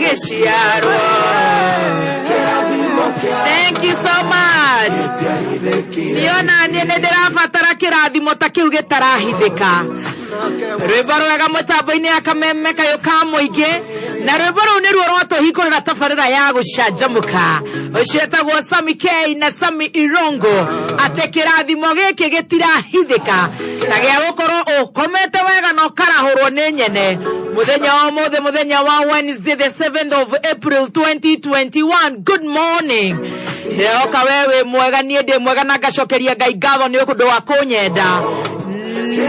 Agĩciarwo. Thank you so much. Niona niĩ nĩ ndĩrabatara kĩrathimo ta kĩu gĩtarahithĩka. Rwĩmbo rwega mũtambo-inĩ ya Kameme kayũ ka mũingĩ, na rwĩmbo rũu nĩruo rwatũhingũrĩra tabarĩra ya gũcanjamũka. Ũcio etagwo Sami K na Sami Irongo, atĩ kĩrathimo gĩkĩ gĩtirahithĩka ta gĩa gũkorwo ũkomete wega na ũkarahũrwo nĩ nyene mũthenya wa ũmũthĩ, mũthenya wa Wednesday the 7th of April 2021. Good morning. Ndĩroka we wĩ mwega, niĩ ndĩ mwega, na ngacokeria Ngai ngatho nĩ ũndũ wa kũnyenda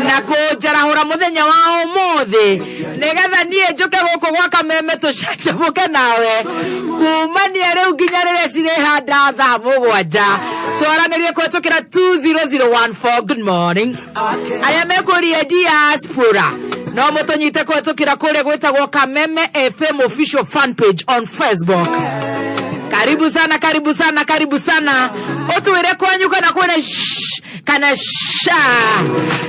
na kũnjarahũra mũthenya wa ũmũthĩ, nĩgetha niĩ njũke gũkũ gwa Kameme tũcanjamũke nawe kumania rĩu nginya rĩrĩa cirĩhanda thaa 7, twaranĩrie kũhetũkĩra 20014. Good morning. Arĩa mekũria diaspora no mũtũnyite kũhetũkĩra kũrĩa gwĩtagwo Kameme FM official fan page on Facebook. Karibu sana, karibu sana, karibu sana. Ũtwĩre kwanyu kana kwĩna shh kana sha.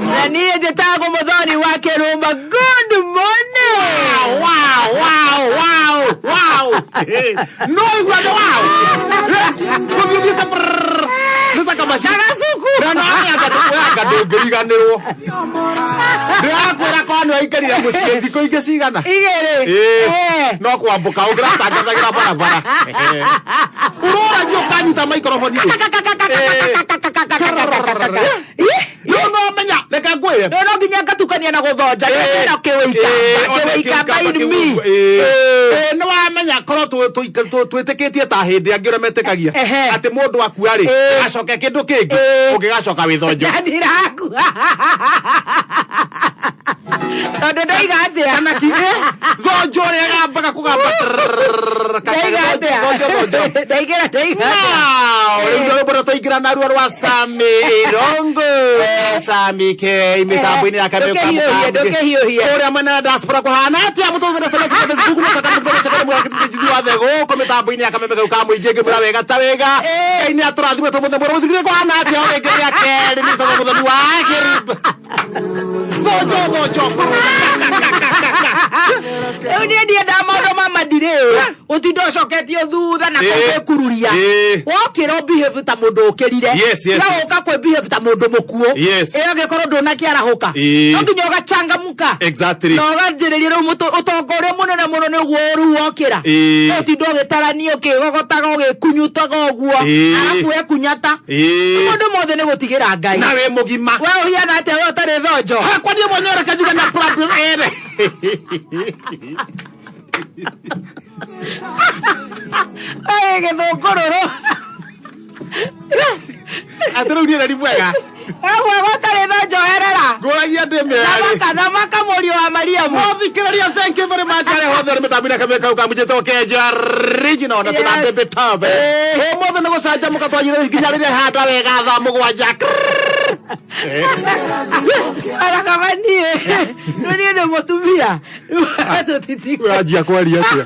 Na niĩ njĩtagwo Mũthoni wa Kĩrũmba. Good morning. Wow. No igua nĩ wow. Gũthiĩ ũthiĩte brrrr. Nĩ ta kamacini. Gagacuku. Na no anga anga ndũngĩriganĩrwo. Ndĩrakwĩra kwa nĩ waikarire mũciĩ thikũ ingĩ cigana? Igĩrĩ. Ĩĩ. Eh. No kwambũka ũngĩratangathagĩra barabara. Ũroragia ũkanyita microphone rĩ. Rĩu no menya, reke ngwĩre. Rĩu no nginya ngatukania na gũthonja na kĩwĩikamba kĩwĩikamba in me. Nĩ wamenya korwo twĩtĩkĩtie ta hĩndĩ angĩ ũrĩa metĩkagia atĩ mũndũ akua rĩ, agacoke kĩndũ kĩngĩ, ũngĩgacoka wĩthonjo. Ndirakua tondũ ndaiga atĩa? Kana ki thonjo ũrĩa gambaga kũgamba. Ndaiga atĩa? Thonjo, thonjo. Ndaigĩra ndaiga atĩa? Now, rĩu nĩ rwĩmbo twaingĩra naruo rwa Sami Irongo, Sami K mĩtambo-inĩ ya Kameme. Ndũkĩhiũhie, ndũkĩhiũhie. Kũrĩa mwena wa diaspora kũhana atĩa? Mũtũmĩre SMS ya Facebook na caka mũtũmĩre caka mũgakĩtithia wathe gũkũ mĩtambo-inĩ ya Kameme kau ka mũingĩ, ngĩmwĩra wega ta wega. Ngai nĩ atũrathime tũmũthĩ mũrũ mũthikire kũhana atĩa? O rĩngĩ rĩa kerĩ nĩ tondũ mũthoni wa kĩrimba. Thonjo, thonjo. Rĩu niĩ ndiendaga maũndũ ma madirĩ, ũtinda ũcoketio thutha na kũgĩkururia. Wokĩra ũbehave ta mũndũ ũkĩrire. Yes, Tiga gũka kwĩ behave ta mũndũ mũkuũ. Ĩyo angĩkorwo ndũnakĩarahũka, no nginya ũgachangamuka na ũganjĩrĩria rĩu ũtonga ũrĩa mũnene mũno nĩ ũguo rĩu wokĩra. Ũtinda ũgĩtarania, ũkĩgogotaga, ũgĩkunyutaga ũguo, arabu wekunyata. Maũndũ mothe nĩ gũtigĩra Ngai. Na wĩ mũgima. We ũhiana atĩa we ũtarĩ thonjo? Hakwa niĩ mwenyewe reke njuge na problem ere. Ĩ gĩthũngũrũrũ. Atĩ rĩu niĩ nĩ mwega. Wewe ũtarĩ thonjo herera. Ngũragia ndĩ mĩerĩ. Thamaka, thamaka mũriũ wa Mariamu. Mũthikĩrĩria, thank you very much arĩa hothe ũrĩ mĩtambo-inĩ ya Kameme kau kamũnjĩtwo Kenja Original na tũna Baby Top. Ũmũthĩ nĩ gũcanjamũka twagire nginya rĩrĩa handa wega thaa 7. Arakaba niĩ rĩu niĩ nĩ mũtumia. Tũtitigo. Ũranjia kwaria atĩa?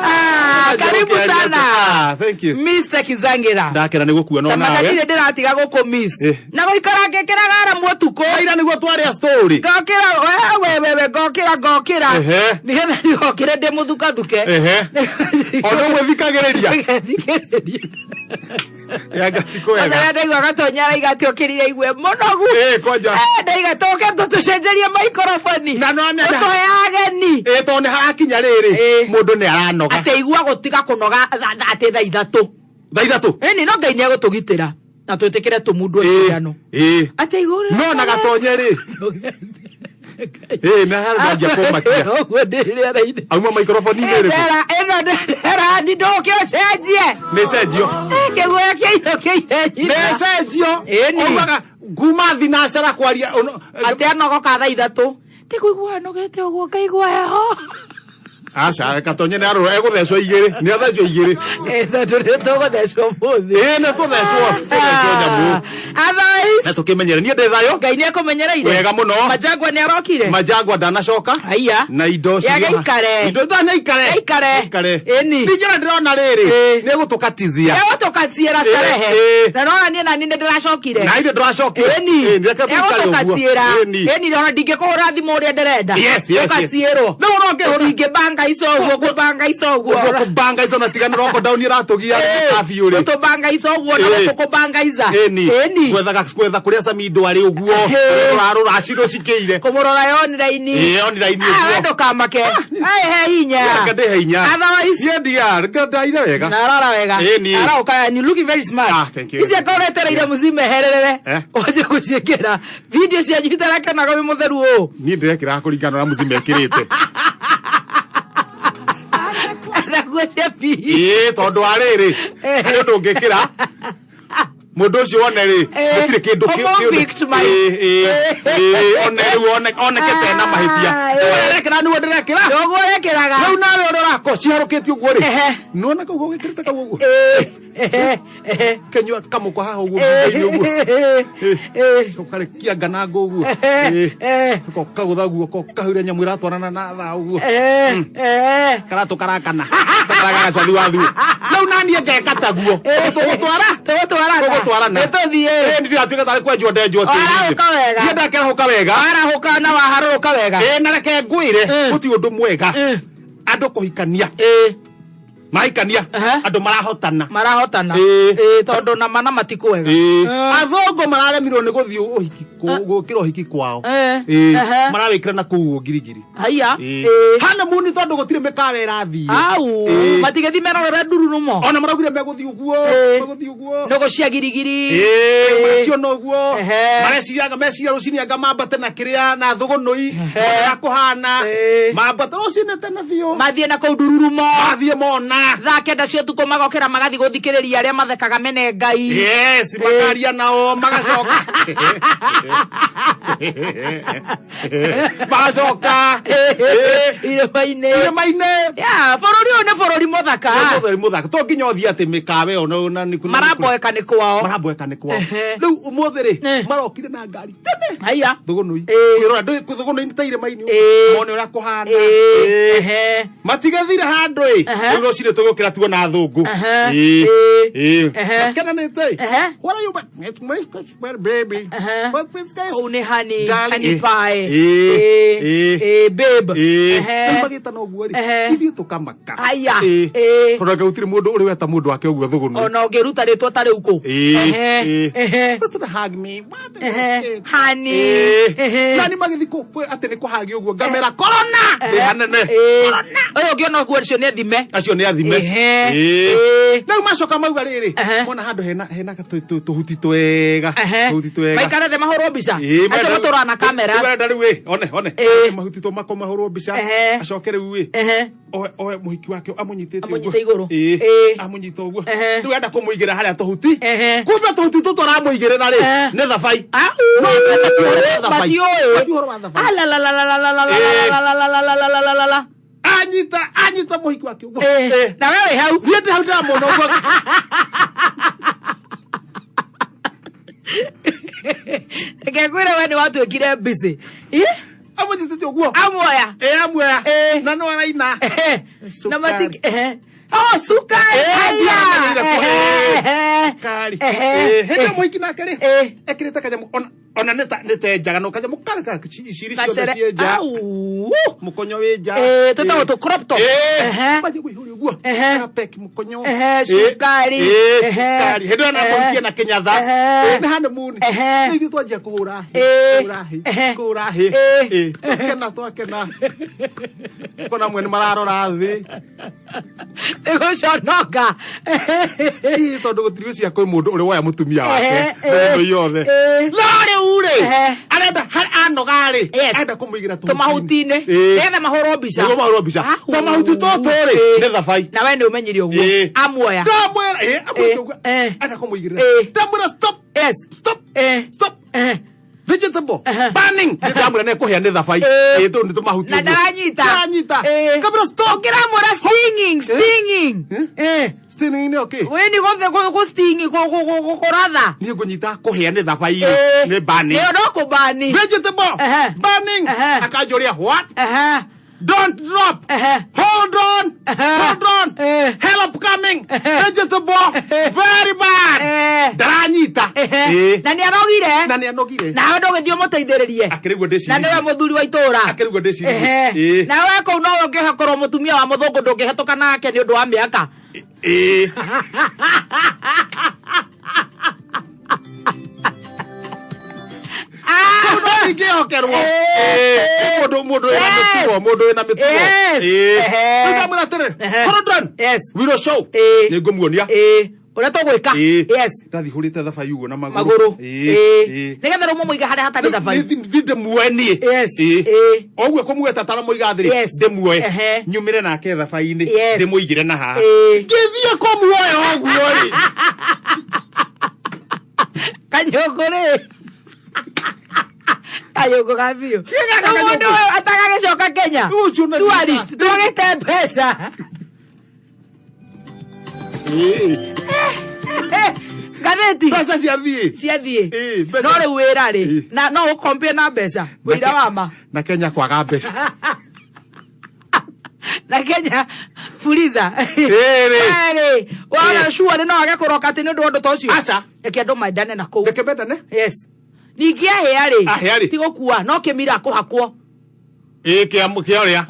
Ah, karibu sana. Ah, thank you. Mr. Kizangira. Ndakena nĩ gũkuona Thamaka nawe. ndirĩ ndĩratiga gũkũ miss. Na gũikara ngĩkĩraga aramu ũtukũ. Ira nĩguo twarĩa story. Ngokĩra we we we ngokĩra ngokĩra. Nĩgetha ndigokĩre ndĩ mũthukathuke. Ona ũguo thikagĩrĩria. Thikĩrĩria. Yanga ti kwega. Kwanza ndaigua Gatonya araiga atĩ okĩrire igue mũnogu. Eh, kwanja. Eh, ndaiga tũke tũcenjerie maikoroboni. Na no amenya. Tũhe ageni. Ĩ tondũ nĩ harakinya rĩrĩ mũndũ nĩ aranoga. Atĩ igua gũtiga kũnoga atĩ thaa 3. Thaa 3. Ĩni no Ngai nĩ egũtũgitĩra na twĩtĩkĩre tũmundwo cindano. Atĩ igua No na Gatonye rĩ. Ĩ na harĩ ndanjia kũmakia. Ũguo ndĩ rĩera-inĩ. Auma maikoroboni-inĩ ĩrĩkũ? Ndera ĩno ndera ni ndũke ũcenjie. Nĩ cenjio. Eh, kĩguoya kĩiyũkĩire nyina. Nĩ cenjio. Ĩni. Ugaga kuma thinacara kwaria Atĩ anogoka thaa 3. Ti kũigua anogete ũguo ngaigua heho. Aca Gatonye nĩ arũra egũthecwo igĩrĩ, nĩ athecwo igĩrĩ. Eh, tondũ nĩ tũgũthecwo mũthĩ. Ĩĩ nĩ tũthecwo, tũthecwo nyamũ. Otherwise, Na tũkĩmenyere niĩ ndĩ thayũ. Ngai nĩ akũmenyereire. Wega mũno. Majangwa nĩ arokire. Majangwa ndanacoka. Aya. Na indo Ya cirio ha- gĩikare. Indo ndanaikare. Gĩikare. Gĩikare. Ĩni. Ningĩ ndĩrona rĩrĩ. Ĩĩ. Nĩ egũtũkatizia. Egũtũkatiĩra starehe. Ĩĩ. Na nona niĩ nani nĩ ndĩracokire. Na ithe ndũracokire. Ĩni. Ĩni, reke tũikare ũguo. Egũtũkatiĩra. Ĩni. Ĩni ona ndingĩkũhũra thimũ ũrĩa ndĩrenda. Yes, yes, yes. Ũkatiĩrwo. Rĩu no ngĩhũra. Ndingĩbanga ico ũguo kũbanga ico ũguo. Ũguo kũbanga ico na tigana lockdown ĩratũgia kabiũ rĩ. Gũtũbanga ico ũguo na Ĩĩ. gũkũ kũbanga ica. Ĩni. Ĩni. Gwethaga gwetha kũrĩa Samido arĩ ũguo. Ĩĩ. Rũrarũra cirũcikĩire. Kũmũrora online. Ĩĩ, online Ah, we ũguo. ndũkamake. Ai, he hinya. Reke ndĩhe hinya. Otherwise, Niĩ ndia ndaire wega. narora wega. Ĩni. Arauka, and you looking very smart. Ah, thank you. Icio akorwo etereire mũcime hererere. Eh. Wanjie gũciĩkĩra. Video cianyu itarakenaga wĩ mũtheru ũũ. Niĩ ndĩrekĩraga kũringana na ũrĩa mũcime ekĩrĩte. Naguo cia PE. Ĩĩ, tondũ wa rĩrĩ, harĩ ũndũ ũngĩkĩra mũndũ ũcio one rĩ Eh, gũtirĩ kĩndũ ũmũ victimize. Ĩĩ, ĩĩ, ĩĩ, one rĩu oneke tena mahĩtia Ah, Rĩu ĩĩ. ũrĩa arekĩra nĩguo ndĩrekĩra Ndoguo ũrekĩraga. rĩu nawe ũrĩa ũrako ciharũkĩtie ũguo rĩ Ehe. nĩwona kau gũgĩkĩrĩte kau ũguo Ĩĩ, ehe, ehe. kenyua kamũkwa haha ũguo thutha-inĩ ũguo Ĩĩ, ĩĩ. ũkarekia nganango ũguo Ehe, ehe. kagũtha guoko kahuria nyamũ ĩratwarana na thaa ũguo Ehe, ehe. karatũ karakana karagacathi wa thuo rĩu naniĩ ngeka taguo tũgũtwara Tũgũtwarana. tũgũtwarana Nĩtũthiĩ. Ĩĩ, ndiratuĩka tarĩ kwenjwo ndenjwo Warahũka wega. niĩ ndakerahũka wega Warahũka na waharũrũka wega. ĩĩ na reke ngwĩre Eh. gũtirĩ ũndũ mwega Eh. andũ kũhikania Ĩĩ. mahikania Ehe. andũ marahotana Marahotana. Ĩĩ. Ĩĩ, tondũ na mana matikwega. Ĩĩ. athũngũ mararemirwo nĩ gũthiĩ ũhiki gwĩkĩra ũhiki kwao Eh. Ĩĩ. Ehe. marawĩkĩra na kũu ngirigiri Haiya. Ĩĩ. Ĩĩ. honeymoon tondũ gũtirĩ mĩkawa ĩrathiĩ Au. Ĩĩ. Matigĩthiĩ merorere ndururumo. ona maraugire megũthiĩ ũguo Ĩĩ. megũthiĩ ũguo Nũgũ cia girigiri. Ĩĩ, maraciona ũguo Ehe. mareciraga meciria rũcinĩ anga mambate na kĩrĩa na thũgũnũi ũrĩa kũhana Ĩĩ. mambate rũcinĩ tene biũ Mathiĩ na kũu ndururumo. mathiĩ mona Thaa kenda cia ũtukũ magokĩra magathiĩ gũthikĩrĩria arĩa mathekaga mene Ngai. yes makaria nao magacoka magacoka Irĩma-inĩ. irĩma-inĩ Ya, bũrũri ũyũ nĩ bũrũri mũthaka. Bũrũri mũthaka to nginya ũthiĩ atĩ mĩkawa ĩyo na Maramboeka nĩ kwao. maramboeka nĩ kwao Ehe. rĩu ũmũthĩ rĩ Eh. marokire na ngari tene Haiya. thũgũnũi Ĩĩ. kwĩrora thũgũnũi nĩ ta irĩma-inĩ Ĩĩ. mone ũrĩa kũhana Ĩĩ. Ĩĩ. Ehe. matigethire handũ ĩ Ehe. rĩu rũcinĩ tũgũkĩra tuona thũngũ Ehe. Ĩĩ. Ĩĩ. Ĩĩ. Ehe. makenanĩte ĩ Ehe. What are you It's my my baby. Ehe. What is this? Kũu nĩ honey, Darling. honey pie. Ĩĩ. Ĩĩ. Ĩĩ. Ĩĩ, babe. Ĩĩ. Ehe. Rĩu magĩtana ũguo rĩ Ehe. ithuĩ tũkamaka Aya. Ĩĩ. Ĩĩ. tondũ anga gũtirĩ mũndũ ũrĩ weta mũndũ wake ũguo thũgũnũ Ona ũngĩruta rĩtwa ta rĩu kũ. Ĩĩ. Ehe. Ĩĩ. Ehe. Just to hug me. What is Ehe. it? Honey. Ĩĩ. Ehe. Nani magĩthiĩ atĩ nĩ kũhagio ũguo ngamera corona ndĩ hanene Ĩĩ. Ũyũ ũngĩona ũguo acio nĩ athime. acio nĩ athime Ehe. Ĩĩ. Ĩĩ. rĩu macoka mauga rĩrĩ Ehe. mona handũ hena hena tũhuti twega Ehe. tũhuti twega Maikare thĩ mahũrwo mbica. Ĩĩ, Acio matũraga na kamera. Rĩu arenda rĩu ĩ one one Ĩĩ. mahuti to mako mahũrwo mbica Ehe. acoke rĩu ĩ Ehe. oe oe mũhiki wake amũnyitĩte Amũnyite igũrũ. Ĩĩ. Ĩĩ. amũnyita ũguo Ehe. rĩu enda kũmũigĩra harĩa tũhuti Ehe. kumbe tũhuti tũtũ aramũigĩrĩra rĩ Ehe. nĩ thabai Au. No, matiũĩ Matiũĩ. Matiũĩ ũhoro wa thabai. Alalalalalalalalalalalalalalalalalala. anyita anyita mũhiki wake ũguo Ĩĩ. Ĩĩ. Na we wĩ hau. niĩ ndĩ hau ndĩramwona ũguo Reke ngwĩre we nĩ watuĩkire busy. Ĩ? amũnyitĩte ũguo Amuoya. ĩ amuoya Ĩĩ. na no araina Ehe. Na Cukari. mati ehe. Oh, cukari. Ĩĩ, Aya. ndiamenyeire kũ- Ehe. Ĩĩ. Cukari. Ehe. Ĩĩ, hĩndĩ ĩyo mũhiki nake rĩ Ĩĩ. ekĩrĩte kanyamũ ona ona nĩ ta nĩ ta njaga no kanyamũ karĩ ka iciri ciothe Gacere. ciĩ nja Au. mũkonyo wĩ nja Ĩĩ, twĩtagwo tũ crop top. Ehe. Ehe. Kũihũria ũguo Ehe. Kapeki mũkonyo Ehe, Ĩĩ. cukari. Ĩĩ, Ehe. cukari hĩndĩ ĩyo na Ehe. mũhikie na kĩnyatha Ehe. Ĩĩ, nĩ honeymoon Ehe. Nĩ ithuĩ twanjia kũhũra hĩ Ĩĩ. kũhũra hĩ Ehe. kũhũra hĩ Ĩĩ. Ĩĩ. twakena twakena kona mwe nĩ mararora thĩ Nĩ gũconoka. Ĩĩ, tondũ gũtirĩ cia kwĩ mũndũ ũrĩ woya mũtumia wake Ehe, ĩĩ. thĩ yothe Ĩĩ. no rĩu rĩ Ehe. arenda anoga rĩ Yes. arenda kũmũigĩra Tũmahuti-inĩ. Ĩĩ. Nĩgetha mahũrwo mbica. Nĩguo mahũrwo mbica Au. tũmahuti tũtũ rĩ Ĩĩ. nĩ thabai Na we nĩ ũmenyire ũguo. Ĩĩ. Amuoya. ndamwĩra ĩĩ amwĩra Ĩĩ. ũguo Ĩĩ. arenda kũmũigĩrĩra Ĩĩ. ndamwĩra stop Yes. stop Ĩĩ. stop Ĩĩ. thiĩ Vegetable. Ehe. Burning. Ndamwĩra nĩ kũhĩa nĩ thabai. Ĩĩ. Ĩĩ, tũu nĩ tũmahuti Na ũguo. ndaranyita. Ndaranyita. Ĩĩ. Ngamwĩra stop. Ũkĩramwĩra stinging, stinging. Eh. Stinging nĩ okay. Wĩni gũthĩ gũ sting kũratha. Niĩ ngũnyita kũhĩa nĩ thabai Ĩĩ. nĩ burning. Nĩ no kũbani. Vegetable. Ehe. Burning. Ehe. Akanjũria what? Ehe. Don't drop. Ehe. Hold on. Ehe. Hold on. Eh. Help coming. Ehe. Vegetable. Very bad. Eh. Ndaranyita. Ehe. Ĩĩ. Na nĩ arogire. Na nĩ anogire. Nawe ndũgĩthiĩ ũmũteithĩrĩrie. Akĩrĩguo ndĩciririe. Na nĩwe mũthuri wa itũũra. Akĩrĩguo ndĩciririe. Ehe. Ĩĩ. Nawe kũu nowe ũngĩkorwo mũtumia wa mũthũngũ ndũngĩhetũka nake nĩ ũndũ wa mĩaka. Ĩĩ. Ah! Kũu no ndingĩhokerwo. Ĩĩ. Ĩĩ. Mũndũ mũndũ wĩna Yes. mĩtugo, mũndũ wĩna mĩtugo. Yes. Ĩĩ. Ehe. Rĩu ndamwĩra atĩrĩ, Ehe. hold on. Yes. We will show. Ĩĩ. Nĩ ngũmuonia. Ĩĩ. Ũrĩa tũgwĩka. Ĩĩ. Yes. Ndathiĩ hũrĩte thabai ũguo na magũrũ. Magũrũ. Ĩĩ. Ĩĩ. Ĩĩ. Nĩgetha rĩu mũmũige harĩa hatarĩ thabai. Nĩ ndĩmuoe niĩ. Yes. Ĩĩ. Ĩĩ. Oguo kũmuoya ta taramũiga thĩ rĩ, Yes. ndĩmuoe. Ehe. Nyumĩre nake thabai-inĩ. Yes. Ndĩmũigĩre na haha. Ĩĩ. Ngĩthiĩ kũmuoya ũguo rĩ. Kanyũngũ rĩ. Kanyũngũ ga biũ. Gĩgaka Rĩu mũndũ kanyũngũ. ũyũ atagagĩcoka Kenya. Ũcio na- Tourist, twagĩte mbeca. Ĩĩ. Ngathĩti. Mbeca ciathiĩ. Ciathiĩ. Ĩĩ, mbeca- No rĩu wĩra rĩ, Ĩĩ. na no ũkompie na mbeca. Wĩira wa ma. Na Kenya kwaga mbeca. Na Kenya fuliza. Ĩĩ rĩ. Ĩĩ. Wona Ĩĩ. sure no age kũroka atĩ nĩ ũndũ wa ũndũ ta ũcio. Aca. Reke andũ mendane na kũu. Reke mendane. Yes. Ningĩ ahĩa rĩ. Ahĩa rĩ. Ti gũkua no kĩmira kũhakwo. Ĩĩ kĩa kĩa ũrĩa.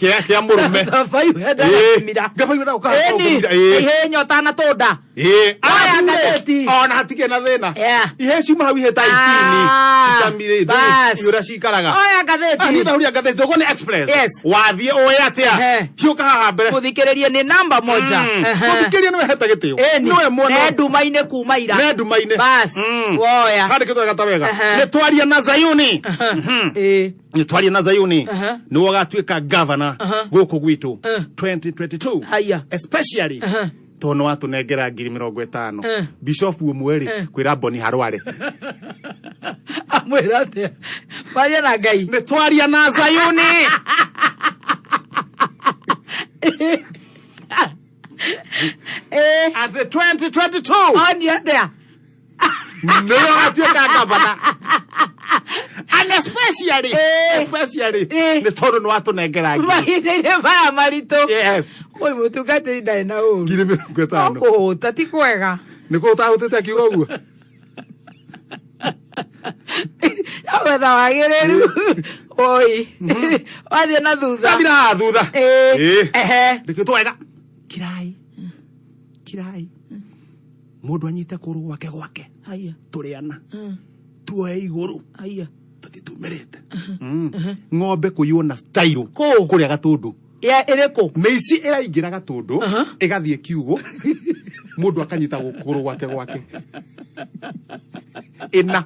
Kĩa kĩa mũrũme. Thabai wendaga Ĩĩ. kĩmira. Thabai wendaga ũkahaka Ĩni. kĩmira, ĩĩ. Ihe nyota na tũnda. Ĩĩ. Oya Arabu rĩ, ngathĩti. Ona hatikĩrĩ na thĩna. Yeah. Ihe ciuma hau ihe ta itini. Ah, Citamire bas. ũrĩa cikaraga. Oya Ah, niĩ ngathĩti. ndahuria ngathĩti ũguo nĩ Express. Yes. Wathiĩ ũĩ atĩa. Ehe. Ciũka haha mbere. Mũthikĩrĩrie nĩ namba moja. Ehe. Mũthikĩrĩria nĩwe hete gĩtĩo. Ĩni. Nĩwe mwene. Ne nduma-inĩ kuma ira. Ne nduma-inĩ. Bas. Woya. Handĩkĩtwo wega ta wega. Ehe. Nĩ twaria na Zayuni. Ĩĩ. Nĩ twaria na Zayuni. Ehe. Nĩwe ũgatuĩka governor gũkũ gwitũ 2022. Haya. Especially Ehe. tondũ nĩ watũnengera 50,000. Eh. Bishop ũmwe rĩ kwĩra Boni Harware. Amwĩra atĩa? Maria na Ngai. Nĩ twaria na Zayuni. Ĩĩ. At the 2022. Onio atĩa? Nĩwe ũgatuĩka governor. And especially, Eh. especially, Eh. nĩ tondũ nĩ watũnengera ngiri. Mahinda-inĩ maya maritũ. Yes. Ũyũ mũtungatĩri ndarĩ na ũru. 50,000. No kũhũta ti kwega. Nĩ kũ ũtahũtĩte akiuga ũguo? Wetha wagĩrĩru. Oi. Wathiĩ na thutha. Ndathira haha thutha. Ĩĩ. Ĩĩ. Ehe. Rĩkĩtwo wega. Kirai. Kirai. Mũndũ anyite kũgũrũ gwake gwake. Haya. Tũrĩ ana. Tuoe igũrũ. Haya. Tũthiĩ tumĩrĩte. Ng'ombe kũiywo na style. Kũ? Kũrĩa Gatũndũ. Ya ĩrĩkũ? Mĩici ĩraingĩra Gatũndũ ĩgathiĩ kiugũ mũndũ akanyita kũgũrũ gwake gwake. Ĩna.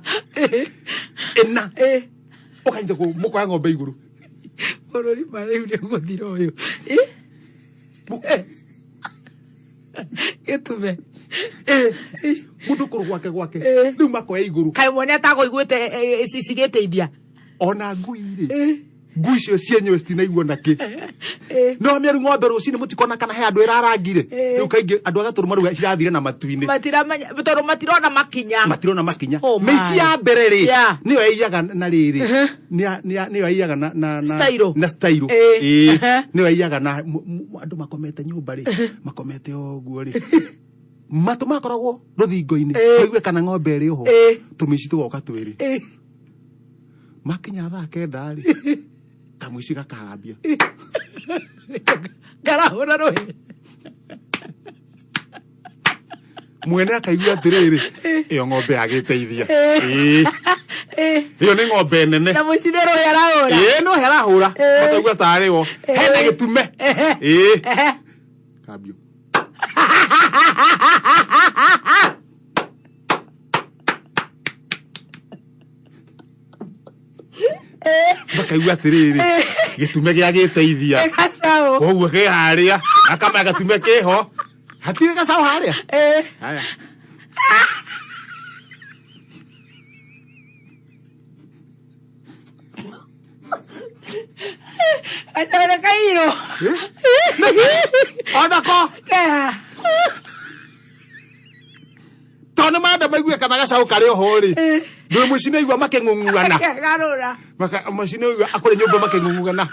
Ĩna. Ĩĩ. Ũkanyita kũgũrũ mũkoya ng'ombe igũrũ. Bũrũri ma rĩu nĩ ũgũthira ũyũ. Ĩ? Gĩtume. Ĩĩ. Mũndũ kũgũrũ gwake gwake. Ĩĩ. Rĩu makoya igũrũ. Kaĩ mwene atagũiguĩte cigĩteithia. Ona ngui rĩ. Ngui icio cienyewe citinaigua nakĩ. No mĩaru ng'ombe rũcinĩ mũtikona kana he andũ ĩrarangire. Ĩĩ. Rĩu kaingĩ andũ a Gatũndũ marauga cirathire na matu-inĩ. Matiramenya tondũ matirona makinya. Matirona makinya. Oh my. Mĩici ya mbere rĩ Yeah. nĩyo yaiyaga na rĩrĩ. Nĩyo yaiyaga na na na Style. na style. Ĩĩ. Ĩĩ. Ehe. Nĩyo yaiyaga na andũ makomete nyũmba rĩ. Makomete ũguo rĩ. Matũ makoragwo rũthingo-inĩ. Ĩĩ. Maigue kana ng'ombe ĩrĩ oho. Ĩĩ. Tũmĩici tũgoka twĩrĩ. Ĩĩ. Makinya thaa kenda rĩ. Kamũici gakahambia. Ngarahũra rũhĩ. Mwene akaigua atĩrĩrĩ ĩyo ng'ombe yagĩteithia. Ĩĩ. Ĩyo nĩ ng'ombe nene. Na mũici nĩ rũhĩ arahũra. Ĩĩ no he arahũra. Ĩĩ. Mataigua tarĩ wo. Hena gĩtume. Ĩĩ. Ehe. Kambio. Makaigua atĩrĩrĩ gĩtume gĩa gĩteithia. Nĩ gacaũ. Koguo kĩ harĩa. Akamenya gatume kĩho. Hatirĩ gacaũ harĩa. Ĩĩ. Haya. Gacaũ nĩ kairũ. Onako Keha. Tondũ nĩ marenda maigue kana gacaũ karĩ oho rĩ, ndũĩ mũciĩ nĩ aigua makĩng'ung'uana. Kegarũra. Mũciĩ nĩ aigua akũrĩ nyũmba makĩng'ung'uana,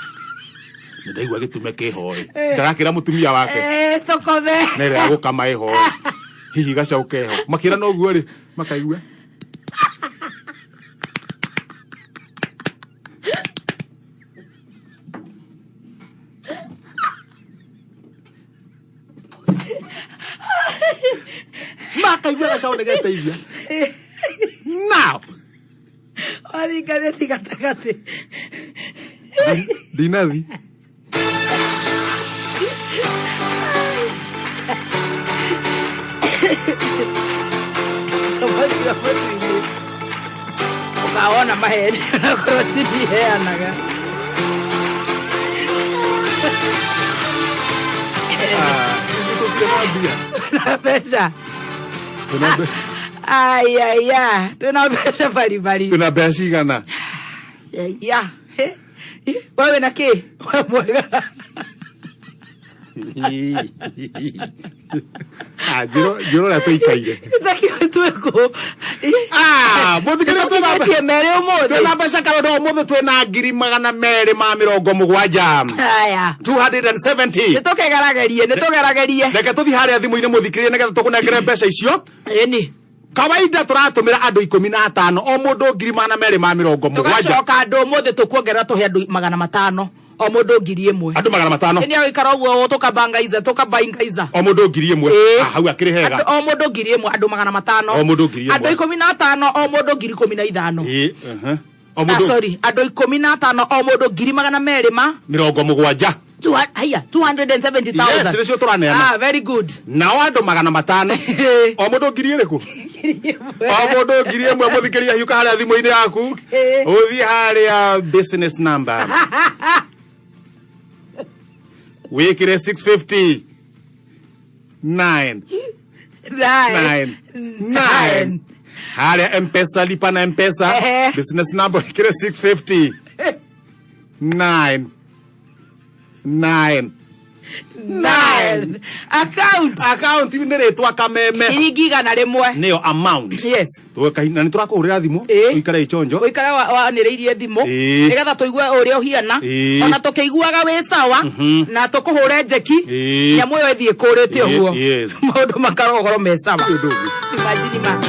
nĩ ndaigua gĩtume kĩho ĩ, ndarakĩra mũtumia wake. Eh, tũkome. Na ĩrĩa ya gũkama ĩho ĩ, hihi gacaũ keho, makĩra noguo rĩ, makaigua makaigua gacaũ nĩ geteithia now. Wathiĩ ngathĩti gatagatĩ. Ndinathi. Macio matu-inĩ. Ũkawona maheni onakorwo ti niĩ heanaga. Na mbeca. Ayaya, twĩna mbeca baribari. Twĩna mbeca cigana? Ya. We wĩna kĩ? We mwega. Ah, njĩra njĩra ũrĩa tũikaire. Itakiwe twĩkũ. Ah, mũthikĩrĩria, twĩna Tũkinyĩtie merĩ ũmũthĩ. Twĩna mbeca karondo ũmũthĩ, twĩna 270,000. Haya. 270. Nĩ tũkĩgeragerie, nĩ tũgeragerie. Reke tũthiĩ harĩa thimũ-inĩ, mũthikĩrĩria, nĩgetha tũkũnengere mbeca icio. Ĩni. Kawaida tũratũmĩra andũ 15, o mũndũ 270,000. Tũgacoka andũ ũmũthĩ tũkuongerera, tũhe andũ 500, o mũndũ 1,000. Andũ 500. Ĩni agũikara ũguo tũkabangaiza tũkabaingaiza. O mũndũ 1,000. Ĩĩ. Ah, hau akĩrĩ hega. O mũndũ 1,000, andũ 500. O mũndũ 1,000. Andũ 15, o mũndũ 15,000. Ĩĩ, o Ah, mũndũ sorry, andũ 15, o mũndũ ngiri magana merĩ ma 70. Haiya, 270,000. Yes, nĩcio tũraneana. Ah, very good. Nao andũ 500, o mũndũ ngiri ĩrĩkũ? O mũndũ 1,000. Mũthikĩria, hiũka harĩa thimũ-inĩ yaku, ũthiĩ harĩa business number, wĩkĩre 650 9 9 9 9 harĩa Mpesa, lipa na Mpesa. Business number wĩkĩre 650 9 9 9. Account. Account nĩ rĩtwa Kameme. Ciringi 100. Nĩyo amount. Yes. Na nĩ tũrakũhũrĩra thimũ. Ũikare ichonjo. Ũikare wanĩrĩirie thimũ, nĩgetha tũigue ũrĩa ũhiana, ona tũkĩiguaga wĩ sawa na tũkũhũre njeki, nyamũ ĩyo ĩthiĩ kũrĩte ũguo, maũndũ makarogoro me sawa. Ũndũ ũngĩ. Imagine ma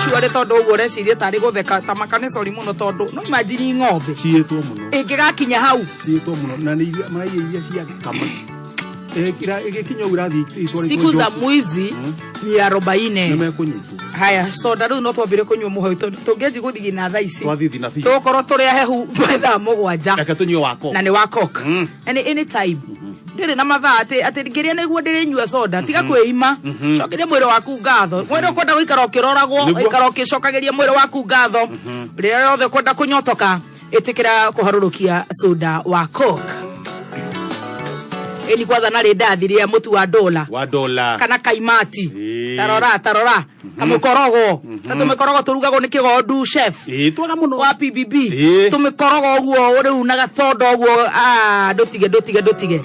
cuarĩ, tondũ ũguo ũreciria tarĩ gũtheka ta makanicori mũno, tondũ no imagine ng'ombe ciĩtwo mũno ĩngĩgakinya hau. Ciĩtwo mũno na nĩ iria maraiya iria cia kama. Ĩgĩkinya ũguo irathiĩ itwarĩtwo Siku za njoku. mwizi ni 40. Nĩ mekũnyitwo. Haya, soda rĩu no twambire kũnyua mũhau, tondũ tũngĩanji gũthiĩ na thaa ici Twathithi na biũ. Tũgũkorwo tũrĩ ahehu thaa 7. Reke tũnyue wako. Na nĩ wa Coke. Yani anytime ndĩrĩ na mathaa atĩ ngĩrĩa nĩguo ndĩrĩnyua soda. Tiga kwĩima, cokeria mwĩrĩ waku ngatho. Mwĩrĩ ũkwenda gũikara ũkĩroragwo. Ũikara ũkĩcokagĩria mwĩrĩ waku ngatho. Rĩrĩa rĩothe ũkwenda kũnyotoka, ĩtĩkĩra kũharũrũkia soda wa Coke. Ĩni kwanza na rĩndathi rĩa mũtu wa dola. Wa dola. Kana kaimati. Tarora, tarora kamũkorogo, ta tũmĩkorogo tũrugagwo nĩ kĩgondu chef. Ĩĩ, twega mũno. Wa PBB. Tũmĩkorogo ũguo rĩu na gathondo ũguo. Ah, ndũtige, ndũtige, ndũtige.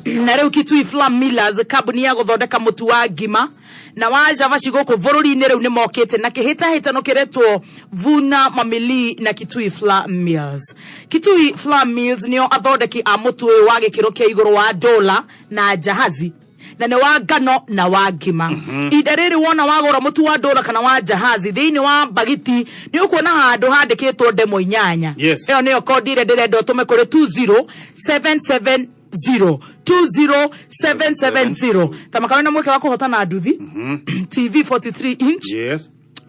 Na rĩu Kitui Flour Millers, kambuni ya gũthondeka mũtu wa ngima na wa cabaci gũkũ bũrũri-inĩ, rĩu nĩ mokĩte na kĩhĩtahĩtano kĩretwo Vuna Mamili na Kitui Flour Mills. Kitui Flour Mills nĩo athondeki a mũtu ũyũ wa gĩkĩro kĩa igũrũ wa dola na jahazi, na nĩ wa ngano na wa ngima. Ihinda rĩrĩ wona wagũra mũtu wa dola kana wa jahazi, thĩinĩ wa mbagiti nĩ ũkuona handũ handĩkĩtwo ndemo 8. Ĩyo nĩyo kodi ĩrĩa ndĩrenda ũtũme kũrĩ 20770, 20770. Ta makawe na mweke wa kũhotana nduthi, TV 43 inch,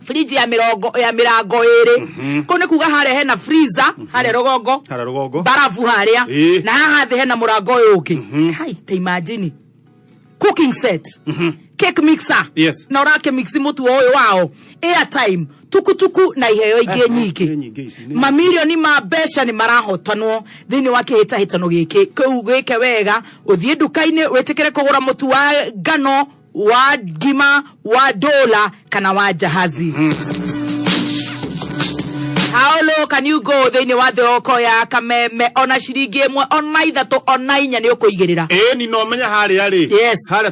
fridge ya mĩrongo ya mĩrango ĩrĩ. Kũu nĩ kuga harĩa hena freezer harĩa rũgongo. Harĩa rũgongo. Barabu harĩa. Na haha thĩ hena mũrango ũyũ ũngĩ. Kai, ta imagine cooking set, cake mixer, na ũrake mix mũtu ũyũ wao, airtime, tukutuku na iheo ingĩ nyingĩ. Nĩ nyingĩ ici. Mamirioni ma mbeca nĩ marahotanwo thĩinĩ wa kĩhĩtahĩtano gĩkĩ. Kĩu gwĩke wega, ũthiĩ nduka-inĩ, wĩtĩkĩre kũgũra mũtu wa ngano, wa ngima, wa dola kana wa jahazi. How low can you go thĩinĩ wa thoko ya Kameme? Ona ciringi ĩmwe, ona ithatũ, ona inya nĩ ũkũigĩrĩra. Ĩni no menye harĩa rĩ. Yes. Harĩa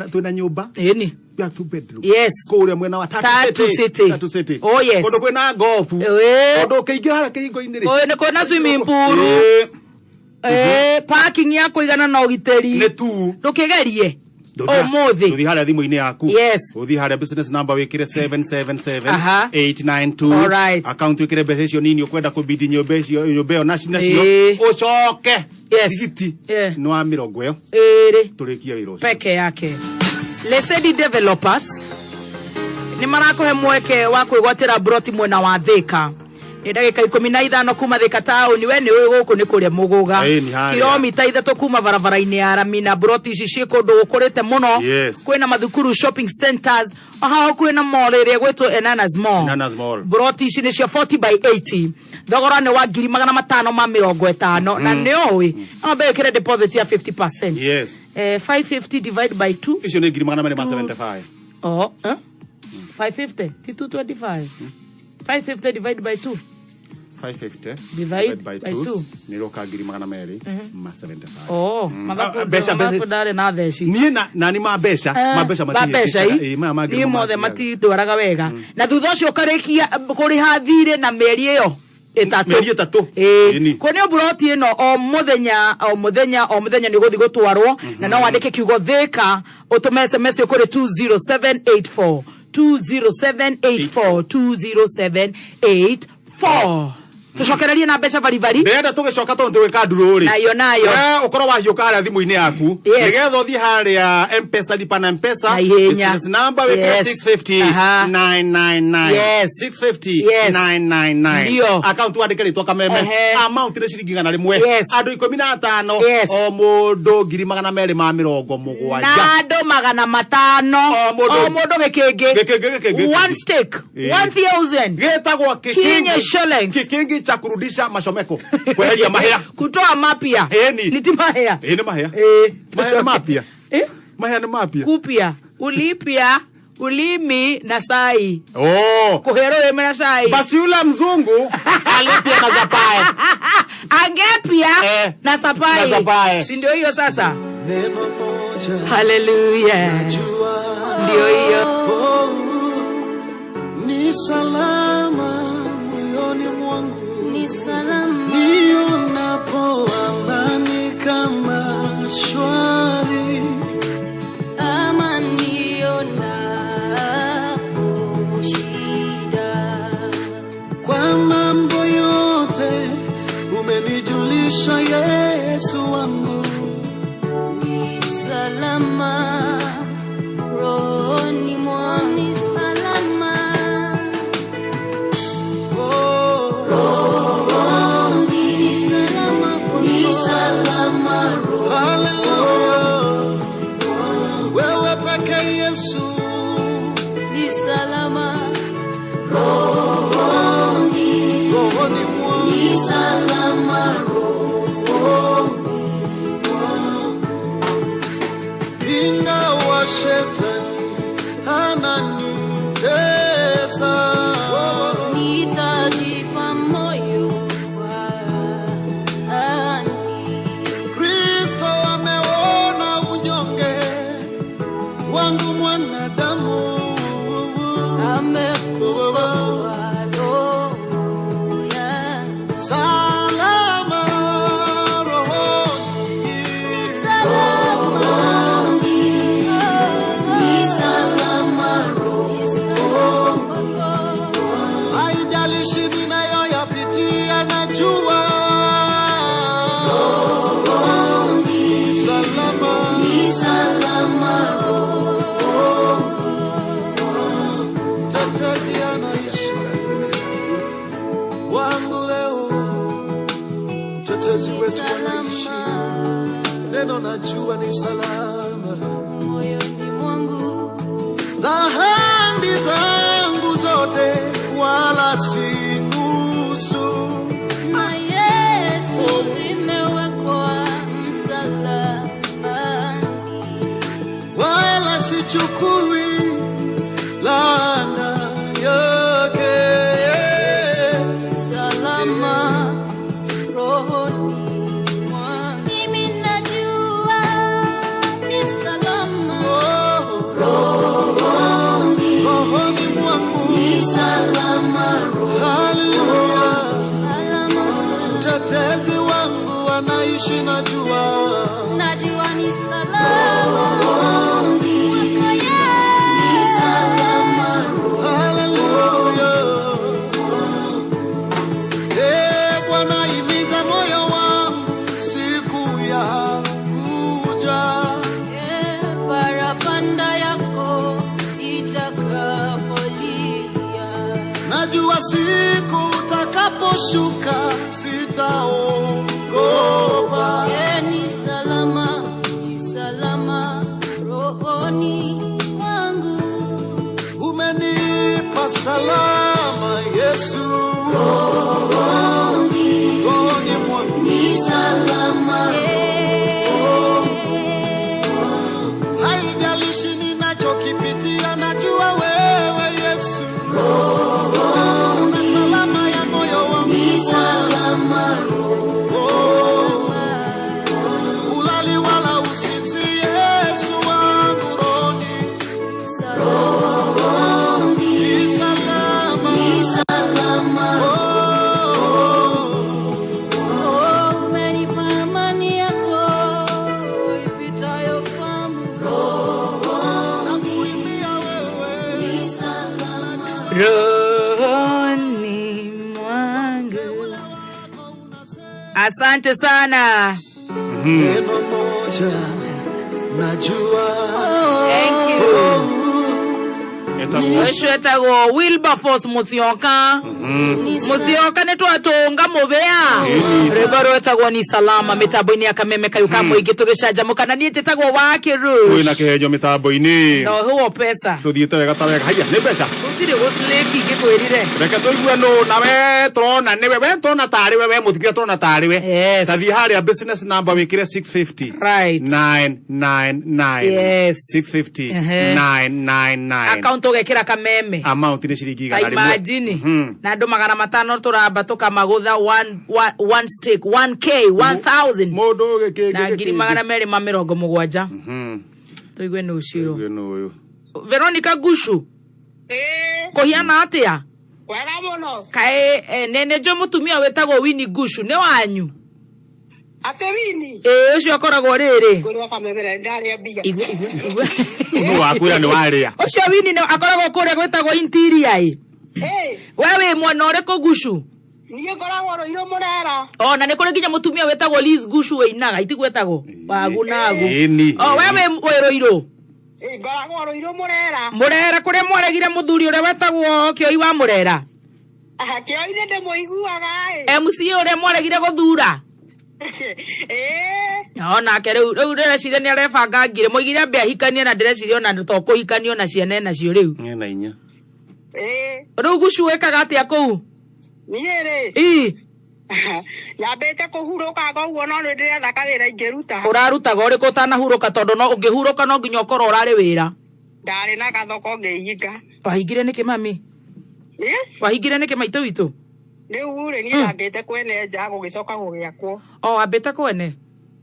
twĩna nyũmba Ĩni. ya two bedroom. Yes. Kũrĩa mwena wa Tatu Tatu City. Tatu City. Oh, yes. Kũndũ kwĩna ngobu. Ĩĩ. Kũndũ ũkĩingĩra harĩa kĩhingo-inĩ rĩ. Kũũ nĩ kwĩna swimming pool. Ĩĩ. Parking ya kũigana na ũgitĩri. Nĩ tu. Ndũkĩgerie ũmũthĩ. Ũthiĩ harĩa thimũ-inĩ yaku. Yes. Ũthiĩ harĩa business number wĩkĩre 777 Aha. 892. Alright. Account wĩkĩre mbeca icio nini ũkwenda kũbidi nyũmba icio, nyũmba ĩyo nacio. Ĩĩ. Ũcoke. Yes. Tigiti. Yeah. Nĩ wa mĩrongo ĩyo. Ĩrĩ. Tũrĩkie wĩra ũcio. Peke yake. Lesedi Developers nĩ marakũhe mweke wa kwĩgwatĩra broti mwena wa Thĩka. Nĩ ndagĩka 15 kuma Thĩka taũni. We nĩ ũĩ gũkũ nĩ kũrĩa Mũgũga. Ĩĩ, nĩ harĩa. Kilomita 3 kuma barabara-inĩ ya rami, na broti ici ciĩ kũndũ gũkũrĩte mũno. Yes. Kwĩna mathukuru, shopping centers, o haha hakuhĩ na mall ĩrĩa ĩgwĩtwo Enanas Mall. Enanas Mall. Broti ici nĩ cia 40 by 80, thogora nĩ wa 550,000, na nĩ ũĩ no wambe wĩkĩre deposit ya 50%. Yes. 550 divide by 2. Icio nĩ 275,000. Oh, eh? 550 ti 225. 550 divide by 2. 550 Divide by two. Nĩ roka 275,000. Oh, Ah, mbeca. Mathabu ndarĩ na theci. Niĩ na nani ma mbeca, ma mbeca. Ma mbeca i Ĩ, maya mangĩ niĩ nĩmo mothe mathiaga. matindwaraga wega, na thutha ũcio ũkarĩkia kũrĩha thirĩ na mĩeri ĩyo ĩtatũ. Mĩeri ĩtatũ. Ĩĩ. Ĩni. Kuonio buroti ĩno o mũthenya, o mũthenya, o mũthenya nĩ ũgũthiĩ gũtwarwo, na no wandĩke kiugo Thĩka, ũtũme SMS kũrĩ 20784, 20784, 20784. Tũcokererie na mbeca baribari. Ndĩrenda tũgĩcoka tondũ tũgĩka ndurũ rĩ. Nayo, nayo. We ũkorwo wahiũka harĩa thimũ-inĩ yaku Yes. nĩgetha ũthiĩ harĩa Mpesa, lipa na Mpesa, Na ihenya. business number wĩkĩre Yes. 650 Aha. 999. Yes. 650 Yes. 999. Ndio. Account wandĩke rĩtwa Kameme. Ehe. Amount nĩ ciringi 100. Yes. Andũ 15. Yes. O mũndũ 270,000. Na andũ 500. O mũndũ. O mũndũ gĩkĩngĩ. Gĩkĩngĩ, gĩkĩngĩ. One stick. Ĩĩ. 1000 Gĩtagwo Kinye shillings. Kikingi cha kurudisha mashomeko, kweheria mahĩa. Kutoa mapya. Ĩni. Nĩ ti mahĩa? Ĩĩ, nĩ mahĩa. Ĩĩ. Mahĩa nĩ mapya. Eh? Mahĩa nĩ mapya. Kupya, ulipya, ulimi na sai. Oh. Kũhĩa rũrĩmĩ na cai. Basi yule mzungu alipia na zapae. Angepia Eh. na sapai. Na sapai. Si ndio hiyo sasa? Neno moja Haleluya. najua, Ndio hiyo. oh, ni salama moyoni mwangu, Ni salama. nionapo amani kama shwari, Ama nionapo shida. Kwa mambo yote umenijulisha Yesu wangu. Ni salama rohoni mwangu. Ni salama. Oh, Ni salama kwangu. Ni salama. Hallelujah. Wewe peke Yesu. Ni salama. Rohoni mwangu. Ni salama. Ingawa shetani ananitesa, Nitajipa moyo kwani Kristo ameona unyonge wangu mwanadamu. Amekufa kwa roho yangu. Salama rohoni. Salama. Ni salama rohoni. Haijalishi ninayoyapitia, najua salama. Ni salama. Tetezi anaishi wangu leo, tetezi wetu anaishi, neno najua ni salama. Moyoni mwangu. Dhambi zangu zote wala si nusu, Na Yesu zimewekwa msalabani. Wala sichukui laana yake. Haijalishi najua Najua ni salama kwako Yesu. Ni salama. Haleluya. Eh, Bwana himiza moyo wangu siku ya kuja. Eh, parapanda yako itakapolia. Najua siku utakaposhuka sitaogopa. Eh, ni salama, ni salama rohoni mwangu. Umenipa salama Yesu. Rohoni mwangu. Ni salama. Haijalishi ninachokipitia, najua wewe Yesu. Una salama ya moyo wangu. Ni salama. Oh, ulali wala usinzi, Yesu wangu rohoni. Ni salama. Ni salama. Oh, Oh, umenipa amani yako ipitayo fahamu. nakuimbia wewe. Ni salama. Rohoni mwangu. Asante sana. Neno moja najua. Thank you. Etagwo Ũcio etagwo Wilberforce Musyoka. Musyoka nĩ twatũnga mũbĩa. Rwĩmbo rwetagwo ni salama mĩtambo-inĩ ya kameme kayu ka mũingĩ tũgĩcanjamũka na niĩ njĩtagwo Wakĩrush. Kwĩna kĩhenjo mĩtambo-inĩ. No huo pesa. Tũthiĩte wega ta wega. Haiya, nĩ mbeca. Gũtirĩ gũslĩki ngĩkwĩrire. Reke tũigue nũ na we tũrona nĩwe we tũrona tarĩ we we mũthikĩria tũrona tarĩ we. Yes. Ta thiĩ harĩa business number wĩkĩre 650. Right. 999. Yes. 650. Ehe. 999. Account ũgekĩra kameme. Amount nĩ ciringi Ta 100. imagine. Mhm. Na andũ 500 tũramba tũkamagũtha one stake 1k 1000 Mũndũ gĩkĩ na 270,000. Tũigue nĩ ũcio. Nũ ũyũ. Veronica Gushu. Ĩĩ, Kũhiana atĩa? wega mũno. Kaĩ nĩ njũĩ mũtumia wĩtagwo Winnie Gushu nĩ wanyu? Atĩ Wini? Ĩĩ ũcio akoragwo rĩrĩ. Ngũrwe kamemera ndarĩa mbia. Igwe igwe igwe. Nũ wakwĩra nĩ warĩa. Ũcio Winnie nĩ akoragwo kũrĩa gwĩtagwo interior ĩ. Ĩĩ, We wĩ mwena ũrĩkũ Gushu? niĩ ngoragwo Rũirũ Mũrera. O na nĩ kũrĩ nginya mũtumia wĩtagwo Liz Gushu wĩinaga itigwetagwo wagu nagu. Ĩni. O we wĩ Rũirũ. Ĩĩ, ngoragwo Rũirũ Mũrera. Mũrera kũrĩa mwaregire mũthuri ũrĩa wetagwo Kĩoi wa Mũrera. Aha, Kĩoi-inĩ ndĩmũiguaga ĩ. MC ũrĩa mwaregire gũthura. Ĩĩ, O nake rĩu rĩu ndĩreciria nĩ arebanga ngiri moigire ambe ahikanie na ndĩreciria ona to kũhikanio na ciana enacio rĩu. Ng'ena inya. ĩĩ, Rĩu Gushu wĩkaga atĩa kũu? niĩ rĩ, Ii nyambĩte kũhurũka koguo no nĩ ndĩretha kawĩra ingĩruta. ũrarutaga ũrĩkũ ũtanahurũka tondũ no ũngĩhurũka no nginya ũkorwo ũrarĩ wĩra. Ndarĩ na gathoko ngĩhinga. Wahingire nĩkĩ mami? Ĩ, Wahingire nĩkĩ maitũ witũ? rĩu rĩ, niĩ ndambĩte kwene nja gũgĩcoka gũgĩakwo. O wambĩte kwene?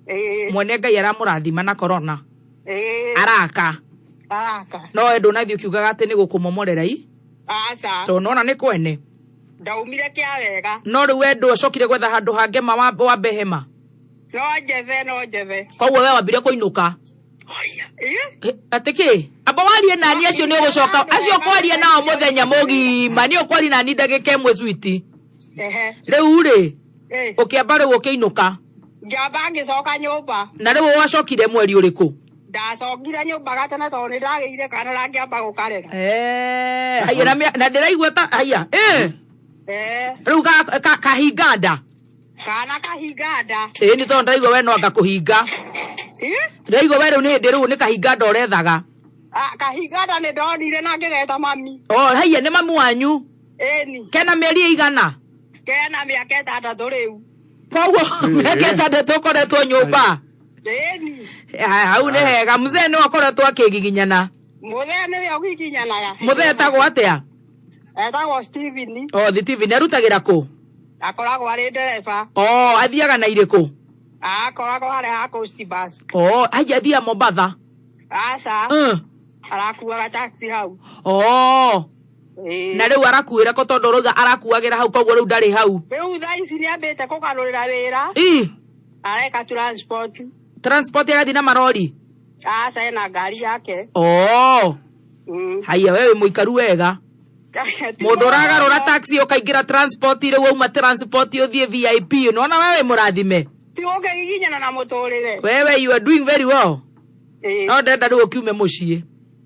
Ĩĩ, Mwene Ngai aramũrathima na corona. ĩĩ, Araka. araka. No we ndũnathiĩ ũkiugaga atĩ nĩ gũkũmomorera i? Aca, Tondũ nona nĩ kwene. ndaumire kĩa wega. No rĩu we ndũcokire gwetha handũ hangĩ ma wambe hema. No njethe, no njethe. Koguo we wambire kũinũka. Ĩ, Atĩ kĩ? Amba warie nani acio nĩ ũgũcoka acio ũkwaria nao mũthenya mũgima nĩ ũkwaria nani ndagĩka ĩmwe switi. ehe, Rĩu rĩ ĩ. ũkĩamba rĩu ũkĩinũka Ngĩamba ngĩcoka nyũmba. na rĩu wacokire mweri ũrĩkũ? Ndacokire nyũmba gatene tondũ nĩ ndagĩire kana na ngĩamba gũkarera. Eh, haiya na na ndĩraigua ta haiya eh Eh, rĩu kahinga nda. kana kahinga nda. Ĩĩ nĩ tondũ ndĩraigua we no anga kũhinga. Ĩ? Ndĩraigua we rĩu nĩ hĩndĩ rĩu nĩ kahinga nda ũrethaga. Ah, kahinga nda nĩ ndonire na ngĩgeta mami. O haiya nĩ mamu wanyu. Ĩni, Kena mĩeri ĩigana? kena mĩaka 6 rĩu. Koguo mĩaka 6 ũkoretwo nyũmba. Ĩni, Hau nĩ hega mzee nĩwe ũkoretwo akĩgiginyana. mũthee nĩwe ũgiginyanaga. Mũthee etagwo atĩa? Etagwo Steven, O Steven arutagĩra kũ? akoragwo arĩ ndereba. O athiaga na irĩkũ? Akoragwo harĩa ha Coast Bus. O haiya athiaga Mombatha. Aca, arakuaga taxi hau. O Ĩĩ. na rĩu arakuĩra kũ tondũ ũrauga arakuagĩra hau koguo rĩu ndarĩ hau. Rĩu thaa ici nĩambĩte kũgarũrĩra wĩra. Ii. Areka transport. Transport agathiĩ na marori? Aca, ena ngari yake. Oh. Mm. Haiya, wewe mũikaru wega. Mũndũ ũragarũra taxi ũkaingĩra transport, rĩu wauma transport ũthiĩ VIP, nĩwona wewe mũrathime. Ti ũkĩgiginyana na mũtũrĩre. Wewe, you are doing very well. Ĩĩ. No ndenda rĩu ũkiume mũciĩ.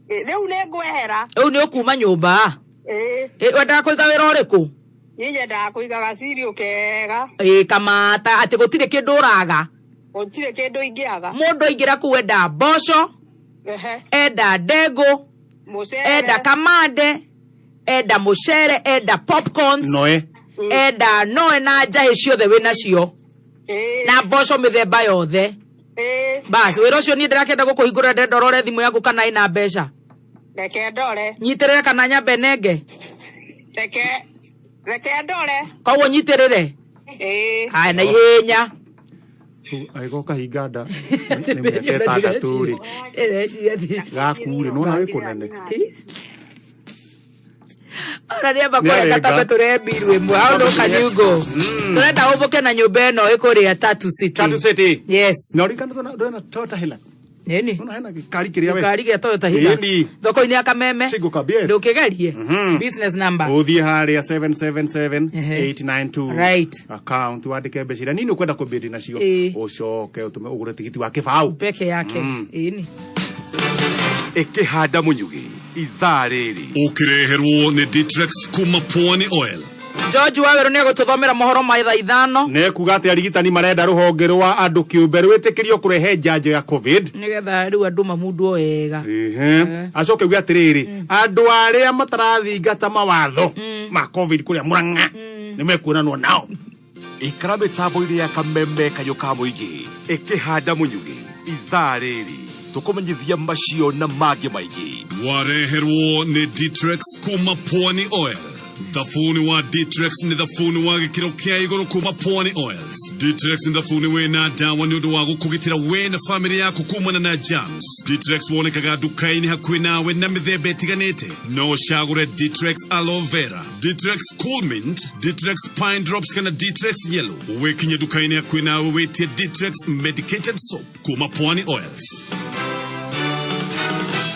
Ĩĩ, rĩu nĩ ngwehera. Rĩu nĩ ũkuma nyũmba. Ĩĩ. Ĩ, wendaga kũiga wĩra ũrĩkũ? Niĩ nyendaga kũiga gacirio kega. Ĩ, kamata atĩ gũtirĩ kĩndũ ũraga. Gũtirĩ kĩndũ ingĩaga. Mũndũ aingĩra kũu enda mboco, Ehe. enda ndengũ, Mũcere. enda kamande, enda mũcere, enda popcorns, Noe. enda noe na njahĩ ciothe wĩ nacio. Ĩĩ. Na mboco mĩthemba yothe. Ĩĩ. Bas, wĩra ũcio niĩ ndĩrakĩenda gũkũhingũrĩra, ndĩrenda ũrore thimũ yaku kana ĩna mbeca. Reke ndore. Nyitĩrĩre kana nyambe nenge? Reke ndore. Koguo nyitĩrĩre? Ĩĩ. Haya, na ihenya. Agĩgoka kahinga nda nĩ mĩaka ĩtandatũ rĩ. Ndĩreciria atĩ- Gaku rĩ, nĩwona wĩ kũnene. Ona nĩamba Nĩ kũreka arenga. tambe tũrehe mbiru ĩmwe. How low can you go? Tũrenda ũmbũke na nyũmba ĩno ĩkũrĩa Tatu City. Tatu City. Yes. Na ũririkane ndwena Toyota Hilux. Nini? Nona hena gĩkari kĩrĩa we. Gĩkari gĩa Toyota Hilux. Ĩni. Thoko-inĩ ya Kameme. Single cab, yes. Ndũkĩgerie. Mhm. Business number. Ũthiĩ harĩa 777 Ehe. 892 Right. account wandĩke mbeca iria nini ũkwenda kũbĩndi nacio. Ĩĩ. Ũcoke ũtũme ũgũre tigiti wa kĩbaũ. Peke yake. Ĩni. Ĩkĩhanda mũnyugĩ ithaa rĩrĩ. Ũkĩreherwo nĩ Ditrex kuma Pwani Oil. George Wawerũ nĩ egũtũthomera mohoro ma thaa 5. Nĩ kuga atĩ arigitani marenda rũhonge rwa andũ kĩũmbe rwĩtĩkĩrio kũrehe njanjo ya COVID. Nĩgetha rĩu andũ mamundwo wega. Ehe. Acoke uge atĩrĩrĩ, andũ arĩa matarathingata mawatho ma COVID kũrĩa Murang'a nĩ mekuonanwo nao. Ikara mĩtambo-inĩ ya Kameme kayũ ka mũingĩ ĩkĩhanda mũnyugĩ ithaa rĩrĩ, tũkũmenyithia macio na mangĩ maingĩ. Wareherwo nĩ Ditrex kuma Pwani Oil. Thabuni wa Ditrex nĩ thabuni wa gĩkĩro kĩa igũrũ kuma Pwani Oils. Ditrex nĩ thabuni wĩna ndawa nĩ ũndũ wa gũkũgitĩra we na famĩlĩ yaku kumana na germs. Ditrex wonekaga nduka-inĩ hakuhĩ nawe na mĩthemba ĩtiganĩte. No ũcagũre Ditrex Aloe Vera, Ditrex Cool Mint, Ditrex Pine Drops kana Ditrex Yellow. Wĩkinye nduka-inĩ hakuhĩ nawe wĩtie Ditrex Medicated Soap kuma Pwani Oils.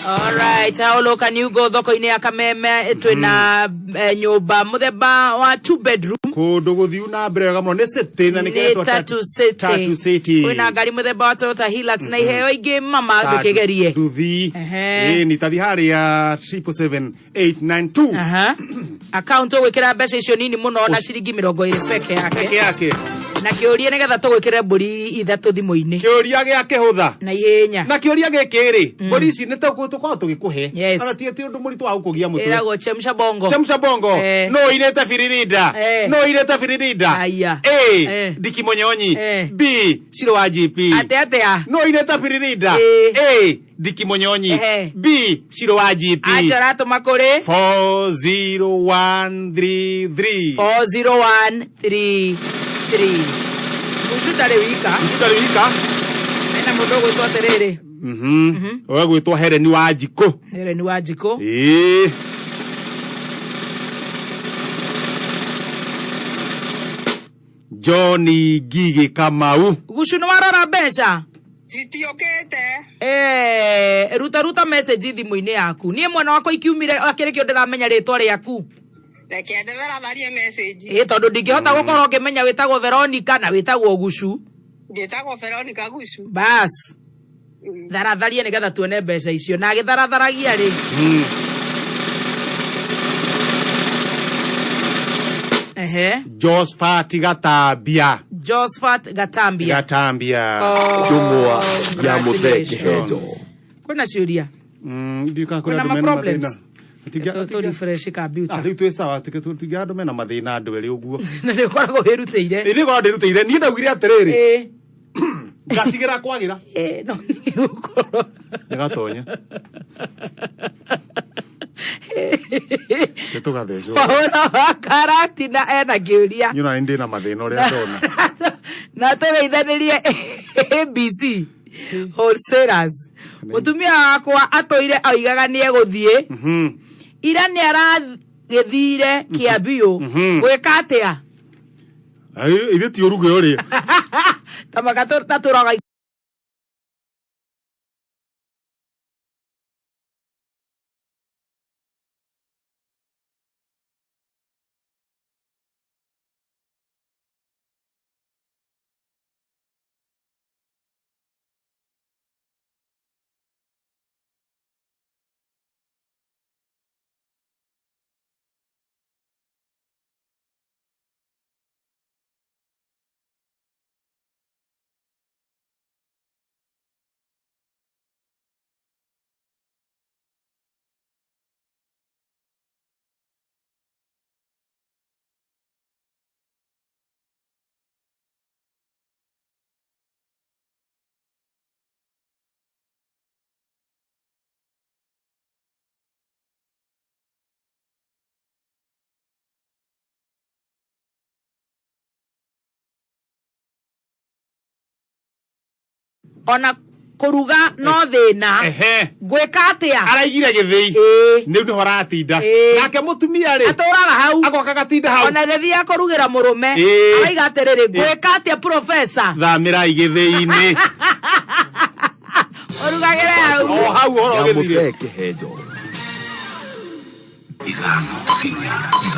Alright, how low can you go thoko-inĩ ya Kameme twĩna nyũmba mũthemba wa two bedroom. Kũndũ gũthiu na mbere wega mũno nĩ city na nĩ nĩkĩretwo Tatu City. Tatu City. Kwĩna ngari mũthemba wa Toyota Hilux na iheo ingĩ mama ndũkĩgerie. Nduthi. Ehe. Ĩni tathi harĩa 777 892. Aha. Account ũgwĩkĩra mbeca icio nini mũno na ciringi 20 peke Peke yake. yake. Na kĩũria nĩgetha tũgwĩkĩre mbũri ithatũ thimũ-inĩ. Kĩũria gĩa kĩhũtha. Na ihenya. Na kĩũria gĩkĩ rĩ, mbũri ici nĩ tũkoragwo tũgĩkũhe. Yes. Ona ti ũndũ mũritũ wa gũkũgia mũtwe. Ĩragwo chemsha bongo. Chemsha bongo. Eh. No irete biririnda. Eh. No irete biririnda. Aya. A. Eh. Diki Monyonyi. Eh. B. Shiro wa GP. Atĩ atĩa? No irete biririnda. Eh. A. Diki Monyonyi. Ehe. B. Shiro wa GP. Acha ũratũma kũrĩ 40133. 40133. Gucu ndarĩ wika. Ucio ndarĩ wika. Hena mũndũ ũgwĩtwo atĩrĩrĩ. We gwĩtwo Helen wa Njikũ. Helen wa Njikũ. Ĩĩ. John Ngigĩ Kamau. Gucu nĩ warora mbeca? Citiũkĩte. Eh, ruta ruta message thimũ-inĩ yaku. Niĩ mwena wakwa ikiumire akĩrĩ kĩo ndĩramenya rĩtwa rĩaku. Reke ndĩtharatharie message. Ĩ, tondũ ndingĩhota gũkorwo ngĩmenya wĩtagwo Veronica na wĩtagwo Gucu. Njĩtagwo Veronica Gucu. Bas. Tharatharia nĩgetha tuone mbeca icio. Na agĩtharatharagia rĩ. Ehe. Josephat Gatambia. Josephat Gatambia. Gatambia. Njũng'wa ya Mũthee Kĩhenjo. Kwĩna ciũria? Ndiũĩ kana kũrĩ Kwĩna andũ ma mena problems? mathĩna. Tũ refresh computer. Ah, rĩu twĩ sawa, tũtiga andũ mena mathĩna andũ erĩ ũguo. Na nĩ ũkoragwo wĩrutĩire. Nĩ ngoragwo ndĩrutĩire, niĩ ndaugire atĩrĩrĩ. Ĩ. Ngatigĩra kwagĩra. Ĩ, no nĩ gũkorwo. Nĩgatonya. Nĩ tũgathecwo. Wahũra wa karatina ena kĩũria. Niĩ ona nĩ ndĩ na mathĩna ũrĩa ndona. Na tũgeithanĩrie ABC wholesalers. Mũtumia wakwa atũire oigaga nĩ egũthiĩ. Ira nĩ aragĩthire Kĩambiũ. Gwĩka atĩa? Ithuĩ ti ũruge ũrĩa. Ta maka tatũraga. Ona kũruga no thĩna. Ehe. Ngwĩka atĩa? Araigire gĩthĩi. Ĩĩ. Nĩ nĩho aratinda. Ĩĩ. Nake mũtumia rĩ, atũraga hau. Agoka gatinda hau. Ona rĩthia kũrugĩra mũrũme. Ĩĩ. Araiga atĩrĩrĩ, ngwĩka atĩa, profesa? Thamĩrai gĩthĩi-inĩ. Ũrugagĩre hau. O hau ũhoro ũgĩthire. Nyamũte kĩhenjo 5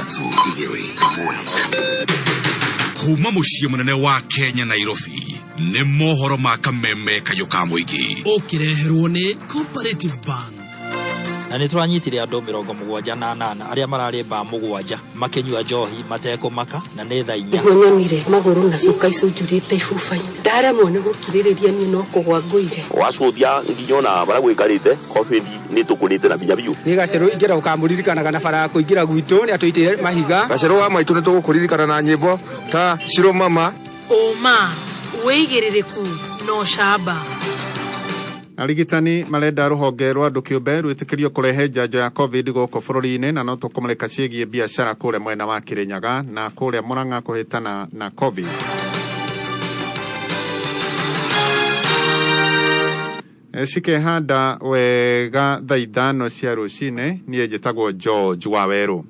4 3 2 1. Kuma mũciĩ mũnene wa Kenya, Nairobi, nĩ mohoro ma Kameme Kayũ ka Mũingĩ. Ũkĩreherwo nĩ Cooperative Bank. Na nĩ tũranyitire andũ 78 arĩa mararĩ mbaa 7 makĩnyua njohi matekũmaka, na nĩ thaa 4. Nĩguo nyonire magũrũ na cuka icunjurĩte ibuba-inĩ, ndaremwo nĩ gũkirĩrĩria, niĩ no kũgwa ngũire. Wacũthia nginya ona barĩa gwĩkarĩte covid nĩ tũkũrĩte na binya biũ. Nĩ gacerũ ingĩenda gũkamũririkanaga na bara ya kũingĩra gwitũ nĩ atũitĩire mahiga. Gacerũ wa maitũ, nĩ tũgũkũririkana na nyĩmbo ta Shiro Mama. Ũma, wĩigĩrĩrĩku na ũcamba. Arigitani marenda rũhonge rwa andũ kĩũmbe rwĩtĩkĩrio kũrehe njanjo ya COVID gũkũ bũrũri-inĩ. Na no tũkũmũrĩka ciĩgiĩ biacara kũrĩa mwena wa Kĩrĩnyaga na kũrĩa Mũrang'a kũhĩtana na COVID. Cikehanda wega thaa 5 cia rũcinĩ. Niĩ njĩtagwo George Wawerũ.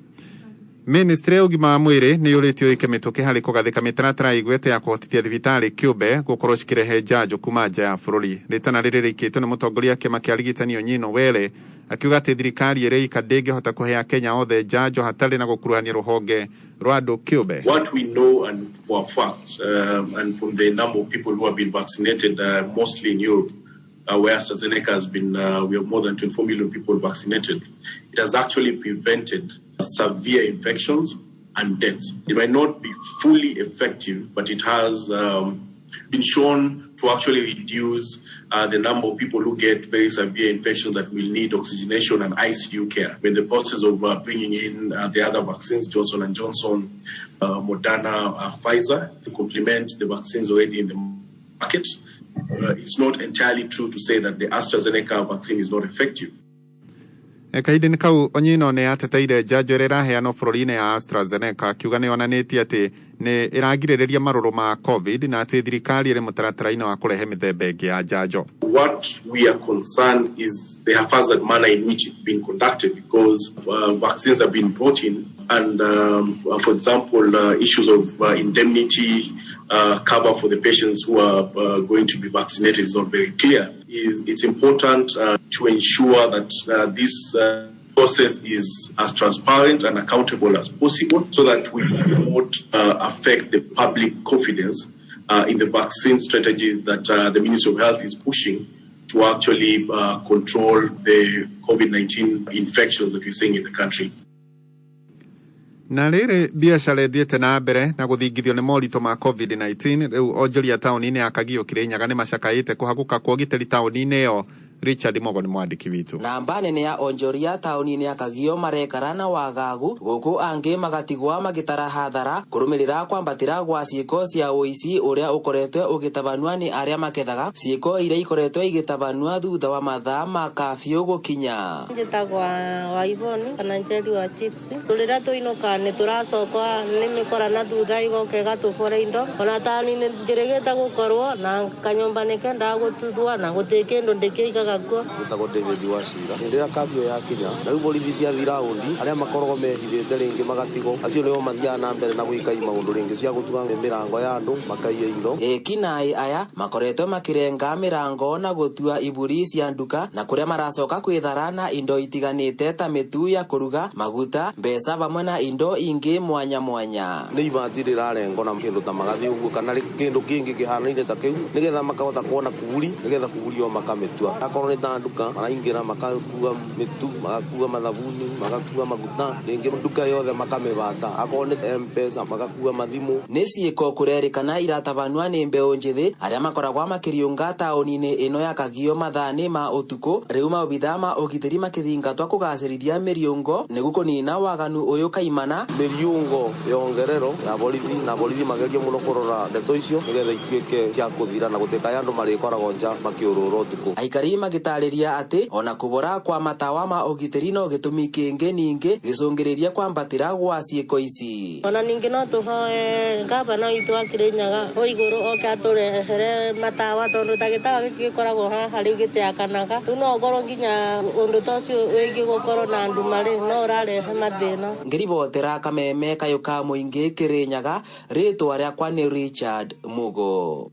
Ministry ya ũgima wa mwĩrĩ nĩ yũrĩtio ĩke mĩtũkĩ harĩ kũgathĩka mĩtaratara ĩigwete ya kũhotithia thibitarĩ kĩũmbe gũkorwo cikĩrehe njanjo kuma nja ya bũrũri. Rĩtana rĩrĩ rĩikĩtio nĩ mũtongoria wa kĩama kĩa arigitani Onyino Were, akiuga atĩ thirikari ĩrĩ ika ndĩngĩhota kũhe Akenya othe njanjo hatarĩ na gũkuruhania rũhonge rwa andũ kĩũmbe. What we know and for a fact, and from the number of people who have been vaccinated, mostly in Europe, where AstraZeneca has been, we have more than 24 million people vaccinated. It has actually prevented severe infections and deaths. It might not be fully effective, but it has been shown to actually reduce the number of people who get very severe infections that will need oxygenation and ICU care. We're in the process of bringing in the other vaccines, Johnson and Johnson, Moderna, Pfizer, to complement the vaccines already in the market. It's not entirely true to say that the AstraZeneca vaccine is not effective. Kahinda-inĩ kau, Onyino nĩ ateteire njanjo ĩrĩa ĩraheanwo bũrũri-inĩ ya AstraZeneca, akiuga nĩ yonanĩtie atĩ nĩ ĩragirĩrĩria marũrũ ma COVID na atĩ thirikari ĩrĩ mũtaratara-inĩ wa kũrehe mĩthemba ĩngĩ ya njanjo. What we are concerned is the haphazard manner in which it's been conducted, because vaccines have been brought in and, for example, issues of indemnity cover for the patients who are going to be vaccinated is not very clear. It's important to ensure that this process is as transparent and accountable as possible so that we do not affect the public confidence in the vaccine strategy that the Ministry of Health is pushing to actually control the COVID-19 infections that we're seeing in the country. Na rĩrĩ biacara ĩthiĩte na mbere na gũthingithio nĩ moritũ ma COVID-19, rĩu onjoria taũni-inĩ ya Kagio, Kĩrĩnyaga, nĩ macakaĩte kũhagũka kwa ũgitĩri taũni-inĩ ĩyo. Richard Mogo nĩ mwandĩki witũ. Namba nene ya onjoria taũni-inĩ ya Kagio marekara na wagagu, gũkũ angĩ magatigwa magĩtara hathara kũrũmĩrĩra kwambatĩra gwa ciĩko cia ũici ũrĩa ũkoretwe ũgĩtabanua nĩ arĩa makethaga, ciĩko iria ikoretwe igĩtabanua thutha wa mathaa ma kabiũ gũkinya. Njĩtagwa Waivoni kana Njeri wa chips. Rĩrĩa tũinũka nĩ tũracokwa nĩ mĩkora na thutha, igoka ĩgatũbora indo. Ona tani nĩ njĩrĩgĩte gũkorwo na kanyũmba nĩ kendaga gũtuthwo na gũtirĩ kĩndũ ndĩkĩigaga. Ngagakua. Njĩtagwo David Wachira. Hĩndĩ ĩrĩa kambio yakinya na rĩu borithi ciathiĩ raundi arĩa makoragwo mehithĩte rĩngĩ magatigwo acio nĩo mathiaga na mbere na gwĩka maũndũ rĩngĩ cia gũtuga mĩrango ya andũ makaiya indo. Ekinaĩ aya makoretwo makirenga mirango na gutua iburi cia nduka na kuria maracoka kwithara na indo itiganite ta mitu ya kuruga, maguta, mbeca vamwe na indo ingi mwanya mwanya. Nĩ ibati rĩrarengwo na kĩndũ ta magathĩ ũguo kana kĩndũ kĩngĩ kĩhanaine ta kĩu nĩgetha makahota kuona kuburi nĩgetha kuburi ĩyo makamĩtua. Akorwo nĩ ta nduka maraingĩra makakua mĩtu, magakua mathabuni, magakua maguta, rĩngĩ nduka yothe makamĩbata. Akorwo nĩ M-Pesa magakua mathimũ. Nĩ ciĩko kũrerĩkana iratabanua nĩ mbeũ njĩthĩ arĩa makoragwa makĩriũnga taũni-inĩ ĩno ya Kagio mathaa-inĩ ma ũtukũ. Rĩu maobithaa ma ũgitĩri makĩthingatwo kũgacĩrithia mĩriũngo nĩguo kũnina waganu ũyũ kaimana. Mĩriũngo yongererwo ya borithi na borithi magerie mũno kũrora ndeto icio nĩgetha ituĩke cia kũthira na gũtuĩka andũ marĩkoragwo nja makĩũrũra ũtukũ. Aikari magĩtarĩria atĩ ona kũbora kwa matawa ma ũgitĩri no gĩtũmi kĩngĩ ningĩ gĩcũngĩrĩria kwambatĩra gwa ciĩko ici. Ona ningĩ no tũhoe gavana witũ wa Kirinyaga o igũrũ oke atũrehere matawa tondũ ta gĩtawa gĩkĩ gĩkoragwo haha rĩu gĩtiakanaga. Rĩu no ũkorwo nginya ũndũ ta ũcio wĩgiĩ gũkorwo na nduma rĩ no ũrarehe mathĩna. Ngĩribotera Kameme kayũ ka mũingĩ Kirinyaga, rĩtwa rĩakwa nĩ Richard Mugo.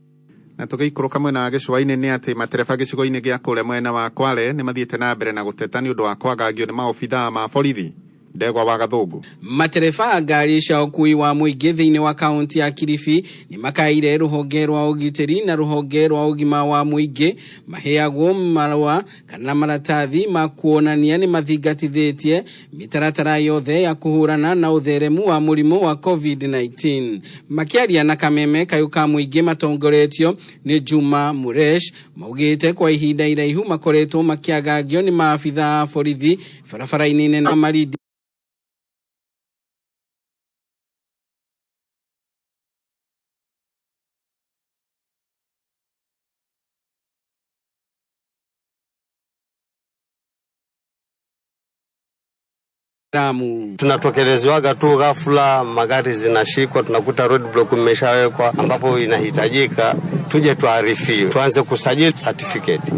Na tũgĩikũrũka mwena wa gĩcũa-inĩ nĩ atĩ matereba gĩcigo-inĩ gĩa kũrĩa mwena wa Kwale nĩ mathiĩte na mbere na gũteta nĩ ũndũ wa kwagagio nĩ maobithaa ma borithi. Ndegwa wa Gathũngũ. Matereba a ngari cia ũkuui wa mũingĩ thĩinĩ wa kaunti ya Kilifi nĩ makaire rũhonge rwa ũgitĩri na rũhonge rwa ũgima wa mũingĩ maheagwo marũa kana maratathi ma kuonania nĩ mathingatithĩtie mĩtaratara yothe ya kũhũrana na ũtheremu wa mũrimũ wa COVID-19. Makĩaria na Kameme kayũ ka mũingĩ matongoretio nĩ Juma Muresh maugĩte kwa ihinda iraihu makoretwo makĩagagio nĩ maabithaa a borithi barabara-inĩ nene ya Malindi. Tunatokelezewaga tu ghafla, magari zinashikwa, tunakuta roadblock imeshawekwa, ambapo inahitajika tuje tuarifiwe, tuanze kusajili certificate.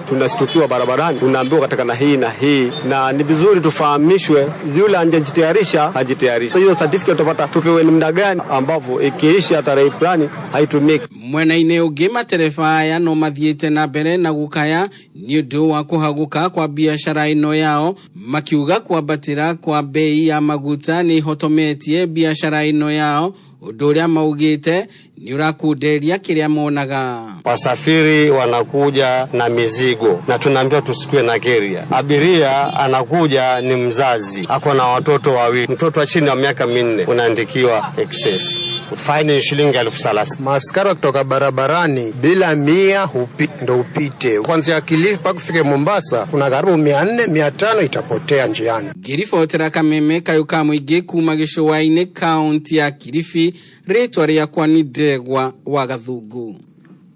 Tunastukiwa barabarani, unaambiwa katika na hii na hii, na ni vizuri tufahamishwe, yule anajitayarisha ajitayarishe. Hiyo certificate utapata tupewe ni muda gani, ambapo ikiisha tarehe fulani haitumiki. Mwena-inĩ ũngĩ matereba aya no mathiĩte na mbere na gũkaya nĩ ũndũ wa kũhagũka kwa biacara ĩno yao, makiuga kwambatĩra kwa bei ya maguta nĩ ihotometie biacara ĩno yao, ũndũ ũrĩa maugĩte nĩ ũrakunderia kĩrĩa monaga. Wasafiri wanakuja na mizigo na tunaambiwa tusikue na keria. Abiria anakuja ni mzazi, ako na watoto wawili, mtoto wa chini ya miaka 4 unaandikiwa excess. Faini ni shilingi 30,000. Maaskari wakitoka barabarani bila 100 ndo upite. Kuanzia Kilifi mpaka ufike Mombasa kuna karibu 400, 500 itapotea njiani. Ngĩribotera Kameme kayũ ka mũingĩ kuma gĩcũa-inĩ kaunti ya Kilifi, rĩtwa rĩakwa nĩ Ndegwa wa Gathungu.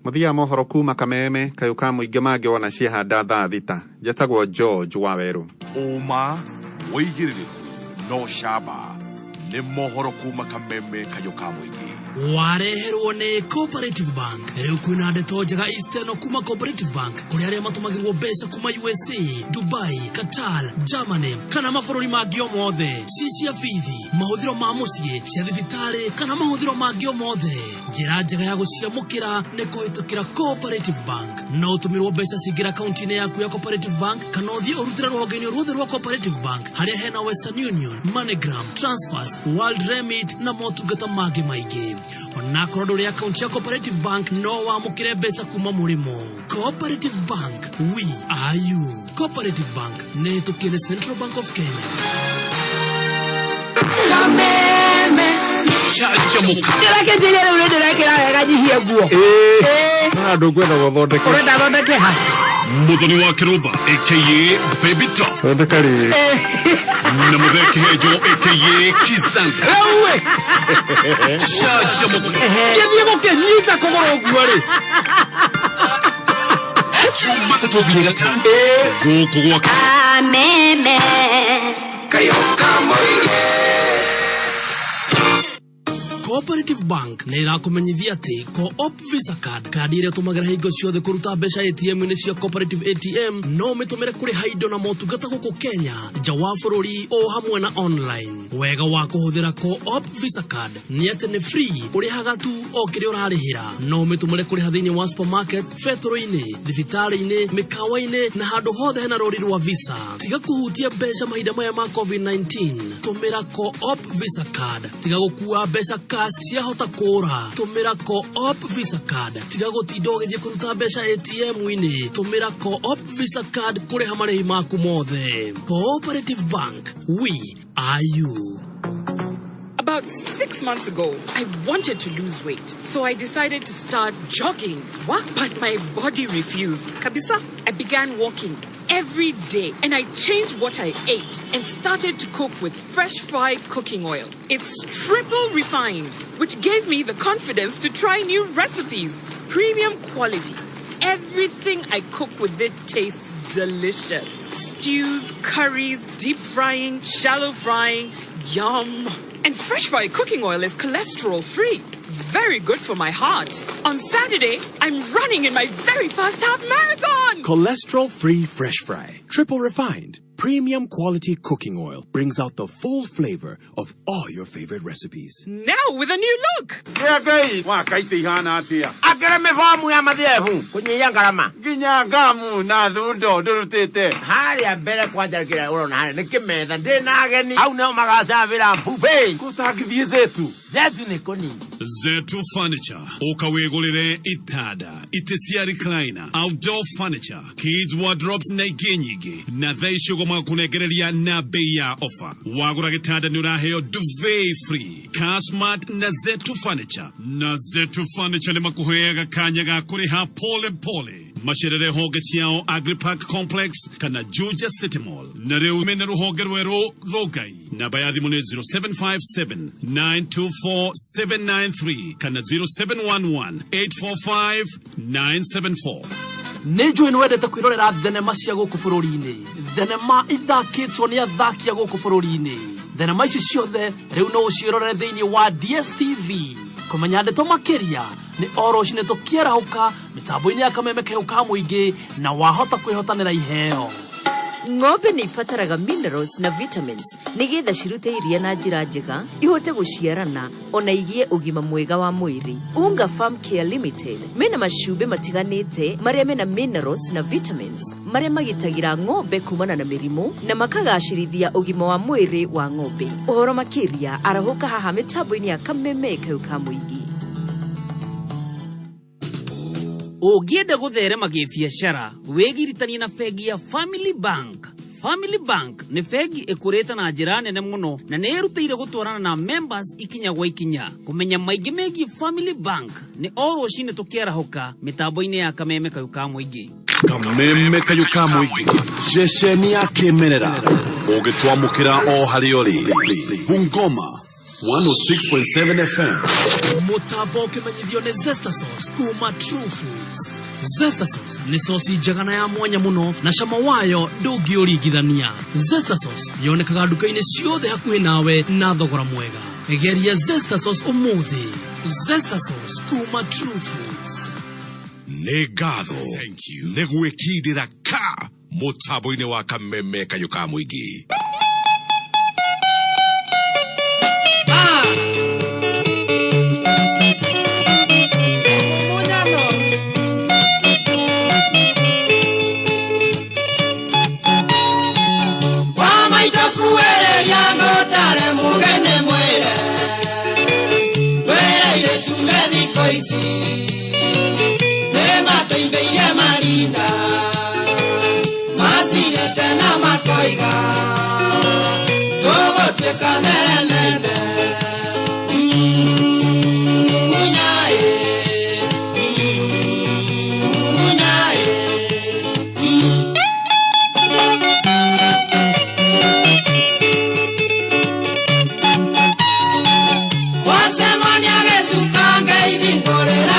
Mũthia mohoro kuma Kameme kayũ ka mũingĩ mangĩ wona ciehanda thaa 6. Njetagwo George Wawerũ. Ũma wĩigĩrĩrĩku no camba nĩ mohoro kuma Kameme kayũ ka mũingĩ. Wareherwo nĩ Cooperative Bank. Rĩu kwĩna ndeto njega Eastern kuma Cooperative Bank kũrĩ arĩa matũmagĩrwo mbeca kuma USA, Dubai, Qatar, Germany kana mabũrũri mangĩ o mothe. Ci cia bithi, mahũthĩro ma mũciĩ, cia thibitarĩ kana mahũthĩro mangĩ o mothe. Njĩra njega ya gũciamũkĩra nĩ kũhĩtũkĩra Cooperative Bank. No ũtũmĩrwo mbeca cingĩra akaunti-inĩ yaku ya Cooperative Bank kana ũthiĩ ũrutĩre rũhonge-inĩ ruothe rwa Cooperative Bank harĩa hena Western Union, MoneyGram, Transfast, World Remit na motungata mangĩ maingĩ. Onakorwo ndũrĩ akaunti ya Cooperative Bank no wamũkĩre mbeca kuma mũrĩmo. Cooperative Bank, we are you. Cooperative Bank nĩ ĩhĩtũkie nĩ Central Bank of Kenya. Kameme. Canjamũka. Ndĩrakĩnjĩria rĩu nĩ ndĩrekĩra wega nyihie nguo. Na ndũkwenda gũthondeka. Ũrenda thondeke ha? Mũthoni wa Kĩrũmba aka Baby Top. Thondeka rĩrĩ. Na Mũthee Kĩhenjo aka Kizanga. Rĩu ĩ. Canjamũka. Ngĩthiĩ gũkĩnyita kũgũrũ ũguo rĩ. Jumatatũ nginya Gatano. Gũkũ gwa Kameme. Kayũ ka mũingĩ. Cooperative Bank nĩ ĩrakũmenyithia atĩ Co-op Visa Card, kandi ĩrĩa ũtũmagĩra hingo ciothe kũruta mbeca ATM-inĩ cia Cooperative ATM, no ũmĩtũmĩre kũrĩha indo na motungata gũkũ Kenya, nja wa bũrũri o hamwe na online. Wega wa kũhũthĩra Co-op Visa Card nĩ atĩ nĩ free, ũrĩhaga tu o kĩrĩa ũrarĩhĩra. No ũmĩtũmĩre kũrĩha thĩinĩ wa supermarket, betũrũ-inĩ, thibitarĩ-inĩ, mĩkawa-inĩ na handũ hothe hena rũri rwa Visa. Tiga kũhutia mbeca mahinda maya ma COVID-19, tũmĩra Co-op Visa Card. Tiga gũkua mbeca cash ciahota kũra, tũmĩra Co-op Visa Card. Tiga gũtinda ũgĩthiĩ kũruta mbeca ATM-inĩ, tũmĩra Co-op Visa Card kũrĩha marĩhi maku mothe. Cooperative Bank, we are you. About 6 months ago, I wanted to lose weight, so I decided to start jogging. What? But my body refused. Kabisa, I began walking every day and I changed what I ate and started to cook with Fresh Fry cooking oil. It's triple refined, which gave me the confidence to try new recipes. Premium quality. Everything I cook with it tastes delicious. Stews, curries, deep frying, shallow frying. Yum. And Fresh Fry cooking oil is cholesterol free. Very good for my heart. On Saturday, I'm running in my very first half marathon. Cholesterol free Fresh Fry, triple refined, premium quality cooking oil brings out the full flavor of all your favorite recipes. Now with a new look. Kĩengei wakaite ihana atĩa? Akĩrĩ mĩbomu ya mathiebu kũnyihia ngarama. Nginya ngamu na thundo ndũrutĩte. Harĩa mbere kwanja kĩrĩa ũrona harĩa nĩ kĩmetha ndĩ na ageni hau nĩho magacabĩra buffet. Gũtangĩthiĩ Zetu. Zetu nĩ kũnini. Zetu Furniture ũkawĩgũrĩre itanda, itĩ cia recliner, outdoor furniture, kids wardrobes na ingĩ nyingĩ, na thaa ici ũguo magakũnengereria na bei ya offer. Wagũra gĩtanda nĩ ũraheo duvet free. Cashmart na Zetu Furniture. Na Zetu Furniture nĩ makũheaga kanya ga kũrĩha pole pole. Macerere honge ciao Agripark Complex kana Juja City Mall, na rĩu mena rũhonge rwerũ Rongai. Namba ya thimũ nĩ 0757 924 793 kana 0711 845 974. Nĩ njũĩ nĩ wendete kwĩrorera thenema cia gũkũ bũrũri-inĩ, thenema ithakĩtwo nĩ athaki a gũkũ bũrũri-inĩ. Thenema ici ciothe rĩu no ũciĩrorere thĩinĩ wa DSTV. Kũmenya ndeto makĩria nĩ o rũcinĩ tũkĩarahũka mĩtambo-inĩ ya Kameme Kayũ ka Mũingĩ, na wahota kwĩhotanĩra iheo. Ng'ombe nĩ ibataraga minerals na vitamins nĩgetha cirute iria na njĩra njega, ihote gũciarana ona igĩe ũgima mwega wa mwĩrĩ. Unga Farm Care Limited mena macumbĩ matiganĩte marĩa mena minerals na vitamins marĩa magitagĩra ng'ombe kumana na mĩrimũ na makagacĩrithia ũgima wa mwĩrĩ wa ng'ombe. Ũhoro makĩria arahũka haha mĩtambo-inĩ ya Kameme Kayũ ka Mũingĩ. Ũngĩenda gũtherema gĩbiacara, wĩgiritanie na bengi ya Family Bank. Family Bank nĩ bengi ĩkũrĩte na njĩra nene mũno na nĩ ĩrutĩire gũtwarana na members ikinya gwa ikinya. Kũmenya maingĩ megiĩ Family Bank nĩ o rũcinĩ tũkĩarahũka mĩtambo-inĩ ya Kameme Kayũ ka Mũingĩ. Kameme Kayũ ka Mũingĩ, ceceni ya kĩmerera ũgĩtwamũkĩra o harĩa ũrĩ. Bungoma 106.7 FM. Mũtambo ũkĩmenyithio nĩ Zesta Sauce kuma True Foods. Zesta Sauce nĩ sosi njega na ya mwanya mũno na cama wayo ndũngĩũringithania. Zesta Sauce yonekaga nduka-inĩ ciothe hakuhĩ nawe na thogora mwega. Geria Zesta Sauce ũmũthĩ. Zesta Sauce kuma True Foods. Nĩ ngatho nĩ gwĩkindĩra ka mũtambo-inĩ wa Kameme Kayũ ka Mũingĩ. Wamaitakuwereria ngotare mugene mwire wereire tume thikũ ici nĩmatũimbĩire marinda macirĩte na makoiga tũgũtuĩka theremende. Munyaĩ, munyaĩ. Wacemania gĩcuka ngeithi ngũrĩra.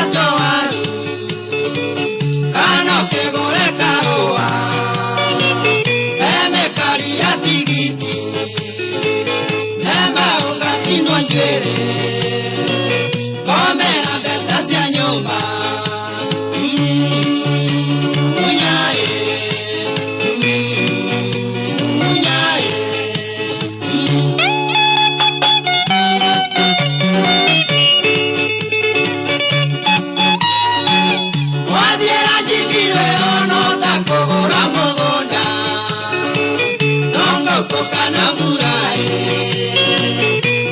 na mbura ĩ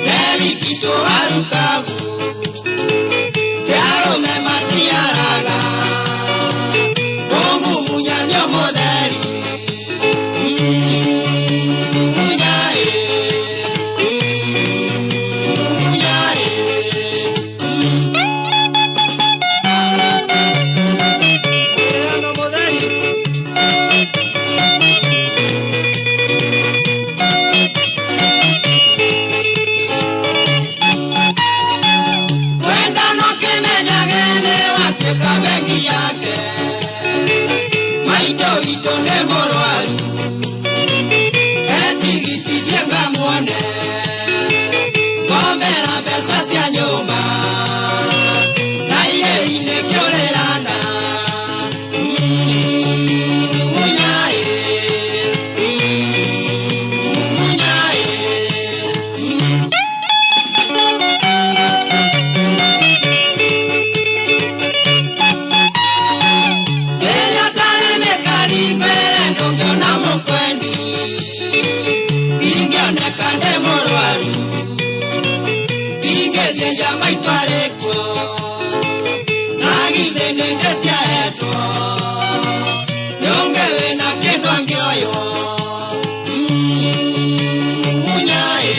Te wiki tũharukabu Te arũme matiaraga Kũmumunya nĩ mũtheri Mumunya ĩ Mumunya ĩ. Mwendano kĩmenyage nĩ watuĩka bengi yake maitũ witũ nĩ mũrwaru etigitithie ngamuone ngombera mbeca cia nyũmba na irĩhi-inĩ kĩũrĩrana Mumunya ĩ Mumunya ĩ. Rĩrĩa ũtarĩ mĩkari ngwĩre ndũngĩona mũkweni ingĩoneka ndĩ mũrwaru ingĩthiĩ nja maitũ arĩ kuo na githĩ nĩngĩtiahetwo nĩũngĩ wĩna kĩndũ angĩoywo Mumunya ĩ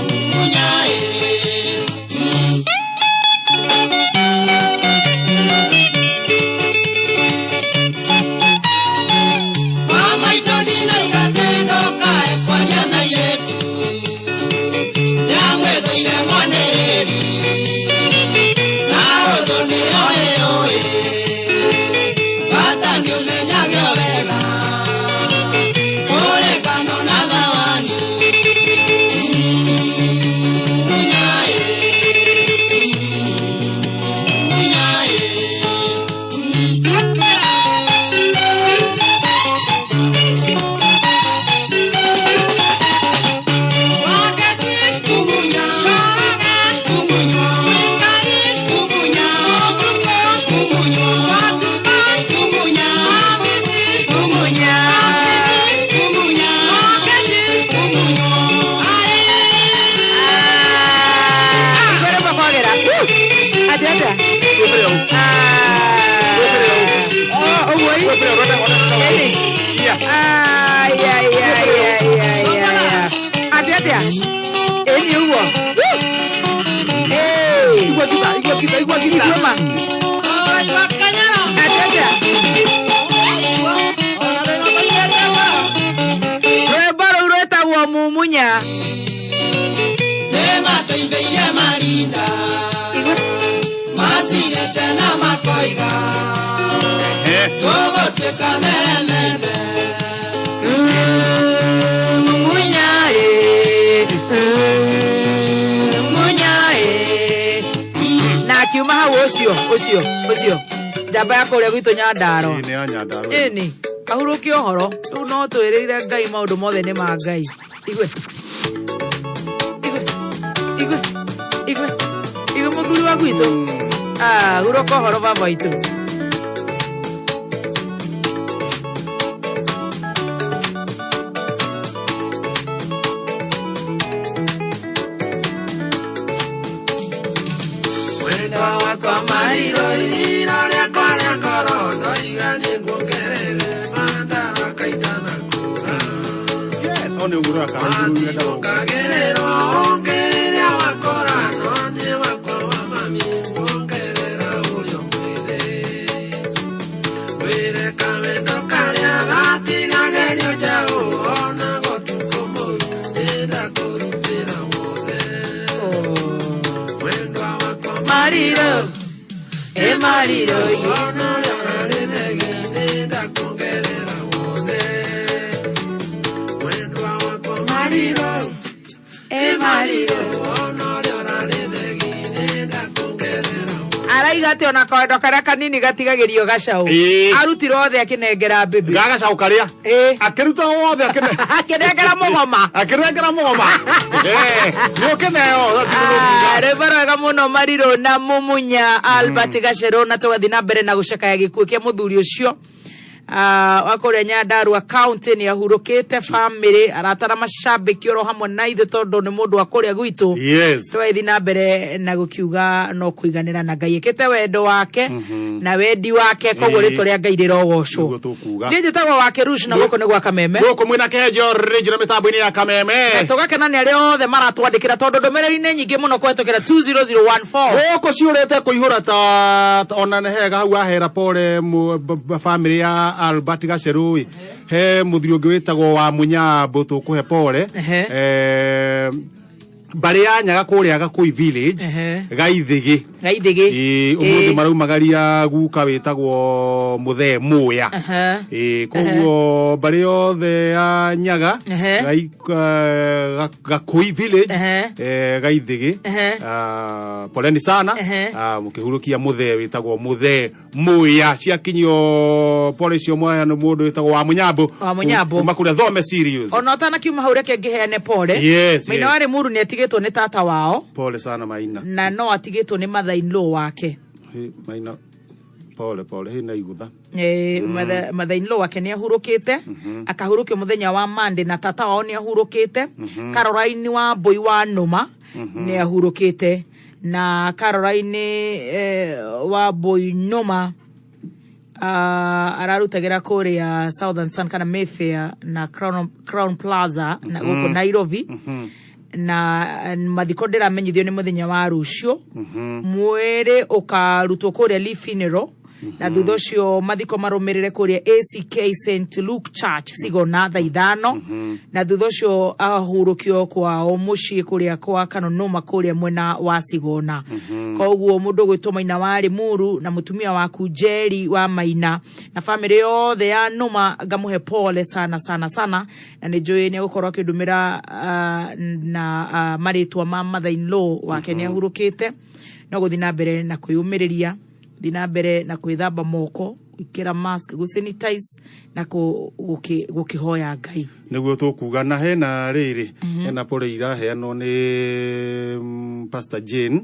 Mumunya ĩ. Mama itũ ndinaiga ndũkae kwaria na airĩtu ndĩramwĩthũire mwanĩrĩri na ũthũ nĩyo ĩũĩ bata nĩũmenyage wega kũrĩkano na thawani Mumunya ĩ Mumunya ĩ. Igwe kwagera atĩ atĩa ũguo ĩ Ai, ai, ai, ai, ai, ai, ai. Atĩ atĩa ĩni ũguo Igua gita, igua gita, igua gita. Igua ma. Atĩ atĩa rwĩmbo rũu rwĩtagwo mumunya. Nĩmatũimbĩire marinda macirĩte na makoiga tũgũtuĩka theremende Mumunya ĩ mumunya ĩ na akiuma hau ũcio ũcio ũcio njamba ya kũrĩa gwitũ Nyandarũa. Ĩĩ, nĩ ya Nyandarũa. Ĩni ahurũke ũhoro rĩu no twĩrĩire Ngai maũndũ mothe nĩ ma Ngai. Igwe igwe igwe igwe igwe mũthuri wa gwitũ. Ah, hurũka ũhoro baba witũ. Mwendwa wakwa mariro irira rĩakwa rĩa ngoro ndoiga nĩnguongerere mandaraka itanakũra. Yes, o nĩ ũguo ũraka. Matingũkagĩrĩrwo ongerere wakora no nĩ wakwa wa mami nguongerera ũrĩa mwĩthĩ wĩre kawendo karĩa gatigagerio njaũ ona gũtukũ mũru nĩndakũrutĩra wothe mwendwa wakwa mariro ĩ mariro ona ũrĩa ũrarĩ thegi nĩndakuongerera wothe mwendwa wakwa mariro ĩ mariro ona ũrĩa ũrarĩ thegi nĩndakuongerera. Araiga atĩ ona kawendo karĩa kanini gatigagĩrio gacaũ. Ĩĩ. Arutirwo othe akĩnengera mbĩmbĩ. Ga gacaũ karĩa akĩruta wothe akĩnengera mũgoma. Akĩnengera mũgoma. Nĩ ũkĩneo. Rwĩmbo rwega mũno marirũ na mumunya Albert Gacerũ na tũgathiĩ na mbere na gũcakaya gĩkuũ kĩa mũthuri ũcio. Wa kũrĩa Nyandarua county nĩ ahurũkĩte, family, arata na macambĩki oro hamwe na ithuĩ tondũ nĩ mũndũ wa kũrĩa gwitũ. Tũgagĩthiĩ na mbere na gũkiuga no kũiganĩra na Ngai ĩkĩte wendo wake na wendi wake, koguo rĩtwa rĩa Ngai rĩrogocwo. Nĩguo tũkuga. Niĩ njĩtagwo wa Kerush na gũkũ nĩ gwa Kameme. Gũkũ mwĩna Kenjo rĩnjĩra mĩtambo-inĩ ya Kameme. Na tũgakena nĩ arĩa othe maratwandĩkĩra tondũ ndũmĩrĩri nĩ nyingĩ mũno kũhetũkĩra 20014. Gũkũ ciũrĩte kũihũra ta ona nĩ hega hau ahera pole family ya Albert Gacerũ ĩ. He mũthuri ũngĩ wĩtagwo wa Mũnyambũ tũkũhe pole. Mbarĩ ya Nyaga kũrĩa Gakũi village. Gaithĩgĩ. Gaithĩgĩ. Ĩĩ, ũmũthĩ maraumagaria guka wĩtagwo Mũthee Mũya. Ĩĩ, koguo mbarĩ yothe ya Nyaga Gakũi village, Gaithĩgĩ. Poleni sana. Mũkĩhurũkia mũthee wĩtagwo Mũthee Mũya. Ciakinyio pole icio mwaya nĩ mũndũ wĩtagwo wa Mũnyambũ. Wa Mũnyambũ. Kuma kũrĩa Thome Serious. Ona ũtanakiuma hau reke ngĩheane pole. Maina wa Limuru nĩ atigĩtwo nĩ tata wao. Pole sana Maina. Na no atigĩtwo nĩ mother in law wake. Hey, Maina pole pole hĩ na igũtha. Mother in law wake nĩ ahurũkĩte, akahurũkio mũthenya wa Monday, na tata wao nĩ ahurũkĩte. Caroline wa Mbũi wa Nũma nĩ ahurũkĩte, na Caroline wa Mbũi Nũma ararutagĩra kũrĩa Southern Sun kana Mayfair na Crown Plaza na gũkũ Nairobi, na mathiko ndĩramenyithio nĩ mũthenya wa rũciũ. Mwĩrĩ ũkarutwo kũrĩa Lee Funeral na thutha ũcio mathiko marũmĩrĩre kũrĩa ACK St Luke Church Sigona thaa 5, na thutha ũcio ahurũkio kwao mũciĩ kũrĩa kwa Kanonoma kũrĩa mwena wa Sigona. Koguo mũndũ ũgwĩtwo Maina wa Limuru na mũtumia waku Njeri wa Maina na famĩlĩ yothe ya Nũma, ngamũhe pole sana sana sana, na nĩ njũĩ nĩ egũkorwo akĩndũmĩra na marĩtwa ma mother in law wake nĩ ahurũkĩte. No gũthiĩ na mbere na kwĩyũmĩrĩria, gũthiĩ na mbere na kwĩthamba moko, gwĩkĩra mask, gũ sanitize na gũkĩhoya Ngai. Nĩguo tũkuga. Na hena rĩrĩ, hena pole iraheanwo nĩ Pastor Jane,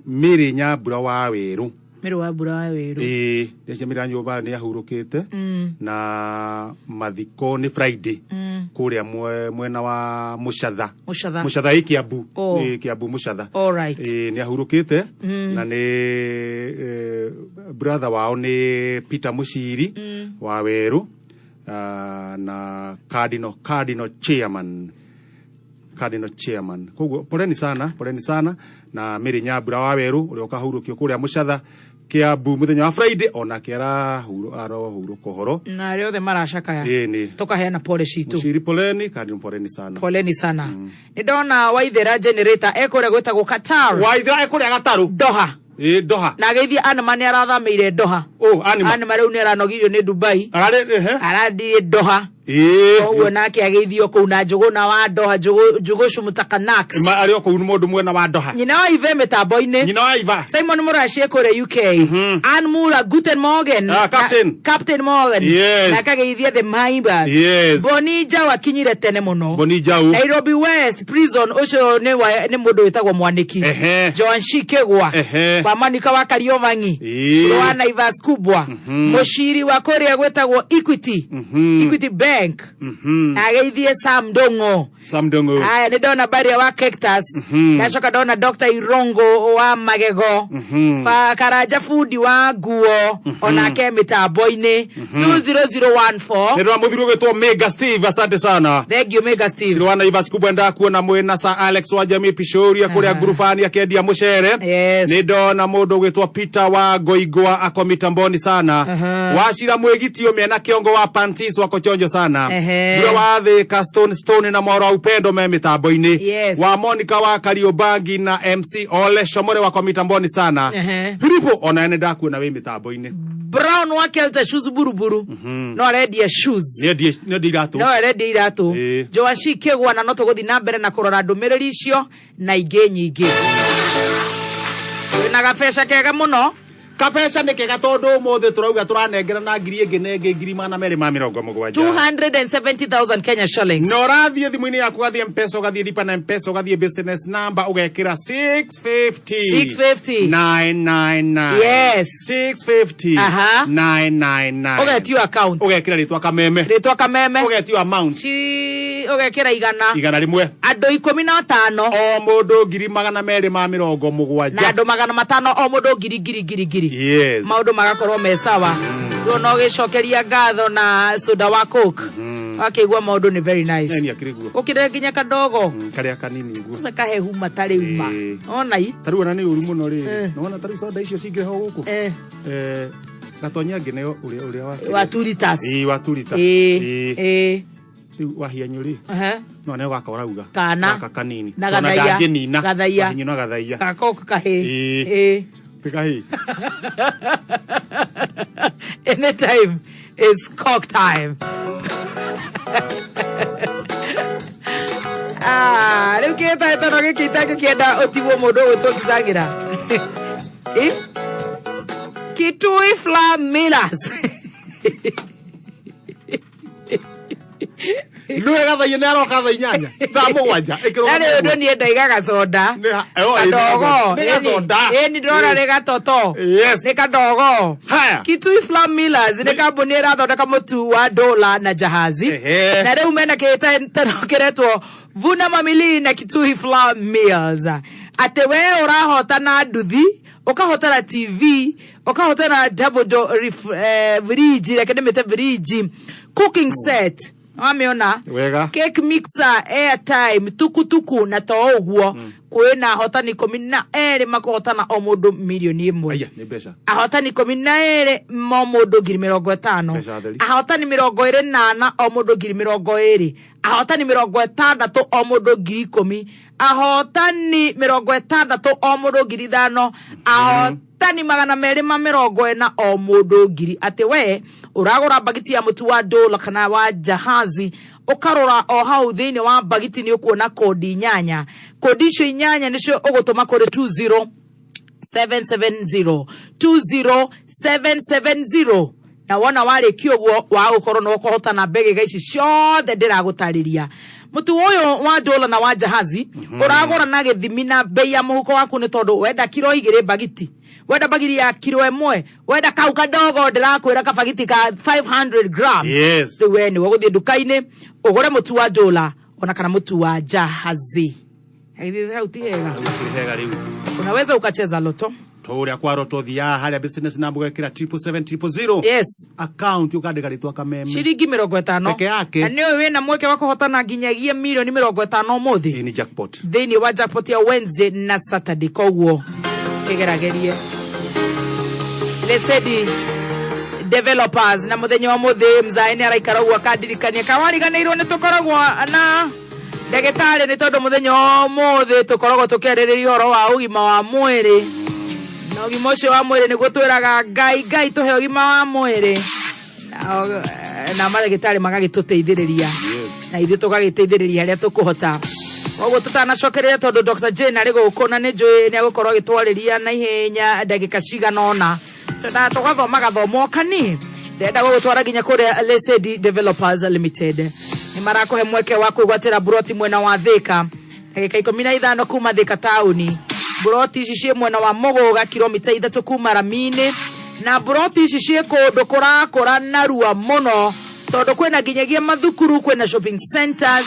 Mary Nyambura wa Werũ. Mĩrũ wa Mbura wa Wĩrũ. Ĩĩ, nĩcio Mary nyũmba nĩ ahurũkĩte na mathiko nĩ Friday kũrĩa mwena wa Mũcatha. Mũcatha. Mũcatha ĩ Kiambu. Oh. Ĩ Kiambu Mũcatha. All right. Ĩĩ, nĩ ahurũkĩte na nĩ brother wao nĩ Peter Mũciri wa Werũ, na Cardinal chairman. Koguo poleni sana, poleni sana na Mary Nyambura wa Werũ ũrĩa ũkahurũkio kũrĩa Mũcatha Kiambu mũthenya wa Friday, onake arohurũka ũhoro. Na arĩa othe maracakaya, Ĩĩ, nĩ tũkaheana pole citũ. Mũciri poleni, Cardinal poleni sana. Poleni sana. Nĩ ndona Waithera generator ekũrĩa gwĩtagwo Qatar. Waithera ekũrĩa Gataru. Doha. Ĩĩ, Doha. Na ageithia Anima, nĩ arathamĩire Doha. Oh, Anima. Anima rĩu nĩ aranogirio nĩ Dubai. Ararĩ ehe. Arathiĩ Doha. Koguo nake ageithio kũu na Njũgũna wa Doha, Njũgũ Cumutakanak. Ma arĩ o kũu mũndũ mwena wa Doha. Nyina wa Ive mĩtambo-inĩ. Nyina wa Iva. Simon Murashi kũrĩa UK. Ann Mura, Guten Morgen. Ah, Captain. Captain Morgan. Yes. Na akageithia the Maibas. Yes. Boni Jau akinyire tene mũno. Boni Jau. Nairobi West Prison, ũcio nĩ mũndũ wĩtagwo Mwaniki. Joan Shikegwa. Wa Manika wa Kariobangi. Wa Naivas Kubwa. Mũciri wa kũrĩa gwĩtagwo Equity. Equity Bank. Ageithie Sam Dongo. Sam Dongo. Aya, nĩ ndona Baria wa Cactus. Ndacoka ndona Dr. Irongo wa Magego. Karanja bundi wa nguo onake mĩtambo-inĩ 20014. Nĩ ndona mũthuri ũgwĩtwo Mega Steve, asante sana. Thank you, Mega Steve. Sirwana Ivas kubwa ndakuona mwena Sir Alex wa Jamii Pishoria kũrĩa ngurubani akĩendia mũcere. Yes. Nĩ ndona mũndũ ũgwĩtwo Peter wa Ngoingwa ako mitamboni sana. Wacira mwĩgitio mĩena kĩongo wa Pantis wako chonjo sana. Mbura wa Thika Stone Stone na Mwaro wa Upendo me mĩtambo-inĩ. Wa Monica wa Kariobangi na MC Ole Shomore wako mitamboni sana. Filipo ona ene ndakuona wĩ mĩtambo-inĩ. Brown wa Kelta Shoes buruburu no arendia shoes. Nĩendie iratũ. No arendia iratũ. Joashi Kĩgwa, na no tũgũthiĩ na mbere na kũrora ndũmĩrĩri icio na ingĩ nyingĩ. Wĩna gabeca kega mũno. Kabeca nĩ kega tondũ ũmũthĩ tũrauga tũranengerana ngiri ĩngĩ na ĩngĩ 270,000. 270,000 Kenya shillings. Na ũrathiĩ thimũ-inĩ yaku ũgathiĩ mpesa, ũgathiĩ lipa na mpesa, ũgathiĩ business number, ũgekĩra 650 650. 999. Yes. 650 Aha. 999. Ũgetio account. Ũgekĩra rĩtwa Kameme. Rĩtwa Kameme. Ũgetio amount. Ci ũgekĩra igana. 100. Andũ 15. O mũndũ 270,000. Na andũ 500 o mũndũ ngiri ngiri ngiri ngiri. Yes. Maũndũ magakorwo me sawa. Rĩu no gĩcokeria ngatho na soda wa Coke. Wakĩigua maũndũ nĩ very nice. Nĩ akĩrĩ guo. Ũkĩrĩa nginya kadogo. Karĩa kanini guo. Sasa kahehu matarĩ uma. Ĩĩ. Ona i. Tarĩu ona nĩ ũru mũno rĩ. Eh. Nĩwona tarĩu soda icio cingĩrehwo gũkũ. Eh. Eh, gatonya ngĩneo ũrĩa ũrĩa wa Wa 2 liters. Ĩĩ, wa 2 liters. Ĩĩ. Ĩĩ. Ĩĩ. Rĩu wahianyũ rĩ. Aha. No neo gaka ũrauga. Kana. Gaka kanini. Na Ona gathaiya. ndangĩnina. Gathaiya. Wahinyũ na gathaiya. Gakoka kahĩ. Ĩĩ. Ĩĩ. Ti kahĩ. Anytime is cock time. Ah, rĩu kĩhĩtahĩtano gĩkĩ itangĩkĩenda ũtigwo mũndũ ũgwĩtwo Kisangira. Eh? Kitui Flour Millers. Nĩwe gathaiya nĩ aroka thaa 8. Thaa 7. Ĩkĩrwo Na rĩu ũndũ niĩ ndaiga gacoda. oh, ĩ, Kadogo. nĩ gacoda. Ĩni ndĩrona nĩ gatoto. Yes. Nĩ kadogo. Haya. Kitui Flour Millers nĩ kambuni ĩrathondeka mũtu wa dola na jahazi. Ehe. Na rĩu mena kĩhĩtahĩtano kĩretwo Vuna Mamili na Kitui Flour Mills. Atĩ we ũrahotana nduthi, ũkahotana TV, ũkahotana double door fridge, reke ndĩmĩte fridge, cooking set. Wamĩona? Wega. Cake mixer, airtime, tukutuku na to ũguo kwĩna ahotani 12 makũhotana o mũndũ 1 million. Aya, nĩ mbeca. Ahotani 12 mo mũndũ 50,000. Mbeca theri. Ahotani 24 o mũndũ 20,000. Ahotani 60 o mũndũ 10,000. Ahotani 60 o mũndũ 5,000. Ahotani 240 o mũndũ ngiri. Atĩ we ũragũra mbagiti ya mũtu wa dola kana wa jahazi, ũkarora o hau thĩinĩ wa mbagiti nĩ ũkuona kodi 8. Kodi icio 8 nĩcio ũgũtũma kũrĩ 20 770 20770 na wona warĩkia ũguo wa gũkorwo nĩ ũkũhotana mbegega ici ciothe ndĩragũtarĩria. Mũtu ũyũ wa dola na wa jahazi ũragũra na gĩthimi na bei ya mũhuko waku, nĩ tondũ wenda kiro 2 mbagiti, wenda bagiri ya kiro 1, wenda kau kadogo ndĩrakwĩra kabagiti ka 500 grams. Yes. Rĩu we nĩwe ũgũthiĩ nduka-inĩ ũgũre mũtu wa dola ona kana mũtu wa jahazi. Hau ti hega. Kĩrĩ hega rĩu. Unaweza ukacheza loto. Tũrĩa kwa roto thiaga harĩa business number ũgekĩra 777 000. Yes. Account ũkandĩka rĩtwa Kameme. Ciringi 50. Peke yake. Na nĩũĩ wĩna mweke wa kũhotana nginyagia 50 million ũmũthĩ. Ĩ, nĩ jackpot. Thĩinĩ wa jackpot ya Wednesday na Saturday, koguo kĩgeragerie. Lesedi Developers na mũthenya wa mũthĩ mzae nĩ araikara ũguo akandirikania kawariganĩirwo nĩ tũkoragwo na ndagĩtarĩ, nĩ tondũ mũthenya wa ũmũthĩ tũkoragwo tũkĩarĩrĩria ũhoro wa ũgima wa mwĩrĩ, na ũgima ũcio wa mwĩrĩ nĩguo twĩraga Ngai, Ngai tũhe ũgima wa mwĩrĩ, na maragĩtarĩ magagĩtũteithĩrĩria na ithuĩ tũgagĩteithĩrĩria harĩa tũkũhota. Koguo tũtanacokereria, tondũ Dr. Jane arĩ gũkũ na nĩ njũĩ nĩ agũkorwo agĩtwarĩria na ihenya ndagĩka cigana ũna, na tũgathoma gathomo kani ndĩrenda gũgũtwara nginya kũrĩa Lesedi Developers Limited. Nĩ marakũhe mweke wa kwĩgwatĩra buroti mwena wa Thĩka, ndagĩka 15 kuma Thĩka taũni. Buroti ici ciĩ mwena wa Mũgũga, kilomita 3 kuma rami-inĩ, na buroti ici ciĩ kũndũ kũrakũra narua mũno, tondũ kwĩna nginyagia mathukuru, kwĩna shopping centers,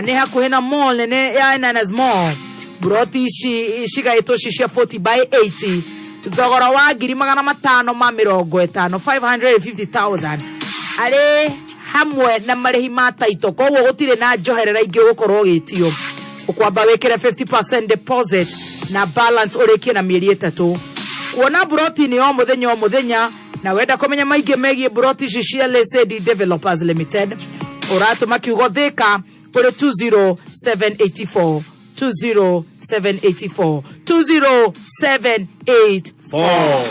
nĩ hakuhĩ na mall nene ya Nanas Mall. Buroti ici cigaĩtwo ci cia 40 by 80, thogora wa 550,000, 550,000, arĩ hamwe na marĩhi ma taito. Koguo gũtirĩ na njoherera ingĩ ũgũkorwo ũgĩtio. Ũkwamba wĩkĩre 50% deposit na balance ũrĩkie na mĩeri 3. Kuona buroti nĩ o mũthenya o mũthenya, na wenda kũmenya maingĩ megiĩ buroti ici cia Lesedi Developers Limited, ũratũma kiugo Thĩka kũrĩ 20784, 20784, 20784.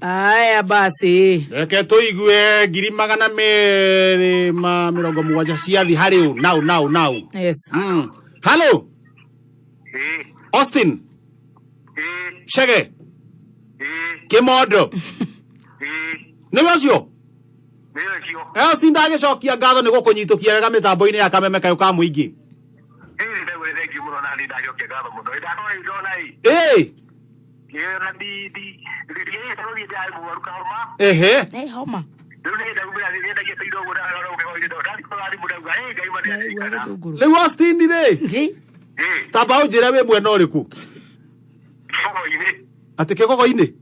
Aya basi. Reke tũigue 270,000 ciathi harĩ ũ now now now. Yes. Hello. Austin. Chege. Kimondo. Nĩwe ũcio? Austin ndagĩcokia ngatho nĩ gũkũnyitũkia wega mĩtambo-inĩ ya kameme kayũ ka mũingĩ. Ĩĩ. Ehe. Nĩ homa. Rĩu Austin rĩ. Tamba ũnjĩre wĩ mwena ũrĩkũ? Atĩ kĩgogo-inĩ?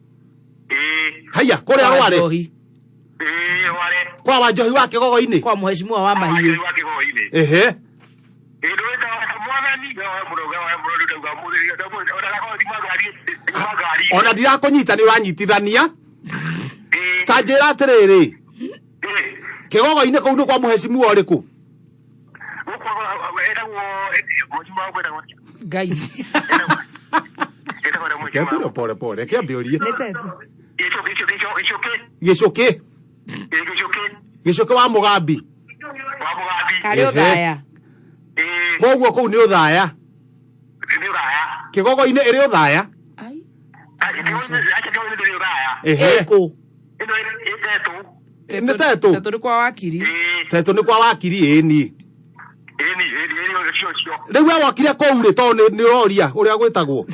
Haiya, kũrĩa Rware. Kwa Wanjohi wa kĩgogo-inĩ. Kwa mheshimiwa wa mahiũ. Ehe. Ona ndirakũnyita nĩ ũranyitithania. Ta njĩra atĩrĩrĩ. Kĩgogo-inĩ kũu nĩ kwa mheshimiwa ũrĩkũ? Ngai. Ketire pole pole, kĩambe ũrie. Nĩ tete. Gĩcũkĩ. Gĩcũkĩ wa Mũgambi. Karĩ Ehe. ũthaya. Koguo kũu nĩ ũthaya. Kĩgogo-inĩ ĩrĩ ũthaya. Ehe. Ĩkũ. Nĩ tetũ. Tetũ nĩ kwa wakiri. Tetũ nĩ kwa wakiri ĩni. Rĩu we wokire kũu rĩ tondũ nĩ ũroria ũrĩa gwĩtagwo.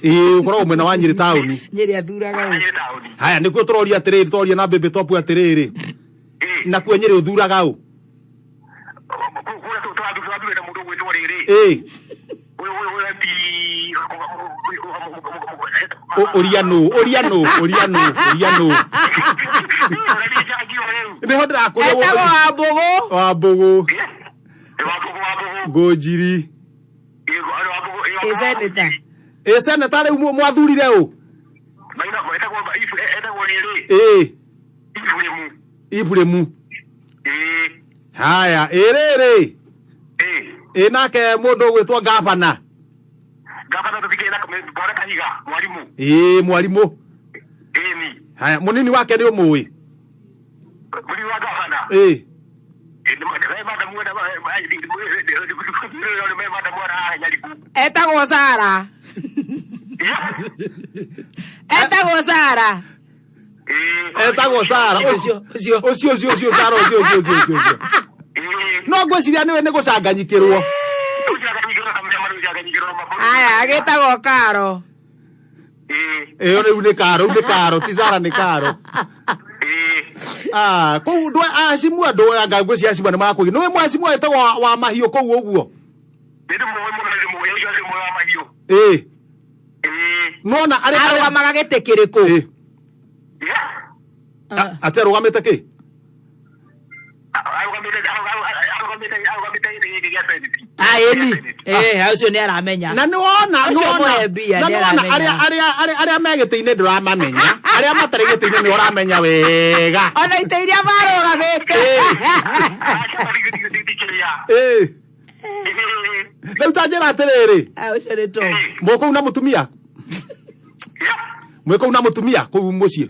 Ĩĩ ũkoragwo mwena wa Nyĩrĩ taũni. Nyĩrĩ athuraga ũ. Haya nĩkuo tũroria atĩrĩrĩ tũroria na Baby Top atĩrĩrĩ. Nakuo Nyĩrĩ ũthuraga ũ? Ĩĩ. Ũria nũ, ũria nũ, ũria nũ, ũria nũ. Nĩho ndĩrakũria Etagwo Wambũgũ. Wambũgũ. Ngũnjiri. Ĩ seneta. Ĩ seneta rĩu mwathurire ũ? Ĩĩ. Iburĩmu. Haya, ĩ rĩrĩ. Ĩ nake mũndũ ũgwĩtwo gavana. Ĩĩ mwarimũ. Haya, mũnini wake nĩ ũmũĩ? Ĩĩ. Etagwo Sara. Etagwo Sara. Etagwo Sara. Ũcio, ũcio. Ũcio ũcio ũcio Sara ũcio ũcio ũcio ũcio ũcio. No ngwĩciria nĩwe nĩ gũcanganyikĩrwo. Aya, agĩtagwo Karo. Ĩyo rĩu nĩ karo, rĩu nĩ karo, ti Sara nĩ karo. Ah, kũu ndũ acimua andũ anga ngwĩciria acimua nĩ marakũgia. Nĩwe mwacimua wĩtagwo wa mahiũ kũu ũguo. Ĩĩ. Nona arĩa Arũgamaga gĩtĩ kĩrĩkũ? Atĩ arũgamĩte kĩ? Ah, ĩni. Eh, ũcio nĩ aramenya. Na nĩ wona, nĩ Ũcio wona, mũhe mbia na nĩ nĩ wona aramenya. arĩa arĩa arĩa arĩa me gĩtĩ-inĩ ndũramamenya, arĩa matarĩ gĩtĩ-inĩ nĩ ũramenya wega. Ona itĩ iria marũgamĩte. Ĩĩ. Rĩu ta njĩra atĩrĩrĩ. Ah, ũcio nĩ Tom. Mwĩ kũu na mũtumia? Mwĩ kũu na mũtumia kũu mũciĩ?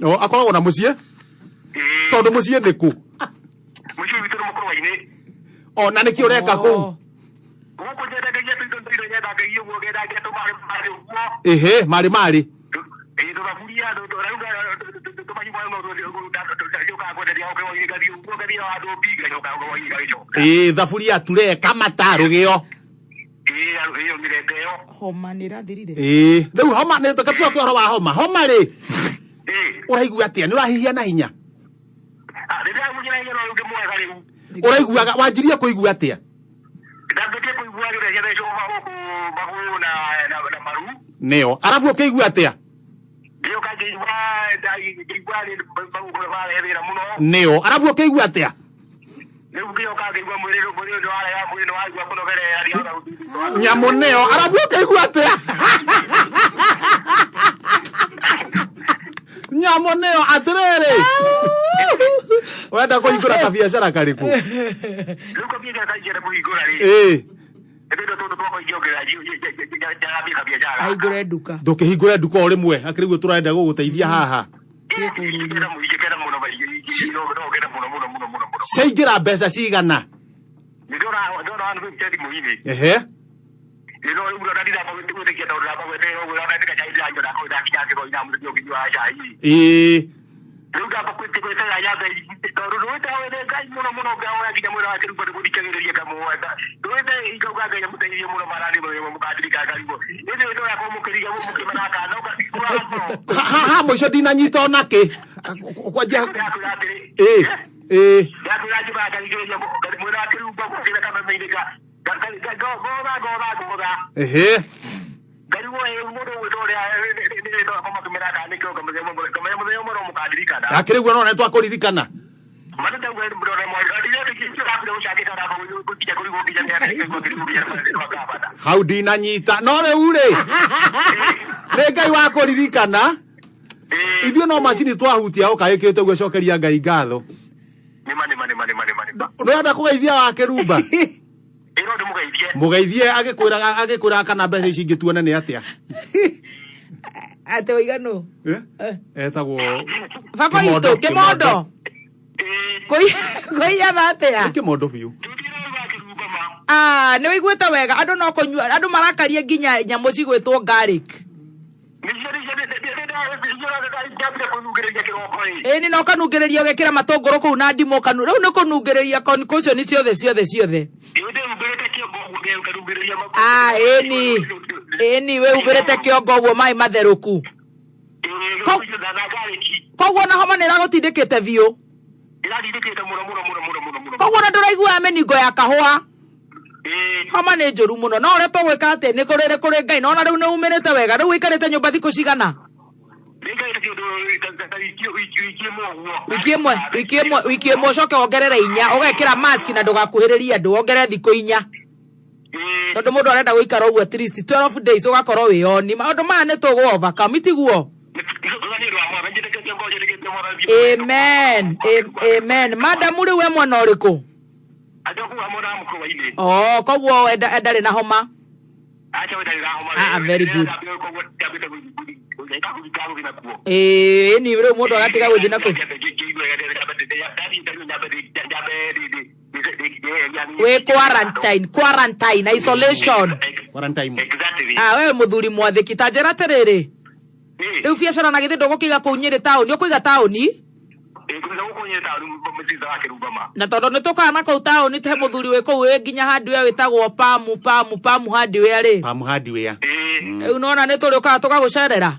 O, akoragwo na mũciĩ? Tondũ mũciĩ nĩ kũ? O, na nĩkĩ ũreka kũu? Ĩhĩ, marĩ marĩ. Ĩĩ, thaburia ture kamata rũgĩo. Homa nĩ ĩrathirire. Ĩĩ, rĩu homa nĩ tũcoke ũhoro wa homa. Homa rĩ, ũraigua atĩa? Nĩ ũrahihia na hinya? Ũraiguaga, wanjirie kũigua atĩa? Nĩyo. Arabu ũkĩigua atĩa? Nĩyo. Arabu ũkĩigua atĩa? Nyamũ nĩyo. Arabu ũkĩigua atĩa? Nyamũ nĩyo atĩrĩrĩ. Wenda kũhingũra kabiacara karĩkũ? Ĩĩ. Ahingũre nduka. Ndũkĩhingũre nduka o rĩmwe akĩrĩ guo tũrenda gũgũteithia haha. Ciaingĩra mbeca cigana? Ehe. Ĩĩ. Ha ha mũico ndinanyita ona kĩ. Kwanjia. Ĩĩ. Ĩĩ. Ehe. Akĩrĩ guo no nĩ twakũririkana. Hau ndinanyita no rĩu rĩ nĩ Ngai wa kũririkana ithuĩ no macini twahutia ũkaĩkĩte ũguo cokeria Ngai ngatho. Ndũrenda kũgeithia wa kĩrumba? Mũgeithie agĩkwĩraga agĩkwĩraga kana mbeca ici ingĩ tuone nĩ atĩa. Atĩ ũiganu. Eh? Etagwo Baba Kĩmondo, witũ kĩmondo. Kũiyana atĩa? Nĩ kĩmondo biũ. Ah, nĩ wĩiguĩte wega andũ no kũnyua andũ marakaria nginya nyamũ cigwĩtwo garlic. Ĩni na ũkanungĩrĩria ũgekĩra matũngũrũ kũu na ndimũ ũkanu rĩu nĩ kũnungĩrĩria concoction ciothe ciothe ciothe. Ah, ĩni ĩni wĩhumbĩrĩte kĩongo ũguo maĩ matherũku. Koguo na homa nĩ ĩragũtindĩkĩte biũ. Koguo na ndũraiguaga mĩningo ya kahũa. Homa nĩ njũru mũno no ũrĩa tũgwĩka atĩ nĩ kũrĩ nĩ kũrĩ Ngai nona rĩu nĩ umĩrĩte wega rĩu ũikarĩte nyũmba thikũ cigana? Wiki ĩmwe wiki ĩmwe wiki ĩmwe ũcoke wongerere inya ũgekĩra mask na ndũgakuhĩrĩrie andũ wongerere thikũ inya tondũ mũndũ arenda gũikara ũguo at least 12 days ũgakorwo wĩ oni maũndũ maya nĩ tũgũ overcome itiguo? Amen. Amen. Madam rĩu we mwena ũrĩkũ? Oh, koguo we ndarĩ na homa. Ah, very good. Ĩĩ ni rĩu mũndũ agatiga gũthiĩ na kũu. Wĩ quarantine, quarantine, isolation. Quarantine. Ah, we mũthuri mwathĩki ta njĩra atĩrĩrĩ. Rĩu biacara na githĩ ndũgũkĩiga kũu Nyĩrĩ taũni, ũkũiga taũni? Na tondũ nĩ tũkaga na kũu taũni he mũthuri wĩ kũu wĩ nginya hardware wĩtagwo Pamu Pamu Pamu hardware rĩ. Pamu hardware. Rĩu nĩwona nĩ tũrĩũkaga tũgagũcerera.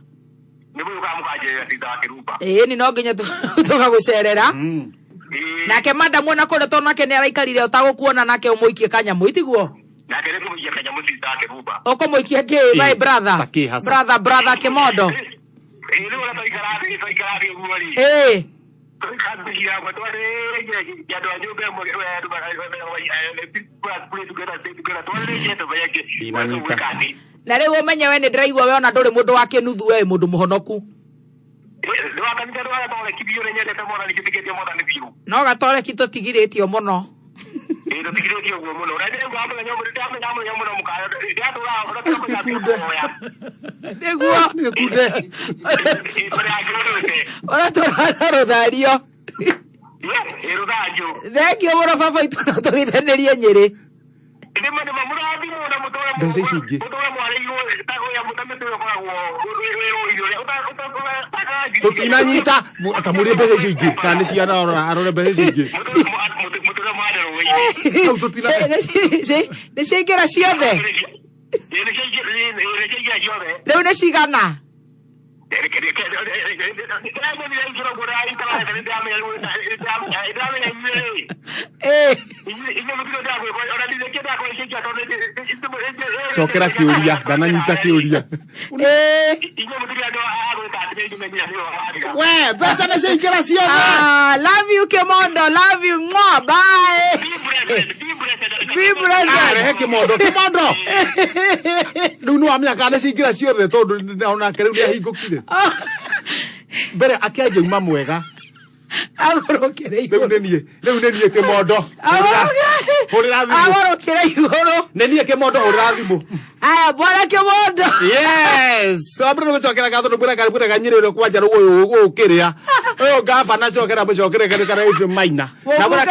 Ĩĩ ni no nginya tũgagũcerera. Nake madamu ona kũrĩa tondũ nake nĩ araikarire ũtagũkuona nake ũmũikie kanyamũ itiguo? Ũkũmũikia kĩ my brother? Takĩ hasa. Brother brother kĩmondo. Ĩĩ. Ndinanyita. Na rĩu ũmenye we nĩ ndĩraigua we ona ndũrĩ mũndũ wa kĩnuthu we wĩ mũndũ mũhonoku. No gatoreki tũtigirĩtio mũno. Nĩguo. Ũrĩa tũrana rũthario. Thengiũ mũno baba itũ no tũgithanĩrie Nyĩrĩ. Mbeca ici ingĩ. Tũtinanyita ta mũrie mbeca icio ingĩ kana nĩ ciana arore mbeca icio ingĩ. Hau Nĩ ciaingĩra ciothe? Rĩu nĩ cigana? Cokera kĩũria ndananyita kĩũria. We mbeca nĩ ciaingĩra ciothe. Ah, love you Kimondo, love you. Mwah, bye. Be blessed. Ah, rehe kĩmondo kĩmondo rĩu nĩ wamenya kana nĩ ciaingĩra ciothe tondũ onake rĩu nĩ ahingũkire mbere akĩanjia uma mwega Agũrũkĩre rĩu nĩ niĩ rĩu nĩ niĩ kĩmondo hũrĩra thimũ Agũrũkĩre igũrũ nĩ niĩ kĩmondo hũrĩra thimũ. Haya bwana Kimondo. Yes, wambere nĩ gũcokera ngatho nĩ kwĩra karibu na nyĩrĩ kwanja rũgũ ũyũ ũkĩrĩa ũyũ gavana cokera mũcokere kare kare ũcio maina Na bũra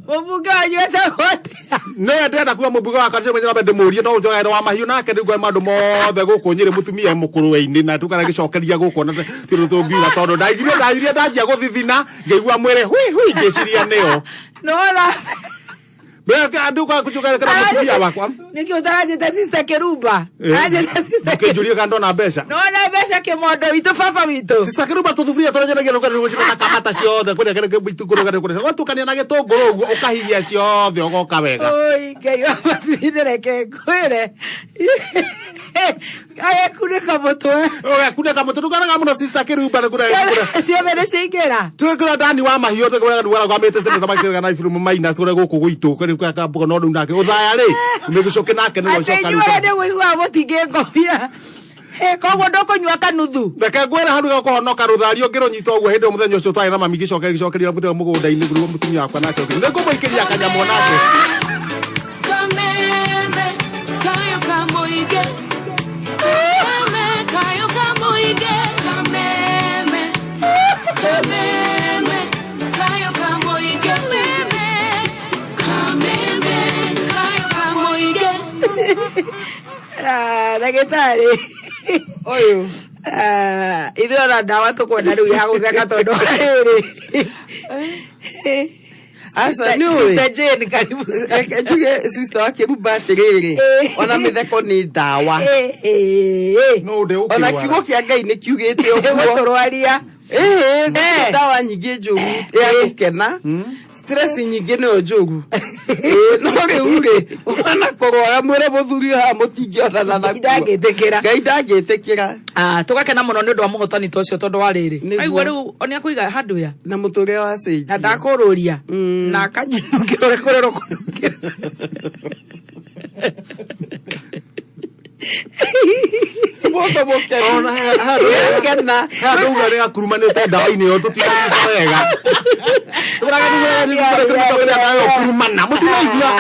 Mũmbunge wanyu etagwo atĩa? nĩ ndĩrenda kuga mũmbunge wakwa nĩcio mwenye ndĩmũrie no ũnjogerere wa mahiũ nake nĩguo maũndũ mothe gũkũ nyĩrĩ mũtumia mũkũrũ-inĩ na tukara gĩcokeria gũkũ na tũrũ tũngiuga tondũ ndaiguire ndaiguire ndanjia gũthithina ngĩigua mwĩrĩ hui hui ngĩciria nĩo Nona. Mbere andũ kwa kũcokeria kana mũtumia wakwa Nĩkĩ ũtaranjĩta sister Kĩrumba? Aranjĩta sister Ndũkĩnjũrie kana ndona mbeca. Nona mbeca Kĩmondo witũ baba witũ. Sister Kĩrumba tũthuburia tũrĩa njenagia nũkũ nĩ kamata ciothe kũrĩa kĩrĩa gĩtũngũrũ kũrĩa kũrĩa ũgatukania na gĩtũngũrũ ũguo ũkahihinya ciothe ũgoka wega. Oi Ngai wa matu-inĩ reke ngwĩre. Agĩkunĩka mũtwe. Ũgakunĩka mũtwe ndũkanaga mũno sister Kĩrumba nĩ kũrĩa Ciothe nĩ ciaingĩra. Twekora ndani wa mahiũ twekora ndwara kwa mĩtĩ cene thamaki kana iburu maina tũrĩa gũkũ gwitũ kũrĩa kwa mboga no rĩu nake ũthaya rĩ nĩgũcoke nake nĩ Atĩ gũcoka inyuĩ rĩu nĩ mũiguaga mũtingĩngomia. Koguo ndũkũnyua kanuthu. Reke ngwĩre hau gũkũhonoka rũthario ngĩrũnyita ũguo hĩndĩ ĩyo mũthenya ũcio twarĩ na mami ngĩcoka gĩcokeria mũtwe mũgũnda-inĩ ngũrwo mũtumia wakwa nake ũkĩ nĩ ngũmũikĩria kanyamũ nake Kameme, kayo kamoige. Kameme, kayo kamoige. Kameme, kameme, kayo kamoige. Kameme, kameme, kayo kamoige. Ah, ndagĩtarĩ ũyũ ithuĩ ona ndawa tũkwenda rĩu ya gũtheka tondũ rĩrĩ Aca, nĩ ũĩ. Sister Jane karibu Reke njuge sister wa Kĩrumba atĩrĩrĩ ona mĩtheko nĩ ndawa ona kiugo kĩa Ngai nĩ kiugĩte ũguo Gũtũrwaria ĩĩ gũtirĩ ndawa nyingĩ njũru ya gũkena stress nyingĩ nĩyo njũru Ĩĩ, no rĩu rĩ wana kũrwara mwĩre mũthuri haha mũtingĩonana nakuo Ndangĩtĩkĩra. Ngai ndangĩtĩkĩra Ah, tũgakena mũno nĩ ũndũ wa mũhotani ta ũcio tondũ wa rĩrĩ Nĩguo. aigua rĩu nĩ akũiga handũ ya na mũtũrĩre wa cenjia na ndakũrũria na akanyinũkĩra ũrĩa kũrerwo kũnungĩra mũndũ mũkenu Ona Kena. handũ uga nĩ gakurumanĩte ndawa-inĩ ĩyo tũtiranyita wega kurumana mũtiraigua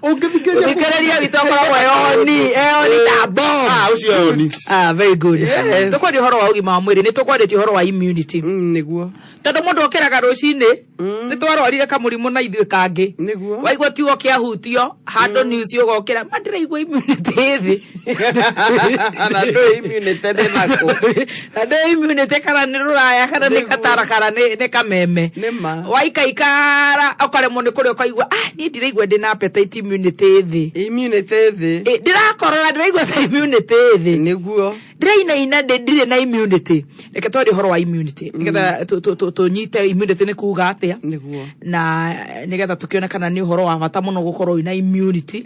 ũngĩthikĩrĩria Mũthikĩrĩria witũ akoragwo eoni eoni ta bomb Ah, ũcio eoni Ah, very good. Yes. Tũkwaria ũhoro wa ũgima wa mwĩrĩ nĩ tũkwarĩtie ũhoro wa immunity nĩguo tondũ mũndũ okĩraga rũcinĩ nĩ twarwarire kamũrimũ na ithuĩ kangĩ nĩguo waigua kiugo kĩahutio handũ news ũgokĩra ma ndĩraigua immunity ĩ thĩ na ndũĩ immunity nĩ nakũ na ndũĩ immunity kana nĩ rũraya kana nĩ katara kana nĩ kameme nĩma waikaikara ũkaremwo nĩ kũrĩa ũkaigua ah niĩ ndiraigua ndĩna appetite immunity ĩ thĩ immunity ĩ thĩ ndĩrakorora ndĩraigua ta immunity ĩ thĩ nĩguo ndĩrainaina ndirĩ na immunity reke twarie ũhoro wa immunity nĩgetha tũnyite immunity nĩ kuga atĩa nĩguo na nĩgetha tũkĩone kana nĩ ũhoro wa bata mũno gũkorwo wĩna immunity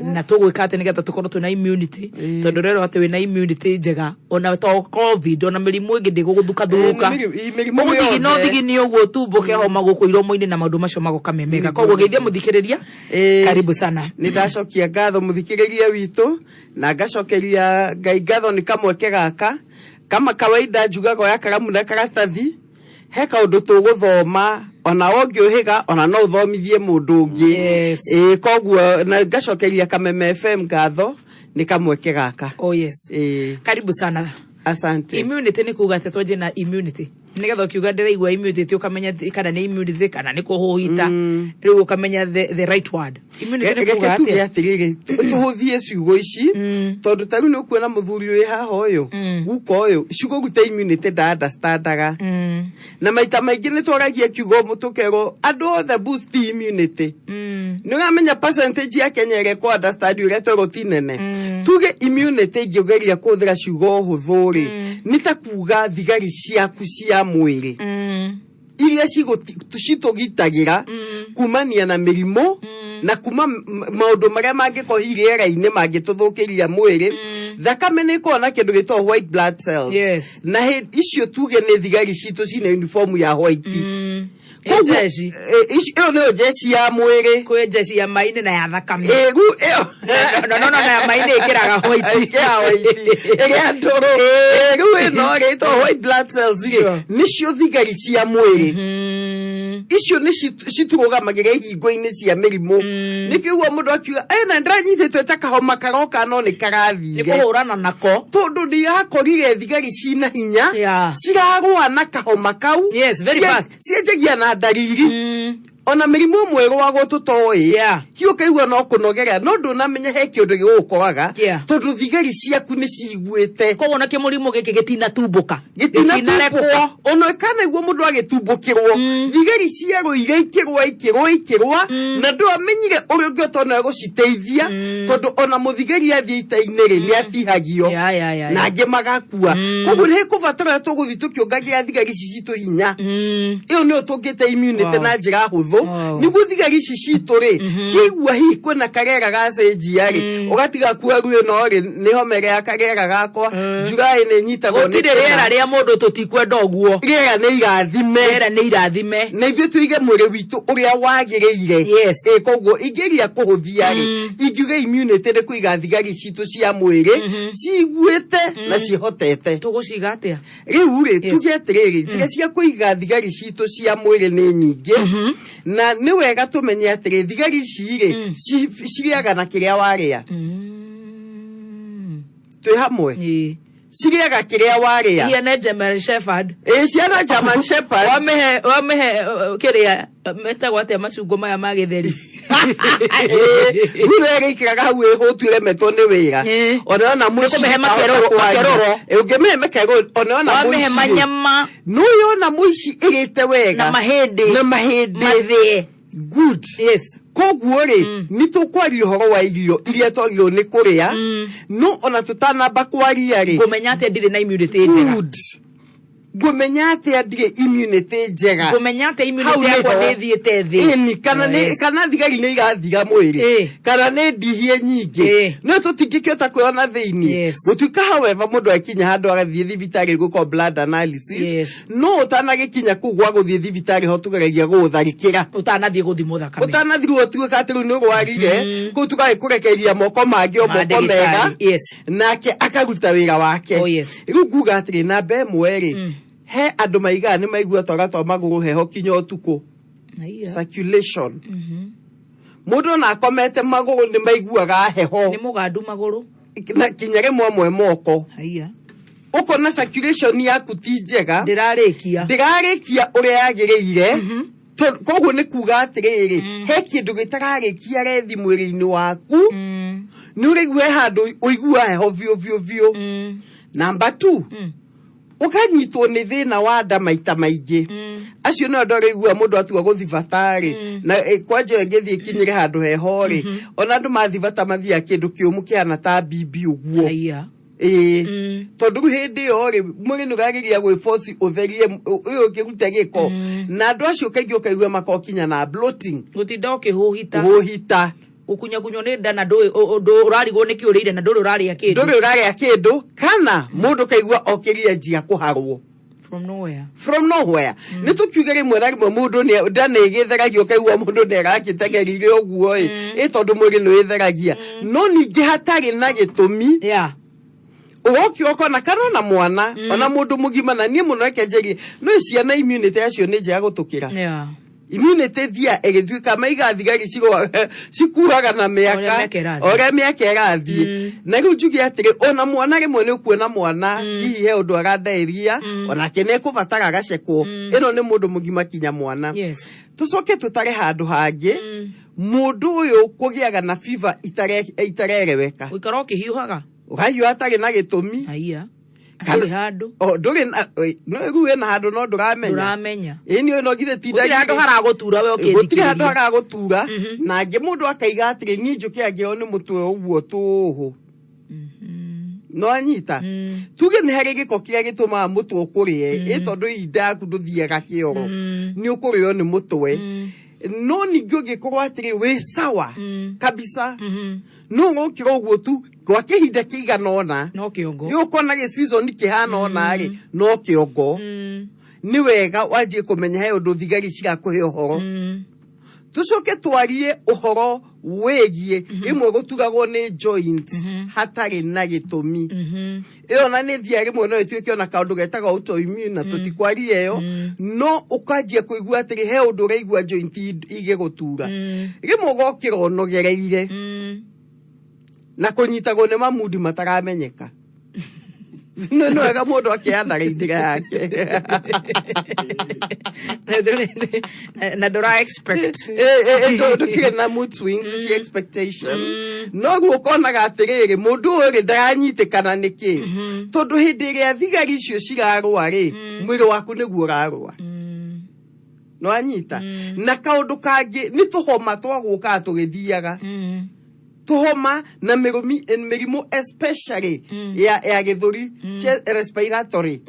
na tũgwĩka atĩ nĩgetha tũkorwo twĩna immunity tondũ rero atĩ wĩna immunity njega ona to covid ona mĩrimũ ĩngĩ ndĩgũgũthukathuka mĩrimũ ũgũthigina yothe. ũthigini ũguo tumbũke homa gũkũ iromo-inĩ na maũndũ macio magoka me mega koguo geithia mũthikĩrĩria karibu sana nä ndacokia ngatho må thikä witå na ngacokeria ngai ngatho nä kamweke gaka kama kawaida njugaga oya karamu na karatathi he kaå ndå tå gå thoma ona wongä å hä ga ona no å thomithie må ndå å ngä ä koguo na ngacokeria kameme fm ngatho nä kamweke gaka oh yes ä karibu sana asante immunity nĩ kuga atĩ twanjie na immunity nĩgetha ũkiuga ndĩraigua immunity ũkamenya kana nĩ immunity kana nĩ kũhũhita rĩu ũkamenya the right word immunity nĩ reke kuga tuge atĩa atiriri tuhũthie ciugo ici tondũ ta rĩu nĩ ũkuona mũthuri wĩ haha ũyũ guka ũyũ ciugo gute immunity nda understandaga na maita maingĩ nĩ twaragia kiugo tũkerwo andũ othe boost immunity nĩ ũramenya percentage ya Kenya ĩrĩa ĩkũ understand ũrĩa twerwo ti nene tuge immunity ingĩgeria kũhũthĩra ciugo hũthũ rĩ nĩ ta kuga thigari ciaku cia mwĩrĩ iria citũgitagĩra kumania na mĩrimũ na kuma maũndũ marĩa mangĩkorwo hihi rĩera-inĩ mangĩtũthũkĩria mwĩrĩ thakame nĩ ĩkoragwo na kĩndũ gĩtagwo white blood cells Yes. na icio tuge nĩ thigari citũ cina uniform ya white Ĩ jeshi. Ĩyo nĩyo jeshi ya mwĩrĩ kwĩ jeshi ya maini na ya thakame Ĩ, rĩu ĩyo no no no na ya maini ĩkĩraga white Ĩkĩraga white. Ĩrĩa ndũrũ. Ĩ, rĩu ĩno rĩ ĩtagwo white blood cells rĩ nĩcio thigari cia mwĩrĩ Icio nĩ citũrũgamagĩra ihingo-inĩ cia mĩrimũ. Nĩkĩo ũguo mũndũ akiuga ena ndĩranyitĩtwo ta kahoma karoka no nĩ Nĩ karathire. kũhũrana nako. Tondũ nĩakorire thigari cina hinya cirarũa na kahoma kau. Yes, very fast. Cianjagia na ndariri ona mĩrimũ ĩmwe ĩrũagwo tũtoĩ hi ũkaigua no kũnogera no ndũnamenya he kĩũndũ gĩgũgũkoraga tondũ thigari ciaku nĩ ciguĩte. Koguo nakĩo mũrimũ gĩkĩ gĩtinatumbũka. Gĩtinatumbũka ona kana iguo mũndũ agĩtumbũkĩrwo thigari ciarũire ikĩrũa ikĩrũa ikĩrũa na ndwamenyire ũrĩa ũngĩhota ona gũciteithia tondũ ona mũthigari athiĩ ita-inĩ rĩ nĩ atihagio na angĩ magakua. Koguo nĩ kũbatara tũgũthiĩ tũkĩongagĩra thigari ici citũ hinya. Ĩyo nĩyo tũngĩte immunity na njĩra hũthũ nĩguo thigari ici citũ rĩ ciaigua hihi kwĩna karĩera gacenjia rĩ ũgatiga kuga rĩu ĩno rĩ nĩ homere ya karĩera gakwa July nĩ nyitagwo nĩ Gũtirĩ kĩna. rĩera rĩa mũndũ tũtikwenda ũguo. Rĩera nĩ irathime. Rĩera nĩ irathime. Na ithuĩ tũige mwĩrĩ witũ ũrĩa wagĩrĩire. Ĩ koguo ingĩria kũhũthia rĩ ingiuga immunity nĩ kũiga thigari citũ cia mwĩrĩ ciguĩte na cihotete. Tũgũciga atĩa? Rĩu rĩ tuge atĩrĩrĩ njĩra cia kũiga thigari citũ cia mwĩrĩ nĩ nyingĩ na nĩ wega tũmenye atĩrĩ thigari ici rĩ cirĩaga na kĩrĩa warĩa. Twĩ hamwe cirĩaga kĩrĩa warĩa. Ciana German Shepherd. Ĩ ciana German Shepherd. Wamĩhe wamĩhe kĩrĩa metagwo atĩa macungwa maya ma gĩtheri. Rĩu ĩgĩikaraga hau ĩhũtu ĩremetwo nĩ wĩra ona yona mũici Nĩkũmĩhe ndahota makerũrũ- kwaria. makerũro. Ĩ, ũngĩmĩhe makerũrũ ona yona Wamĩhe mũici rĩ, manyama. no yona mũici ĩrĩte wega Na mahĩndĩ. Na mahĩndĩ Mathĩe. Good. Yes. Koguo rĩ nĩ tũkwaria ũhoro wa irio iria twagĩrĩirwo nĩ kũrĩa no ona tũtanamba kwaria rĩ Ngũmenya atĩa ndirĩ na immunity njega? Good. Ngũmenya atĩa ndirĩ immunity njega? Ngũmenya atĩa immunity Hau yakwa nĩho. nĩ ĩthiĩte thĩ? Ĩni, kana nĩ Yes. kana thigari nĩ irathira mwĩrĩ kana nĩ ndihie nyingĩ no tũtingĩkĩhota kwĩona thĩinĩ gũtuĩka however mũndũ akinya handũ agathiĩ thibitarĩ gwĩkwo blood analysis no ũtanagĩkinya kũu gwa gũthiĩ thibitarĩ ho tũgeragia gũgũtharĩkĩra. Ũtanathiĩ gũthimwo thakame. Ũtanathirwo ũtuĩka atĩ rĩu nĩ ũrwarire kũu tũgagĩkũrekeria moko mangĩ o Ma moko ndagĩtarĩ, mega yes. Nake akaruta wĩra wake. Oh, yes. Rĩu nguga atĩrĩ namba ĩmwe rĩ he andũ maigaga nĩ maigua twaga twa magũrũ heho kinya ũtukũ. Aiya. Circulation. Mũndũ ona akomete magũrũ nĩ maiguaga heho. Nĩ mũgandu magũrũ. Na kinya rĩmwe amwe moko. Aiya. Ũkona circulation yaku ti njega. Ndĩrarĩkia. Ndĩrarĩkia ũrĩa yagĩrĩire. Koguo nĩ kuga atĩrĩrĩ he kĩndũ gĩtararĩkia rethi mwĩrĩ-inĩ waku nĩ ũraigua he handũ ũigua heho biũ biũ biũ. Namba 2 ũkanyitwo nĩ thĩna wa nda maita maingĩ acio nĩo andũ arĩa mũndũ atua gũthi bata-rĩ na kwanja ĩyo ĩngĩthiĩ ĩkinyĩre handũ heho rĩ ona andũ mathi bata mathiaga kĩndũ kĩũmũ kĩhana ta bibi ũguo. Ĩĩ tondũ rĩu hĩndĩ ĩyo rĩ mwĩrĩ nĩ ũrageria gwĩboci ũtherie ũyũ ũkĩrute gĩko na andũ acio kaingĩ ũkaigua makokinya na bloating. Gũtinda ũkĩhũhita. Kũhũhita. Gũkunyakunywo nĩ nda na ndũĩ ũrarigwo nĩkĩ ũrĩire na ndũrĩ ũrarĩa kĩndũ. Ndũrĩ ũrarĩa kĩndũ kana mũndũ kaigua okĩria njia kũharwo. From nowhere. From nowhere. Nĩ tũkiuge rĩmwe na rĩmwe mũndũ nĩ nda nĩ ĩgĩtheragio ũkaigua mũndũ nĩ arakĩtengerire ũguo ĩ ĩ tondũ mwĩrĩ nĩ wĩtheragia no ningĩ hatarĩ na gĩtũmi ũgokĩra ũkona kana ona mwana ona mũndũ mũgima na niĩ mũno reke njerie no ciana immunity yacio nĩ njega gũtũkĩra. Immunity thia ĩgĩtuĩka maiga thigari cikuaga na mĩaka Ũrĩa mĩaka ĩrathiĩ. Ũrĩa mĩaka ĩrathiĩ na rĩu njuge atĩrĩ ona mwana rĩmwe nĩ ũkuona mwana hihi he ũndũ arandaĩria onake nĩ ekũbatara agacekwo ĩno nĩ mũndũ mũgima kinya mwana. Tũcoke tũtare handũ hangĩ mũndũ ũyũ kũgĩaga na fever itareereweka. Gũikara ũkĩhiũhaga. Ũkahiũha hatarĩ na gĩtũmi. Aiya. Ndũrĩ handũ. O, ndũrĩ na oi, no rĩu wĩna handũ no ndũramenya. Ndũramenya. Ĩĩ nĩ no githĩ ti Gũtirĩ handũ haragũtura we ũkĩthikĩrĩria. Gũtirĩ handũ haragũtura na angĩ mũndũ akaiga atĩrĩ niĩ njũke angĩo nĩ mũtwe ũguo tũhũ. No anyita. Tuge nĩ harĩ gĩko kĩrĩa gĩtũmaga mũtwe ũkũrĩe ĩ tondũ inda yaku ndũthiaga kĩoro nĩ ũkũrĩo nĩ mũtwe no ningĩ ũngĩkorwo atĩrĩ wĩ sawa kabisa no ũgokĩra ũguo tu gwa kĩhinda kĩigana ũna no kĩongo nĩ ũkona gĩ season kĩhana ũna rĩ no kĩongo nĩ wega wanjie kũmenya he ũndũ thigari cigakũhe ũhoro. Tũcoke twarie ũhoro wĩgiĩ rĩmwe gũtugagwo nĩ joints hatarĩ na gĩtũmi. Ĩyo na nĩ thiaga rĩmwe no ĩtuĩke ona kaũndũ getagwo autoimmune na tũtikwaria ĩyo, no ũkanjia kũigua atĩrĩ he ũndũ ũraigua joint igĩgũtura. Rĩmwe ũgokĩra ũnogereire na kũnyitagwo nĩ mamundi mataramenyeka. Nĩ wega mũndũ akĩanaraithĩra yake. Na ndũra expect. Ndũkĩrĩ na mood swings cia expectation, no rĩu ũkonaga atĩrĩrĩ, mũndũ ũyũ rĩ ndaranyitĩkana nĩkĩ, tondũ hĩndĩ ĩrĩa thigari icio cirarũa rĩ, mwĩrĩ waku nĩguo ũrarũa. Nĩwanyita? Na kaũndũ kangĩ nĩ tũhoma twa gũkaga tũgĩthiaga, tũhoma na mĩrimũ especially ya gĩthũri, respiratory.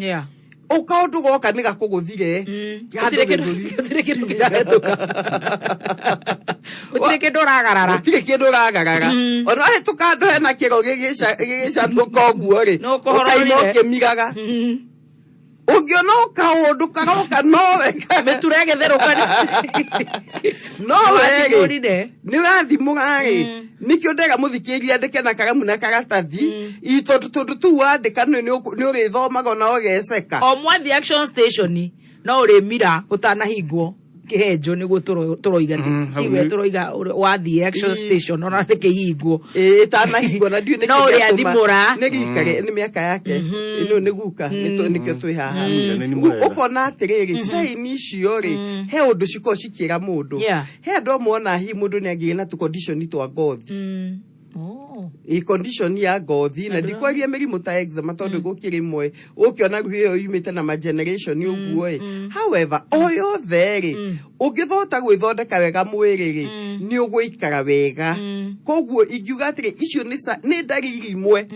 O kaũndũ goka nĩ gakũgũthire handũ Gũtirĩ kĩndũ- gĩthũri. Gũtirĩ kĩndũ kĩrahĩtũka, gũtirĩ kĩndũ ũragarara. Gũtirĩ kĩndũ ũragarara. Ona wahĩtũka handũ hena kĩro gĩgĩcanũka ũguo rĩ, No ũkũhororire. ũkaima ũkĩmiraga. Ũngĩona o kaũndũ karoka nowe mĩtura ĩgĩtherũka. Nowe rĩ Nĩwathimũrire. Nĩ ũrathimũra rĩ, nĩkĩo ndera mũthikĩrĩria andĩke na karamu na karatathi i tondũ tũu wandĩka nĩ ũrĩthomaga ona ũgeceka. O mwathi action station no ũrĩmira ũtanahingwo kĩhenjo nĩguo tũroiga hau tiwe tũroiga wathiĩ action station ona nĩ kĩhingwo. Ĩtanahingwo na ndiũĩ nĩkĩ No gĩatũma. ũrĩathimũra. Nĩ rika nĩ mĩaka yake ĩno nĩ guka nĩkĩo twĩ haha. Nĩ Rĩu mũrera. ũkona atĩrĩrĩ, sign icio rĩ, he ũndũ cikoragwo cikĩra mũndũ. He andũ amwe ona hihi mũndũ nĩ angĩgĩa na tũ-condition twa ngothi. I condition ya ngothi na ndikwaria mĩrimũ ta eczema tondũ gũkĩrĩ ĩmwe ũkĩona rĩu ĩyo yumĩte na ma generation ũguo ĩ. However, o yothe rĩ, ũngĩthota gwĩthondeka wega mwĩrĩ rĩ, nĩ ũgũikara wega. Koguo ingiuga atĩrĩ, icio nĩ ndariri imwe,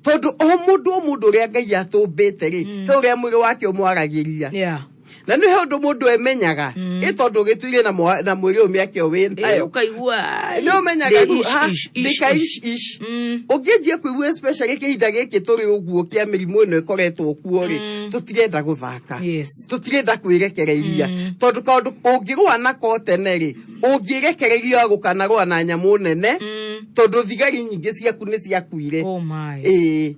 tondũ o mũndũ o mũndũ ũrĩa Ngai atũmbĩte rĩ, he ũrĩa mwĩrĩ wake ũmwaragĩria. Na nĩ he ũndũ mũndũ emenyaga ĩ, tondũ gĩtuire na mwĩrĩ ũyũ mĩaka ĩyo wĩ nayo. Ũkaigua nĩ ũmenyaga ndĩ rĩu, ish, ha, ish, ish, ndĩka ish. ish ish. Ũngĩanjia kũigua especially kĩhinda gĩkĩ tũrĩ ũguo kĩa mĩrimũ ĩno ĩkoretwo kuo rĩ, tũtirenda gũthaka, tũtirenda kwĩrekereiria, tondũ kaũndũ ũngĩrũa nako tene rĩ, ũngĩrekereiria gũkanarũa na nyamũ nene, tondũ thigari nyingĩ ciaku nĩ ciakuire. Oh my. Ĩĩ,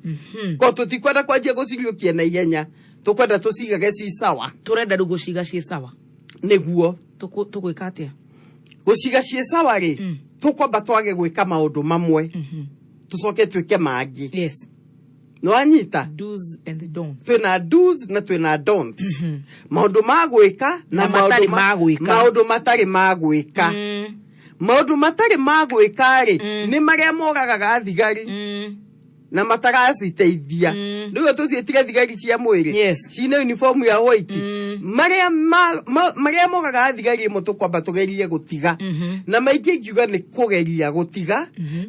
ko tũtikwenda kwanjia gũciriũkia na ihenya, tũkwenda tũcigage ci sawa. Tũrenda rĩu gũciga ciĩ sawa. Nĩguo. Tũgwĩka atĩa? Gũciga ciĩ sawa rĩ, tũkwamba twage gwĩka maũndũ mamwe, tũcoke twĩke mangĩ. Nĩwanyita? Do's and the don'ts. Twĩna do's na twĩna don'ts, maũndũ ma gwĩka na Na matarĩ maũndũ ma gwĩka. Maũndũ matarĩ ma gwĩka. Maũndũ matarĩ ma gwĩka rĩ, nĩ marĩa moragaga thigari na mataraciteithia. Rĩu tũciĩtire thigari cia mwĩrĩ cina uniform ya white. Marĩa marĩa moragaga thigari ĩmwe tũkwamba tũgerie gũtiga, na maingĩ ingiuga nĩ kũgeria gũtiga,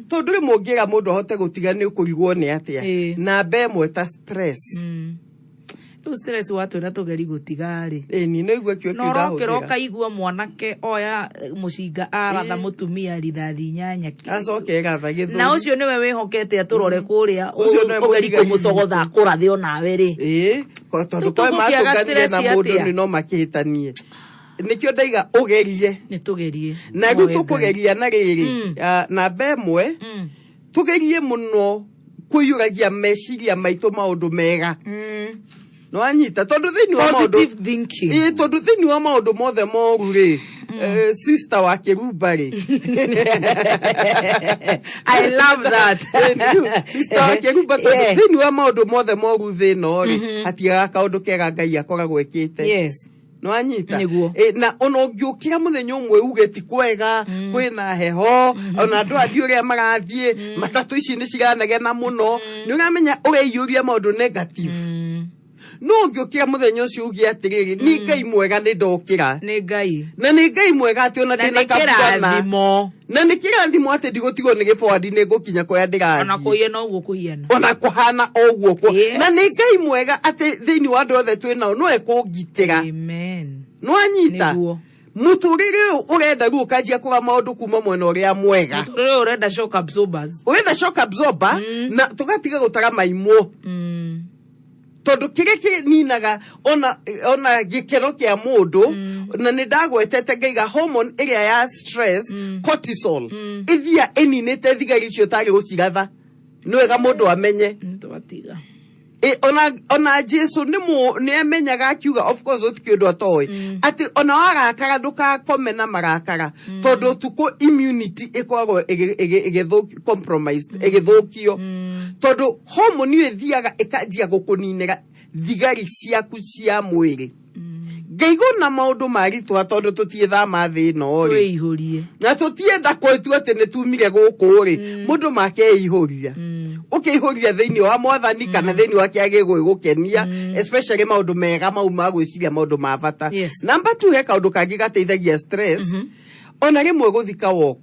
tondũ rĩmwe ũngĩra mũndũ ahote gũtiga nĩ ũkũrigwo nĩ atĩa. Namba ĩmwe ta stress. Rĩu stress watwĩra tũgeri gũtiga rĩ, Ĩni no igue kĩo na kĩu ũrokĩra ndahũthĩra. Ũkaigua mwanake oya mũcinga aratha mũtumia rithathi 8. Acoke gatha gĩthũri. Na ũcio nĩwe wĩhokete atũrore kũrĩa. Ũcio nĩwe ũgeri mũthigari. Kũmũcogotha kũrathe onawe rĩ. Ĩĩ, tondũ Rĩu kwa tũgũkĩaga matũnganire na stress mũndũ atĩa? nĩ no makĩhĩtanie, nĩkĩo ndaiga ũgerie. Nĩ tũgerie. Na rĩu Moe Ngai. tũkũgeria na rĩrĩ, namba ĩmwe, tũgerie mũno kũiyũragia meciria maitũ maũndũ mega. Nĩwanyita? Tondũ thĩinĩ wa maũndũ Positive thinking. Ĩĩ, tondũ thĩinĩ wa maũndũ mothe moru rĩ, sister wa kĩrumba rĩ. I love that. Sister wa kĩrumba, tondũ thĩinĩ wa maũndũ mothe moru thĩ ĩno rĩ, hatiagaga kaũndũ kega Ngai akoragwo ĩkĩte. Nĩwanyita? Nĩguo. Ĩ, na ona ũngĩũkĩra mũthenya ũmwe uge ti kwega, kwĩna heho, ona andũ andi ũrĩa marathiĩ matatũ ici nĩ ciranegena mũno, nĩ ũramenya ũreiyũria maũndũ negative. No ũngĩũkĩra mũthenya ũcio uge atĩrĩrĩ, nĩ Ngai mwega nĩ ndokĩra, Nĩ Ngai. Na nĩ Ngai mwega atĩ ona Na ndĩna nĩ kabwana, kĩrathimo. Na nĩ kĩrathimo atĩ ndigũtigwo nĩ gĩbwandi, nĩ ngũkinya kũrĩa Ona ndĩrathiĩ. kũiye noguo kũhiana. Ona kũhana o ũguo na nĩ Ngai mwega atĩ thĩinĩ wa andũ othe twĩ nao no ekũngitĩra. Amen. Nĩwanyita? Nĩguo. Mũtũrĩre ũyũ ũrenda rĩu ũkanjia kũra maũndũ kuma mwena ũrĩa mwega. Mũtũrĩre ũyũ ũrenda shock absorbers. Ũrenda shock absorber, na tũgatiga gũtara maimũ. Tondũ kĩrĩa kĩninaga ona gĩkeno kĩa mũndũ, na nĩ ndagwetete ngaiga hormone ĩrĩa ya stress, cortisol, ĩthia ĩninĩte thigari icio tarĩ gũciratha. Nĩ wega mũndũ amenye. Twatiga. Ona Jesu nĩ amenyaga, akiuga of course gũtikĩ ũndũ atoĩ, atĩ ona warakara ndũgakome na marakara, tondũ ũtukũ immunity ĩkoragwo compromised, ĩgĩthũkio, tondũ hormone ĩyo ĩthiaga ĩkanjia gũkũninĩra thigari ciaku cia mwĩrĩ. Ngaigua na maũndũ maritũha tondũ tũtiĩthama thĩ ĩno rĩ. Wĩihũrie. Na tũtienda gwĩtua atĩ nĩ tumire gũkũ rĩ, mũndũ makeihũria, ũkeihũria thĩinĩ wa Mwathani kana thĩinĩ wa kĩrĩa gĩgũgũkenia, especially maũndũ mega mau ma gwĩciria maũndũ ma bata. Number two, he kaũndũ kangĩ gateithagia stress, ona rĩmwe gũthika walk,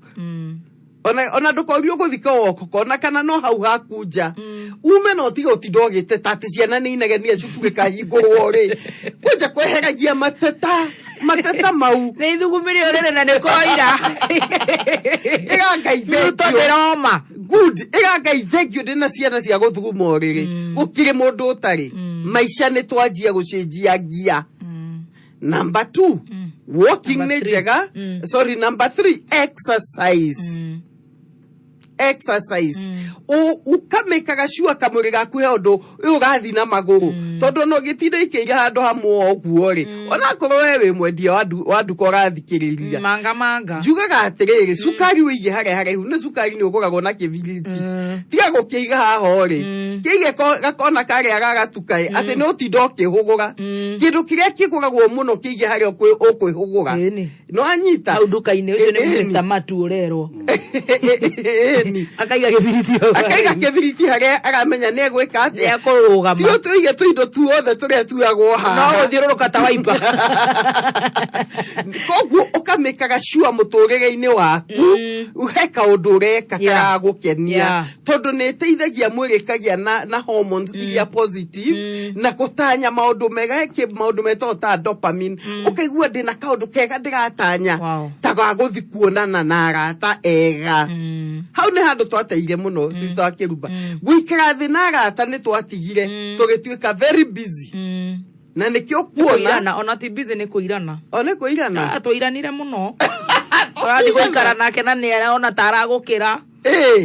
ona ndũkorio gũthika walk kona kana no hau haku nja ume na ũtige ũtinda ũgĩteta atĩ ciana nĩ inegenia cukuru ĩkahingũrwo rĩ, kwanja kweheragia mateta mau. Nĩ ithugumire ũrĩrĩ na nĩ koira. Ĩga Ngai Ruto. Thank you. Ndĩroma. Good. Ĩga Ngai thank you ndĩna ciana cia gũthuguma ũrĩrĩ, gũkĩrĩ mũndũ ũtarĩ. Maica nĩ twanjia gũcenjia ngia. Number two, walking Number nĩ three. njega. Sorry, number three, exercise. Exercise, ũkamĩkaga cua kamwĩrĩ gaku he ũndũ ũyũ ũgathiĩ na magũrũ, tondũ ona ũgĩtinda ikĩire handũ hamwe o ũguo rĩ, onakorwo we wĩ mwendia wa nduka ũrathikĩrĩria, manga manga. Njugaga atĩrĩrĩ, cukari wĩige harĩa haraihu. Nĩ cukari nĩ ũgũragwo na kĩbiriti, tiga gũkĩiga haha ũrĩ, kĩige gakona karĩa gagatuka ĩ, atĩ nĩ ũtinda ũkĩhũgũra kĩndũ kĩrĩa kĩgũragwo mũno, kĩige harĩa ũkwĩhũgũra. Ĩni. No anyita Hau nduka-inĩ ũcio nĩ Ĩni. Mr. Matu ũrerwo. Ĩni. Akaiga kĩbiriti hau. Akaiga kĩbiriti harĩa aramenya nĩ egwĩka atĩa. Nĩ ekũrũgama. Ti ũtũige tũindo tuothe tũrĩa tuagwo no haha. Gũthiũrũrũka ta waipa. Koguo ũkamĩkaga cua mũtũrĩre-inĩ waku he kaũndũ ũreka karagũkenia, tondũ nĩ ĩteithagia mwĩrĩ ĩkagĩa na hormones iria positive na gũtanya maũndũ mega. He maũndũ metagwo ta dopamine, ũkaigua ndĩna kaũndũ kega ndĩratanya, ta ga gũthi kuonana na arata ega. Hau nĩ handũ twateire mũno, sister wa Kĩrumba. Gũikara thĩ na arata nĩ twatigire, tũgĩtuĩka very busy, na nĩkĩo kuona Kũirana, ona ti busy, nĩ kũirana. O nĩ kũirana. Ah, tũiranire mũno, tũrathiĩ gũikara nake na nĩ ona ta aragũkĩra,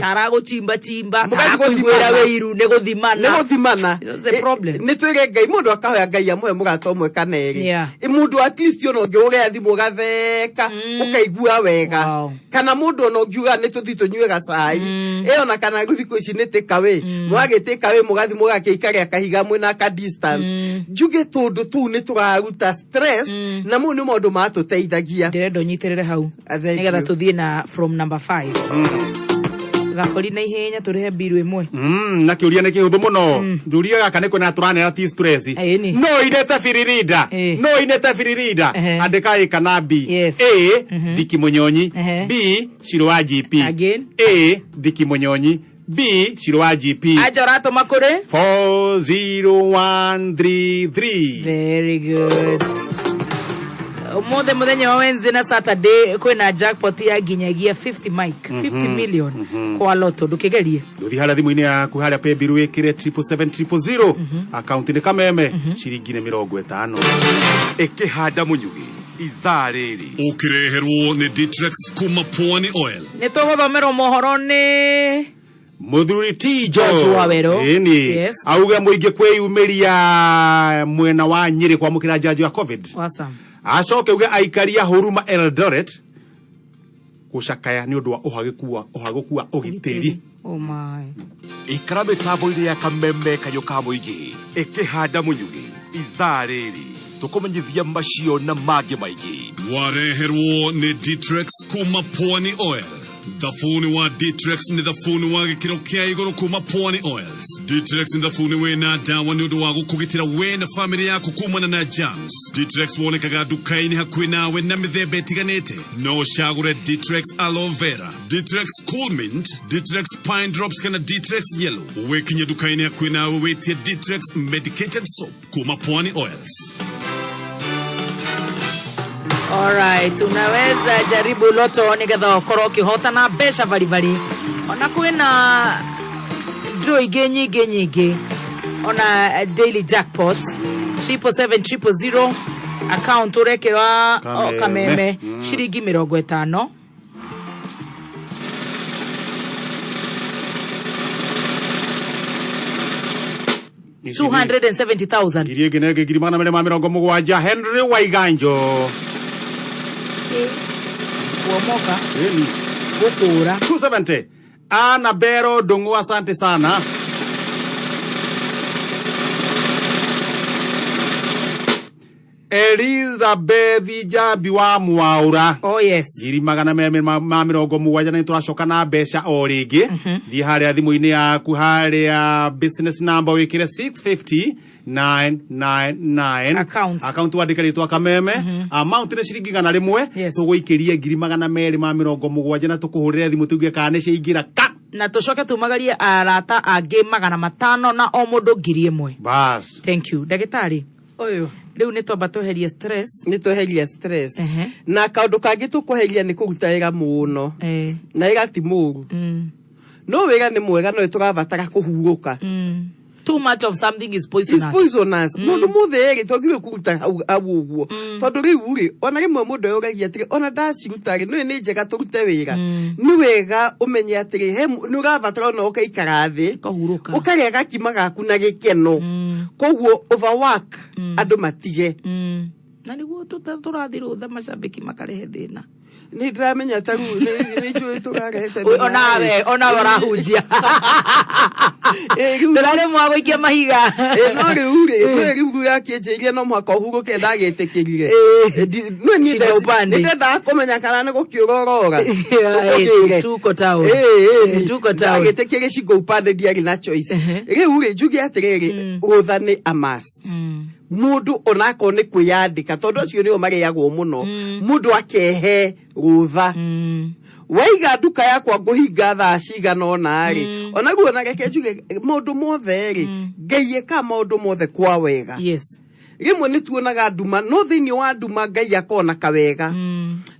ta aragũchimba chimba, Mũgathiĩ arakũiguĩra gũthimana. wĩiru, nĩ gũthimana. Nĩ gũthimana. That's the problem. Nĩ twĩre Ngai, mũndũ akahoya Ngai amũhe mũgate ũmwe kana ĩrĩ. Mũndũ at least ona ũngĩhũrĩra thimũ ũgatheka, ũkaigua wega, kana mũndũ ona ũngiuga nĩ tũthi tũnyue gacai ĩ, ona kana rĩu thikũ ici nĩ takeaway, mũgagĩ takeaway, mũgathi mũgakĩikaria kahiga mwĩna ka distance. Njuge tũndũ tũu nĩ tũraruta stress, na mau nĩ maũndũ matũteithagia. Ndĩrenda ũnyitĩrĩre hau Thank nĩgetha you. tũthiĩ na from number 5 gakori na ihenya tũrĩhe mbiru ĩmwe. Na kä å ria nä kä hå thå må no njå gaka nä kwena tå ranera ti stress. Ĩni. No inete biririda. No inete biririda. Andä ka A kana B? A, Diki Munyonyi. B, Shiro wa GP. Again. A, Diki Munyonyi. B, Shiro wa GP. Anja ũratũma kũrĩ 40133. Very good. Ũmũthĩ mũthenya wa Wednesday na Saturday kwĩna jackpot ya nginyagia 50 mic, 50 million kwa Lotto, ndũkĩgerie. Ndũthi harĩa thimũ-inĩ yaku harĩa pay bill wĩkĩre 777 000, akaunti nĩ Kameme, ciringi nĩ 50. Ĩkĩhanda mũnyugĩ ithaa rĩrĩ. Ũkĩreherwo nĩ Ditrex kuma Pwani Oil. Nĩ tũgũthomerwo mohoro nĩ Mũthuri ti George Waweru. Ĩni. Auge mũingĩ kwĩyumĩria mwena wa Nyĩrĩ kwamũkĩra njanjo ya COVID. Awesome. Acoke uge aikaria Huruma Eldoret gũcakaya nĩ ũndũ wa ũhagũku wa ũgitĩri. Oh my. Ikara mĩtambo-inĩ ya Kameme kayũ ka mũingĩ ĩkĩhanda mũnyugĩ ithaa rĩrĩ, tũkũmenyithia macio na mangĩ maingĩ. Wareherwo nĩ Ditrex kuma Pwani Oil. Thabuni wa Ditrex nĩ thabuni wa gĩkĩro kĩa igũrũ kuma Pwani Oils. Ditrex nĩ thabuni wĩna ndawa nĩ ũndũ wa gũkũgitĩra we na famĩlĩ yaku kumana na germs. Ditrex wonekaga nduka-inĩ hakuhĩ nawe na mĩthemba ĩtiganĩte. No ũcagũre Ditrex Aloe Vera, Ditrex Cool Mint, Ditrex Pine Drops kana Ditrex Yellow. Wĩkinye nduka-inĩ hakuhĩ nawe wĩtie Ditrex Medicated Soap kuma Pwani Oils. Alright, unaweza jaribu Lotto nigetha ũkorwo ũkĩhotana mbeca baribari, ona kwĩna draw ingĩ nyingĩ nyingĩ. Ona daily jackpot 777 000 account urekirwa Kameme. kameme ciringi 50. Ici 270,000. Ngiri ĩngĩ na ĩngĩ 270,000 Henry Waiganjo. Kuomoka. Ĩni. Gũkũra. 270. Ana Bero Ndung'u, asante sana. Elizabeth Njambi wa Mwaura. Oh yes. 270,000 na nĩtũracoka na mbeca o rĩngĩ. Thiĩ harĩa thimũ-inĩ yaku harĩa business number wĩkĩre 650 999. Account. Account wandĩke rĩtwa Kameme. Amount nĩ ciringi 100. Tũgũikĩrie 270,000 na tũkũhũrĩre thimũ tuge kana nĩ ciaingĩra ka. Na tũcoke tumagarie arata angĩ 500 na o mũndũ 1,000. Bas. Thank you. Ndagĩtarĩ. Ũyũ. Rĩu nĩ twamba tweherie stress. Nĩ tweheria stress. Na kaũndũ kangĩ tũkweheria nĩ kũruta wĩra mũno. Na wĩra ti mũru. No wĩra nĩ mwega no nĩtũrabatara kũhurũka. Too much of something is poisonous. Is poisonous. Mũndũ mũthĩ rĩ twagĩrĩirwo kũruta hau hau ũguo. Tondũ rĩu rĩ ona rĩmwe mũndũ eyũragia atĩrĩ ona ndaciruta rĩ nĩ njega tũrute wĩra. Nĩ wega ũmenye atĩrĩ he nĩ ũrabatara ona ũgaikara thĩ. Ũkahurũka. Ũkarĩa gakima gaku na gĩkeno. Koguo overwork andũ matige. Na nĩguo tũrathiĩ rũtha macambĩki makarehe thĩna. Nĩ ndĩramenya ta rĩu nĩ njũĩ tũrarehete Ũ- Onawe onawe ũrahunjia. Ndĩrarĩmwa gũikia mahiga. No rĩu rĩ no rĩu yakĩnjĩirie no mũhaka ũhurũke ndagĩtĩkĩrire. No niĩ Shinda upande. nĩndendaga kũmenya kana nĩ gũkĩũra ũrora. Yeah, tuko town. Tuko town. Ndagĩtĩkĩre shingo upande ndiarĩ na choice. Rĩu rĩ njuge atĩrĩrĩ rũtha nĩ a must. Mũndũ onakorwo nĩ kwĩyandĩka tondũ acio nĩo marĩagwo mũno mũndũ akehe rũtha waiga nduka yakwa ngũhinga thaa cigana ũna rĩ onaguo na reke njuge maũndũ mothe rĩ Ngai ĩkaga maũndũ mothe kwa wega. Yes. Rĩmwe nĩ tuonaga nduma no thĩinĩ wa nduma Ngai akona kawega.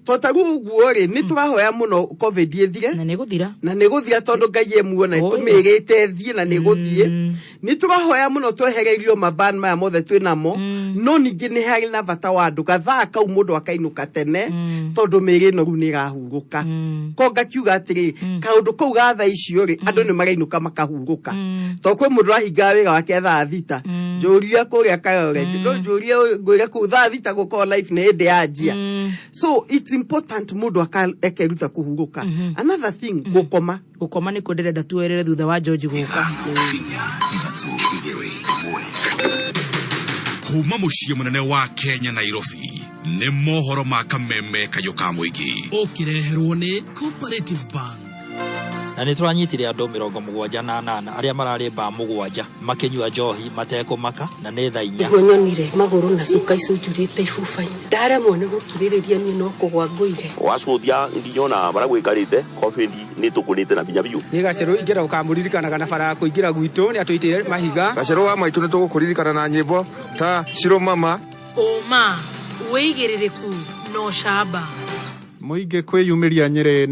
To ta rĩu ũguo rĩ nĩ tũrahoya mũno covid ĩthire. Na nĩ gũthira. Na nĩ gũthira tondũ Ngai e muo na Oh, yes. tũmĩrĩte ĩthiĩ na nĩ gũthiĩ. Nĩ tũrahoya mũno twehererio maban maya mothe twĩ namo no ningĩ nĩ harĩ na bata wa andũ gathaa kau mũndũ akainũka tene tondũ mĩĩrĩ ĩno rĩu nĩ ĩrahurũka. Ko ngakiuga atĩrĩ kaũndũ kau ga thaa icio rĩ andũ nĩ marainũka makahurũka. To kwĩ mũndũ ũrahingaga wĩra wake thaa 6 njũria kũrĩa Kayore no njũrie ngwĩre kũu thaa 6 gũkorwo life nĩ hĩndĩ yanjia. So it's important mũndũ akeruta kũhurũka. Another thing gũkoma. Gũkoma nĩkuo ndĩrenda tuoerere thutha wa George gũka. Kuma mũciĩ mũnene wa Kenya Nairobi nĩ mohoro ma Kameme kayũ ka mũingĩ. Ũkĩreherwo nĩ Cooperative Bank. Na nĩ tũranyitire andũ 78 arĩa mararĩ mbaa 7 makĩnyua njohi matekũmaka na nĩ thaa 4. Nĩguo nyonire magũrũ na cuka icunjurĩte ibuba-inĩ ndaremwo nĩ gũkirĩrĩria niĩ no kũgwa ngũire. Wacũthia nginya ona barĩa gwĩkarĩte covid nĩ tũkũrĩte na binya biũ. Nĩ gacerũ ingĩenda gũkamũririkanaga na bara ya kũingĩra gwitũ nĩ atũitĩire mahiga. Gacerũ wa maitũ nĩ tũgũkũririkana na nyĩmbo ta Shiro Mama. Ũma wĩigĩrĩrĩku na ũcamba. Mũingĩ kwĩyumĩria Nyĩrĩ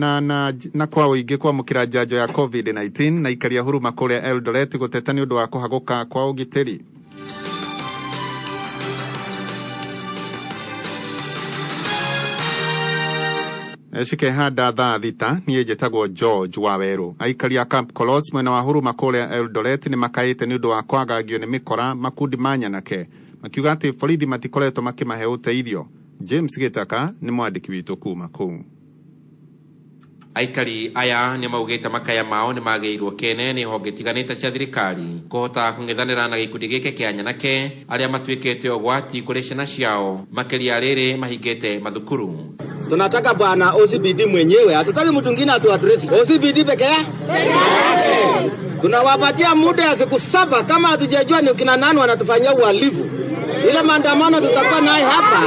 na kwa ũingĩ kwamũkĩra njanjo ya COVID-19 na ikaria huruma kũrĩa Eldoret gũteta nĩ ũndũ wa kũhagũka kwa ũgitĩri. Cikehanda thaa 6 niĩ njĩtagwo George Wawerũ. Aikari a Camp Kolos mwena wa huruma kũrĩa Eldoret nĩ makaĩte nĩ ũndũ wa kwagagio nĩ mĩkora makundi ma nyanake makiuga atĩ borithi matikoretwo makĩmahe ũteithio. James Gitaka nĩ mwandĩki witũ kuma kũu. Aikari aya nĩ maugĩte makaya mao nĩ magĩirwo kene nĩ honge itiganĩte cia thirikari kũhota kũng'ethanĩra na gĩkundi gĩkĩ kĩa nyanake arĩa matuĩkĩte ũgwati kũrĩ ciana ciao makĩria rĩrĩ mahingĩte mathukuru. Tunataka bwana OCPD mwenyewe, hatutaki mtu mwingine atuadresi. OCPD peke yake. Tunawapatia muda ya siku 7 kama hatujajua ni kina nani wanatufanyia uhalifu. Ile maandamano tutakuwa naye hapa.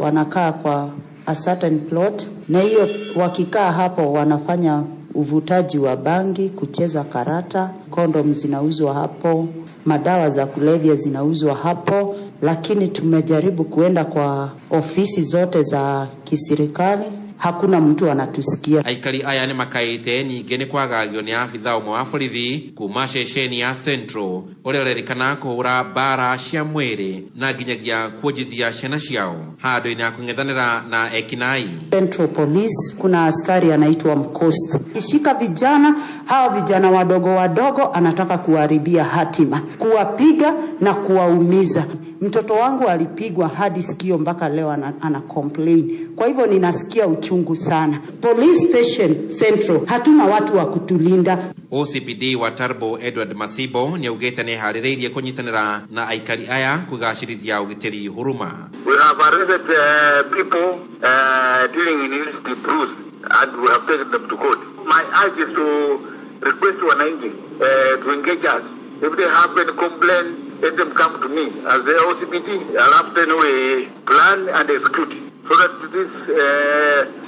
Wanakaa kwa a certain plot na hiyo wakikaa hapo wanafanya uvutaji wa bangi, kucheza karata, kondom zinauzwa hapo, madawa za kulevya zinauzwa hapo, lakini tumejaribu kuenda kwa ofisi zote za kiserikali Hakuna mtu anatusikia. Aikari aya nĩ makaĩte ningĩ nĩ kwagagio nĩ abitha ũmwe wa borithi kuma ceceni ya Central ũrĩa ũrerĩkana kũhũra mbara cia mwĩrĩ na nginyagia kuonjithia ciana ciao handũ-inĩ ha kũng'ethanĩra na ekinaĩ. Central Police kuna askari anaitwa Mcost. Kishika vijana hawa, vijana wadogo wadogo, anataka kuharibia hatima, kuwapiga na kuwaumiza. Mtoto wangu alipigwa hadi sikio mpaka leo ana complain. Kwa hivyo ninasikia uchungu sana. Police Station Central hatuna watu wa kutulinda. OCPD wa Turbo Edward Masibo nĩ augĩte nĩ eharĩrĩirie kũnyitanĩra na aikari aya kũgacĩrithia ũgitĩri huruma. We have arrested people dealing in illicit brews and we have taken them to court. My urge is to request wananchi to engage us. If they have any complaint, let them come to me as the OCPD. Alafu then we plan and execute so that these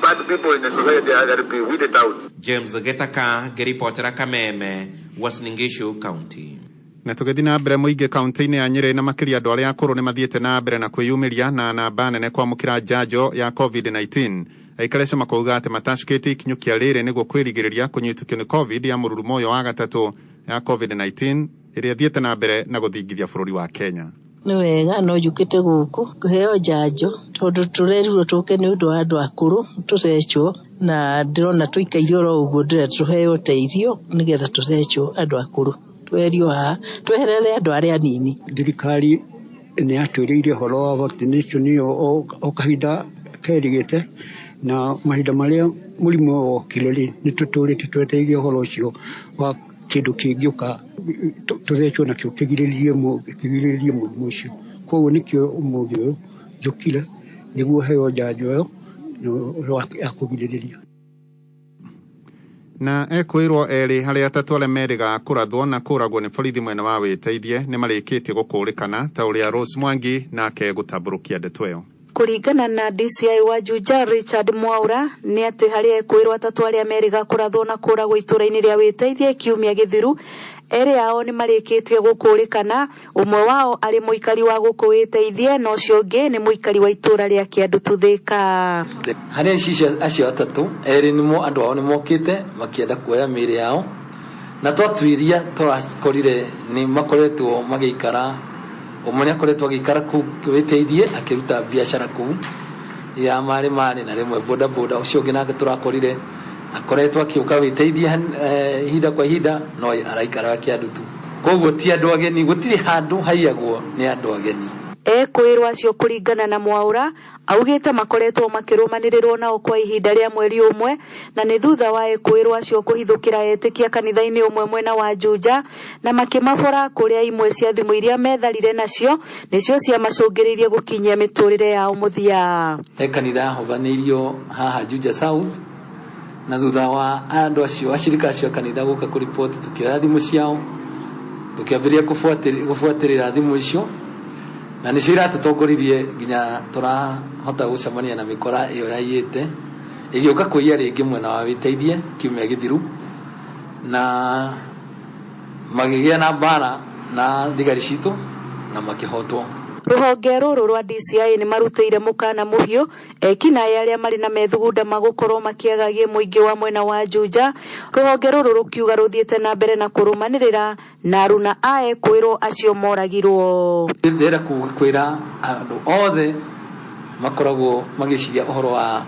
bad people in the society are be weeded out. James Gitaka ngĩribotera Kameme, Uasin Gishu County. Na tũgĩthiĩ na mbere, mũingĩ kaunti-inĩ ya Nyĩrĩ na makĩria andũ arĩa akũrũ nĩ mathiĩte na mbere na kwĩyumĩria na namba nene kwamũkĩra njanjo ya COVID-19. Aikari acio makauga atĩ matacũkĩtie ikinyũkia rĩrĩ nĩguo kwĩrigĩrĩria kũnyitũkio nĩ COVID ya mũrurumo ũyũ wa gatatũ ya COVID-19 ĩrĩa ĩthiĩte na mbere na gũthingithia bũrũri wa Kenya. Nĩ wega no njũkĩte gũkũ kũheo njanjo tondũ tũrerirwo tũke nĩ ũndũ wa andũ akũrũ tũcechwo, na ndĩrona tũikaire oro ũguo, ndĩrenda tũheo ũteithio nĩgetha tũcechwo andũ akũrũ, tweherio haha tweherere andũ arĩa anini. Thirikari nĩ yatwĩrĩire ũhoro wa vaccination ĩyo o kahinda kerĩgĩte, na mahinda marĩa mũrimũ ũyũ wokire rĩ, nĩ tũtũrĩte twetereire ũhoro ũcio wa kĩndũ kĩngĩũka tũthecwo nakĩo kĩgirĩrĩrie mũrimũ ũcio. Koguo nĩkĩo ũmũthĩ ũyũ njũkire nĩguo heo njanjo ĩyo ya kũgirĩrĩria. Na ekwĩrwo erĩ harĩ atatũ arĩa merĩga kũrathwo na kũragwo nĩ borithi mwena wa wĩteithie nĩ marĩkĩtie gũkũrĩkana, ta ũrĩa Rose Mwangi nake gũtambũrũkia ndeto ĩyo. Kũringana na DCI wa Juja Richard Mwaura, nĩ atĩ harĩ ekwĩrwo atatũ arĩa merĩga kũrathwo na kũragwo itũra-inĩ rĩa wĩteithie kiumia gĩthiru, erĩ ao nĩ marĩkĩtie gũkũrĩkana, ũmwe wao arĩ mũikari wa gũkũ wĩteithie na ũcio ũngĩ nĩ mũikari wa itũra rĩa Kĩandutu Thĩka. Harĩ ici acio atatũ, erĩ nĩmo andũ ao nĩ mokĩte makĩenda kuoya mĩĩrĩ yao, na twatuĩria tũrakorire nĩ makoretwo magĩikara, ũmwe nĩ akoretwo agĩikara kũu wĩteithie akĩruta biacara kũu ya marĩ marĩ na rĩmwe boda boda. Ũcio ũngĩ nake tũrakorire akoretwo akĩũka wĩteithie ihinda kwa ihinda, no araikara Kĩandutu. Koguo ti andũ ageni, gũtirĩ handũ haiyagwo nĩ andũ ageni. Ekwĩrwo acio, kũringana na Mwaura, augĩte makoretwo makĩrũmanĩrĩrwo nao kwa ihinda rĩa mweri ũmwe, na nĩ thutha wa ekwĩrwo acio kũhithũkĩra etĩkia kanitha-inĩ ũmwe mwena wa Juja na makĩmabora, kũrĩa imwe cia thimũ iria metharire nacio nĩcio ciamacũngĩrĩirie gũkinyia mĩtũrĩre yao mũthia. He kanitha yahũthanĩirio haha Juja South, na thutha wa andũ acio, acirika acio a kanitha gũka kũripoti, tũkĩoya thimũ ciao, tũkĩambĩrĩria gũbuatĩrĩra thimũ icio, na nĩcio iratũtongoririe nginya tũrahota gũcemania na mĩkora ĩyo yaiyĩte ĩgĩũka kũiya rĩngĩ mwena wa wĩteithie kiumia gĩthiru, na magĩgĩa na mbara na thigari citũ na makĩhotwo. Rũhonge rũrũ rwa DCI nĩ marutĩire mũkana mũhiũ ekinaĩ arĩa marĩ na methugunda ma gũkorwo makĩagagie mũingĩ wa mwena wa Juja, rũhonge rũrũ rũkiuga rũthiĩte na mbere na kũrũmanĩrĩra na aruna a ekwĩrwo acio moragirwo. Ndĩrenda kwĩra andũ othe makoragwo magĩciria ũhoro wa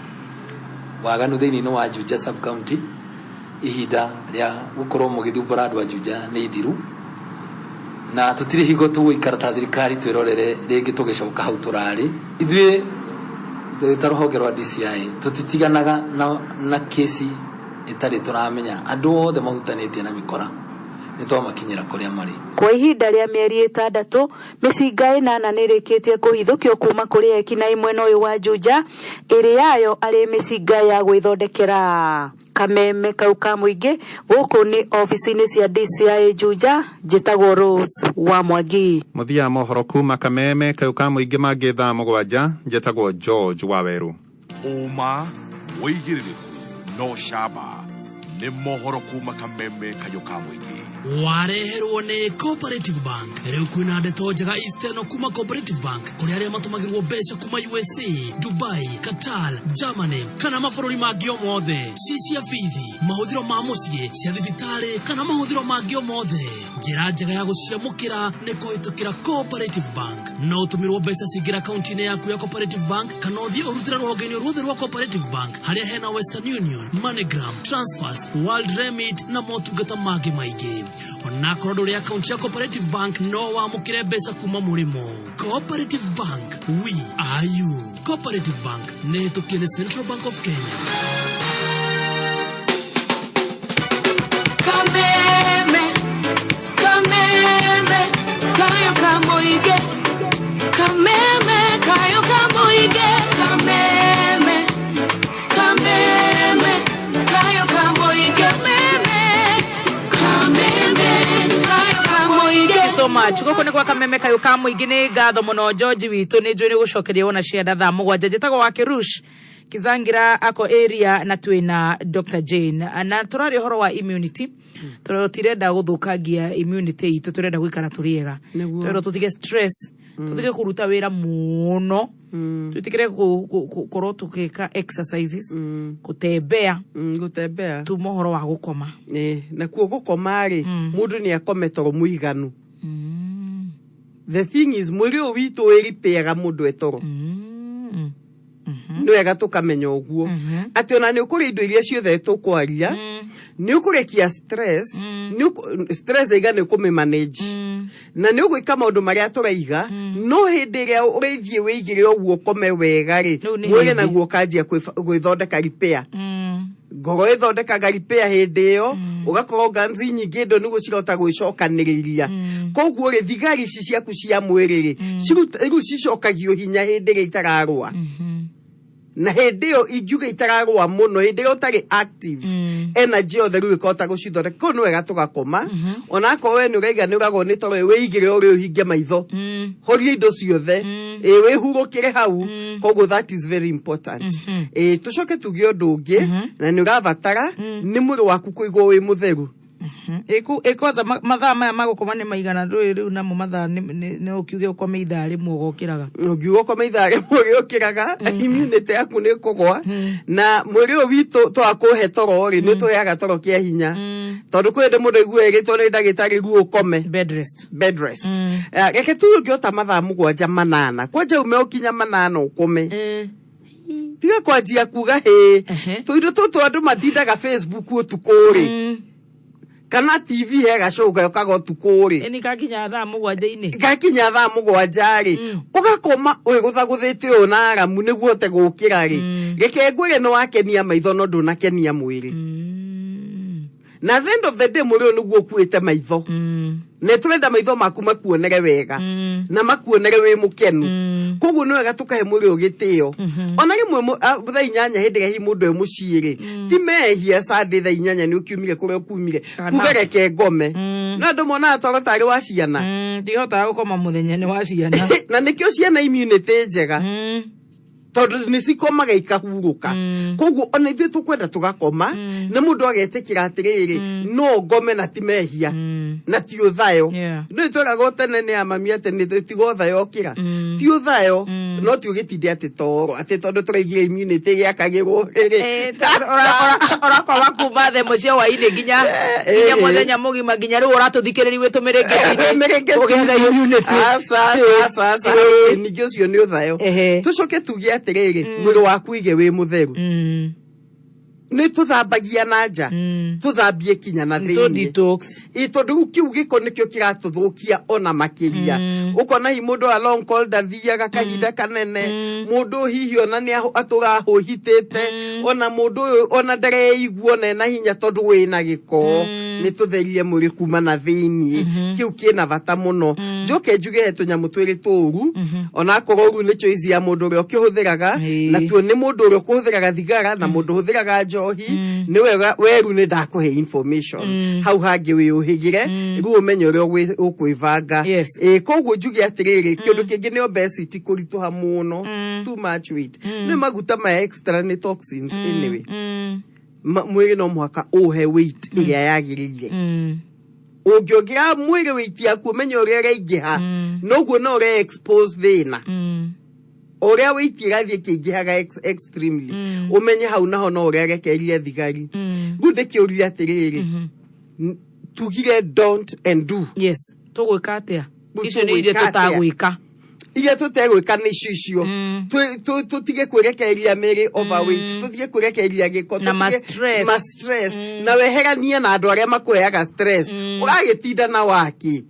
waganu thĩinĩ wa Juja sub county, ihinda rĩa gũkorwo mũgĩthumbũra andũ a Juja nĩ ithiru, na tũtirĩ hingo tũgũikara ta thirikari twĩrorere rĩngĩ tũgĩcoka hau tũrarĩ. Ithuĩ ta rũhonge rwa DCI tũtitiganaga na kesi ĩtarĩ tũramenya andũ othe mahutanĩtie na mĩkora, nĩ twamakinyĩra kũrĩa marĩ. Kwa ihinda rĩa mĩeri 6, mĩcinga 8 nĩ ĩrĩkĩtie kũhithũkio kuma kũrĩ ekinaĩ mwena ũyũ wa Juja, ĩrĩ yayo arĩ mĩcinga ya gwĩthondekera. Kameme kau ka mũingĩ, gũkũ nĩ obici-inĩ cia DCI Juja, njĩtagwo Rose wa Mwangi. Mũthia mohoro kuma Kameme kau ka mũingĩ mangĩ thaa 7, njĩtagwo George Waweru. Ũma, wĩigĩrĩrĩku no camba. Nĩ mohoro kuma kameme kayũ ka mũingĩ. Wareherwo nĩ Cooperative Bank. Rĩu kwĩna ndeto njega Eastern kuma Cooperative Bank kũrĩ arĩa matũmagĩrwo mbeca kuma USA, Dubai, Qatar, Germany kana mabũrũri mangĩ o mothe. Ci cia bithi, mahũthĩro ma mũciĩ, cia thibitarĩ kana mahũthĩro mangĩ o mothe. Njĩra njega ya gũciamũkĩra nĩ kũhĩtũkĩra Cooperative Bank. No ũtũmĩrwo mbeca cingĩra akaunti-inĩ yaku ya Cooperative Bank kana ũthiĩ ũrutĩre rũhonge-inĩ ruothe rwa Cooperative Bank harĩa hena Western Union, MoneyGram, Transfast, World Remit na motungata mangĩ maingĩ. Onakorwo ndũrĩ akaunti ya Cooperative Bank no wamũkĩre mbeca kuma mũrĩmo. Cooperative Bank, we are you. Cooperative Bank nĩ hĩtũkie nĩ Central Bank of Kenya. Kameme, kameme, kayo kamoige. Kameme, kayo kamoige. Kameme, kameme, kayo kamoige. Kameme, kameme, kayo kamoige. Thank you so much. Gũkũ nĩ gwa kameme kayũ ka mũingĩ. Nĩ ngatho mũno George witũ, nĩ njũĩ nĩ gũcokeria wona cienda thaa 7. Njĩtagwo wa Kirush Kizangira ako area na twĩna Dr Jane na tũraria ũhoro wa immunity, tondũ tũtirenda gũthũkangia immunity itũ, tũrenda gũikara tũrĩ ega. Nĩguo. Tũrenda tũtige stress, tũtige kũruta wĩra mũno, twĩtĩkĩre gũkorwo tũgĩka exercises, gũtembea. Gũtembea. Tuma ũhoro wa gũkoma. Ĩ, nakuo gũkoma rĩ, mũndũ nĩ akome toro mũiganu. The thing is, mwĩrĩ ũyũ witũ wĩripeaga mũndũ etoro. Nĩ wega tũkamenya ũguo atĩ ona nĩ ũkũrĩa indo iria ciothe tũkwaria, nĩ ũkũrekia stress, stress aiga nĩ ũkũmĩ-manage na nĩ ũgwĩka maũndũ marĩa tũraiga, no hĩndĩ ĩrĩa ũrĩthiĩ wĩigĩre ũguo ũkome wega rĩ, Rĩu nĩ mwĩrĩ hĩndĩ. naguo ũkanjia gwĩthondeka repair. Ngoro ĩthondekaga repair hĩndĩ ĩyo, ũgakorwo ganzi nyingĩ ndo nĩguo cirahota gwĩcokanĩrĩria. Koguo rĩ, thigari ici ciaku cia mwĩrĩ rĩ, rĩu cicokagio hinya hĩndĩ ĩrĩa itararũa, na hĩndĩ ĩyo ingiuga itararũa mũno, hĩndĩ ĩrĩa ũtarĩ active, energy yothe rĩu ĩkahota gũcithondeka. Kũu nĩ wega tũgakoma. Onakorwo we nĩ ũraiga nĩ ũragwo nĩ toro, wĩigĩre ũrĩ ũhinge maitho, horia indo ciothe, ĩ wĩhurũkĩre hau. Koguo that is very important. Ĩ tũcoke tuge ũndũ ũngĩ na nĩ ũrabatara nĩ mwĩrĩ waku kũigwo wĩ mũtheru. Ĩ kwanza mathaa maya ma gũkoma nĩ maigana? Ndũĩ rĩu namo mathaa nĩ ũkiuge ũkome ithaa rĩmwe ũgokĩraga. Ũngiuga ũkome ithaa rĩmwe ũgĩũkĩraga, immunity yaku nĩ ĩkũgwa. Na mwĩrĩ ũyũ witũ twakũhe toro rĩ, nĩ tũheaga toro kĩa hinya, tondũ kwĩ hĩndĩ mũndũ aigua ĩrĩtwo nĩ ndagĩtarĩ guo ũkome bed rest. Bed rest. Reke tu ũngĩhota mathaa 7, 8, kwanja ume ũkinya 8 ũkome. Tiga kwanjia kuga hĩ tũindo tũtũ andũ matindaga Facebook ũtukũ rĩ, kana TV he gacũũ gokaga ũtukũ rĩ. Ĩni gakinya thaa 7-inĩ. Gakinya thaa 7 rĩ, ũgakoma wĩgũthagũthĩte ũũ na aramu nĩguo ũhote gũkĩra rĩ. Reke ngwĩre, nĩ wakenia maitho no ndũnakenia mwĩrĩ, na at the end of the day mwĩrĩ ũyũ nĩguo ũkuĩte maitho, na tũrenda maitho maku makuonere wega na makuonere wĩ mũkenu. Koguo nĩ wega tũkahe mwĩrĩ ũyũ gĩtĩo. Ona rĩmwe thaa 8, hĩndĩ ĩrĩa hihi mũndũ e mũciĩ rĩ, ti mehia Sunday thaa 8 nĩ ũkiumire kũrĩa ũkumire kuga reke ngome, no andũ monaga toro tarĩ wa ciana. Ndihotaga gũkoma mũthenya, nĩ wa ciana. Na nĩkĩo ciana immunity njega, tondũ nĩ cikomaga ikahurũka. Koguo ona ithuĩ tũkwenda tũgakoma, na mũndũ agetĩkĩra atĩrĩrĩ, no ngome na ti mehia na ti ũthayo. Nĩ tweragwo tene nĩ amami atĩ nĩ tiga ũthayo ũkĩra, ti ũthayo, no ti ũgĩtinde atĩ toro atĩ tondũ tũraigire immunity gĩakagĩrwo rĩrĩ. Ũrakoma kuma thaa 1 cia hwainĩ nginya mũthenya mũgima, nginya rĩu ũratũthikĩrĩria wĩ tũmĩrĩngĩti ũgĩetha immunity. Aca, aca, aca. Ningĩ ũcio nĩ ũthayo. Tũcoke tuge atĩrĩrĩ, mwĩrĩ waku ige wĩ mũtheru. Nĩ tũthambagia na nja, tũthambie kinya na So thĩinĩ. detox. Ĩ, tondũ rĩu kĩu gĩko nĩkĩo kĩratũthũkia ona makĩria. Ũkona hihi mũndũ wa long call ndathiaga kahinda kanene, mũndũ hihi ona nĩ atũraga ahũhitĩte, ona mũndũ ũyũ ona ndareigua ona ena hinya tondũ wĩna gĩko. Nĩ tũtherie mwĩrĩ kuma na thĩiniĩ, kĩu kĩna bata mũno. Njoke njuge he tũnyamũ twĩrĩ tũru, onakorwo rĩu nĩ choice ya mũndũ ũrĩa ũkĩhũthĩraga. Natuo nĩ mũndũ ũrĩa ũkũhũthĩraga thigara na mũndũ ũhũthĩraga njohi. Nĩ wega weru nĩ ndakũhe information hau hangĩ wĩũhĩgĩre rĩu ũmenye ũrĩa ũkwĩbanga. Ĩ koguo njuge atĩrĩrĩ, kĩũndũ kĩngĩ nĩ obesity, kũritũha mũno, too much weight. Nĩ maguta maya extra nĩ toxins anyway. Mwĩrĩ no mũhaka ũhe weight ĩrĩa yagĩrĩire. Ũngĩongerera mwĩrĩ weight yaku, ũmenye ũrĩa ĩraingĩha, noguo no ũre expose thĩna. Ũrĩa weight ĩrathiĩ ĩkĩingĩhaga extremely, ũmenye hau naho no ũrerekeria thigari. Rĩu ndĩkĩũria atĩrĩrĩ, tugire don't and do. Yes, tũgwĩka atĩa? Rĩu Icio nĩ iria tũgwĩka atĩa? Tũtagwĩka. Iria tũtegwĩka nĩ icio icio. Tũtige kwĩrekereria mĩrĩ overweight, tũtige kwĩrekereria gĩko, Na ma-stress. Ma stress, na weheranie na andũ arĩa makũheaga stress. Ũragĩtinda na waki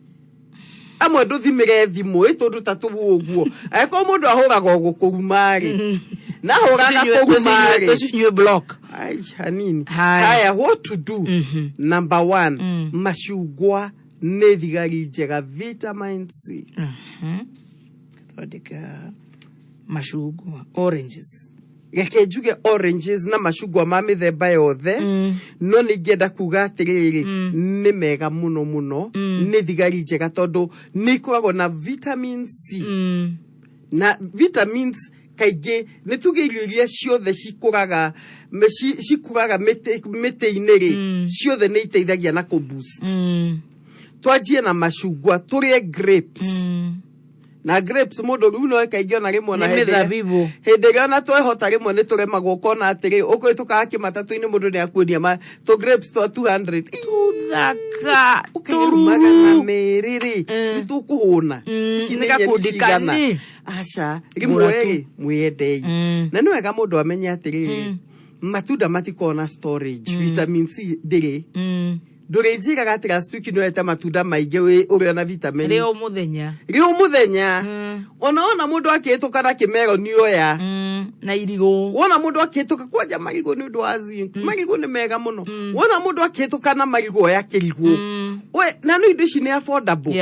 amwe, ndũthimĩre thimũ ĩ tũndũ ta tũu ũguo. Angĩkorwo mũndũ ahũraga o gũkũruma-rĩ, na ahũraga kũruma-rĩ, Tũcinyue block. Ai, hanini. Haya. Haya, what to do? Number one, macungwa nĩ thigari njega, vitamin C. Twandĩka macungwa, oranges. Reke njuge oranges na macungwa ma mĩthemba yothe, no nĩ ingĩenda kuga atĩrĩrĩ, nĩ mega mũno mũno, nĩ thigari njega tondũ nĩ ikoragwo na vitamin C. Na vitamins kaingĩ nĩ tuge irio iria ciothe cikũraga cikũraga mĩtĩ-inĩ rĩ, ciothe nĩ iteithagia na kũ boost. Twanjie na macungwa, tũrĩe grapes. Na grapes mũndũ rĩu no kaingĩ ona rĩmwe ona Nĩ mĩthabibũ. Hĩndĩ ĩrĩa ona twehota rĩmwe nĩ tũremagwo ũkona atĩrĩ ũkũhĩtũkaga kĩmatatũ-inĩ, mũndũ nĩ akuonia tũ grapes twa 200. Thaka. Ũkaiga magana merĩ rĩ, nĩ tũkũhũna? Ici Nĩ nĩ nyeni gakundi cigana? kani. Aca, Gũra rĩmwe tu. rĩ, mwĩendei. Na nĩ wega mũndũ amenye atĩrĩrĩ, matunda matikoragwo na storage. Vitamin C ndĩrĩ. Ndũrĩnjĩraga atĩ last week nĩwete matunda maingĩ ũrĩa na vitamin. Rĩ o mũthenya. Rĩ o mũthenya. Ona wona mũndũ akĩhĩtũka na kĩmeroni oya. Na irigũ. Wona mũndũ akĩhĩtũka kwanja marigũ nĩ ũndũ wa zinc, marigũ nĩ mega mũno. Wona mũndũ akĩhĩtũka na marigũ, oya kĩrigũ. We na no indo ici nĩ affordable.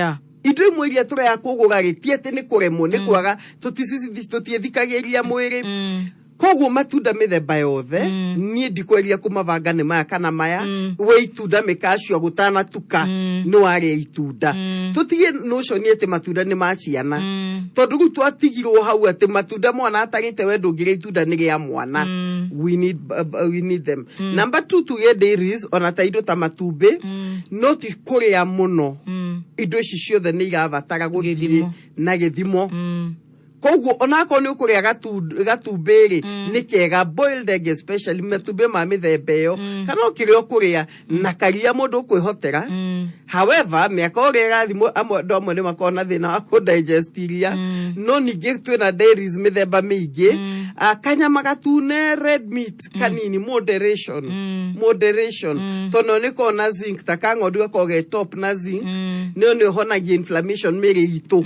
Indo imwe iria tũraya kũgũra rĩ, ti atĩ nĩ kũremwo, nĩ kwaga tũtiĩthikagĩria mwĩrĩ. Koguo matunda mĩthemba yothe, niĩ ndikweria kũmabanga nĩ maya kana maya. We itunda mĩkacio gũtanatuka nĩ warĩa itunda. Tũtige notion atĩ matunda nĩ ma ciana, tondũ rĩu twatigirwo hau atĩ matunda mwana atarĩte, we ndũngĩrĩa itunda nĩ rĩa mwana. We need them. Number two, tuge dairies, ona ta indo ta matumbĩ, no ti kũrĩa mũno. Indo ici ciothe nĩ irabatara gũthiĩ Gĩthimo. na gĩthimo. Koguo onakorwo nĩ ũkũrĩa gatumbĩ rĩ, nĩ kega boiled egg, especially matumbĩ ma mĩthemba ĩyo, kana o kĩrĩa ũkũrĩa na karia mũndũ ũkwĩhotera. However, mĩaka ũrĩa ĩrathiĩ, amwe andũ amwe nĩ makoragwo na thĩna wa kũ-digest iria, no ningĩ twĩna dairies mĩthemba mĩingĩ. Ah, kanyama gatune, red meat kanini, moderation, moderation, tondũ nĩ koragwo na zinc, ta ka ng'ondu gakoragwo ge top na zinc, nĩyo nĩ ũhonagia inflammation mĩrĩ itũ.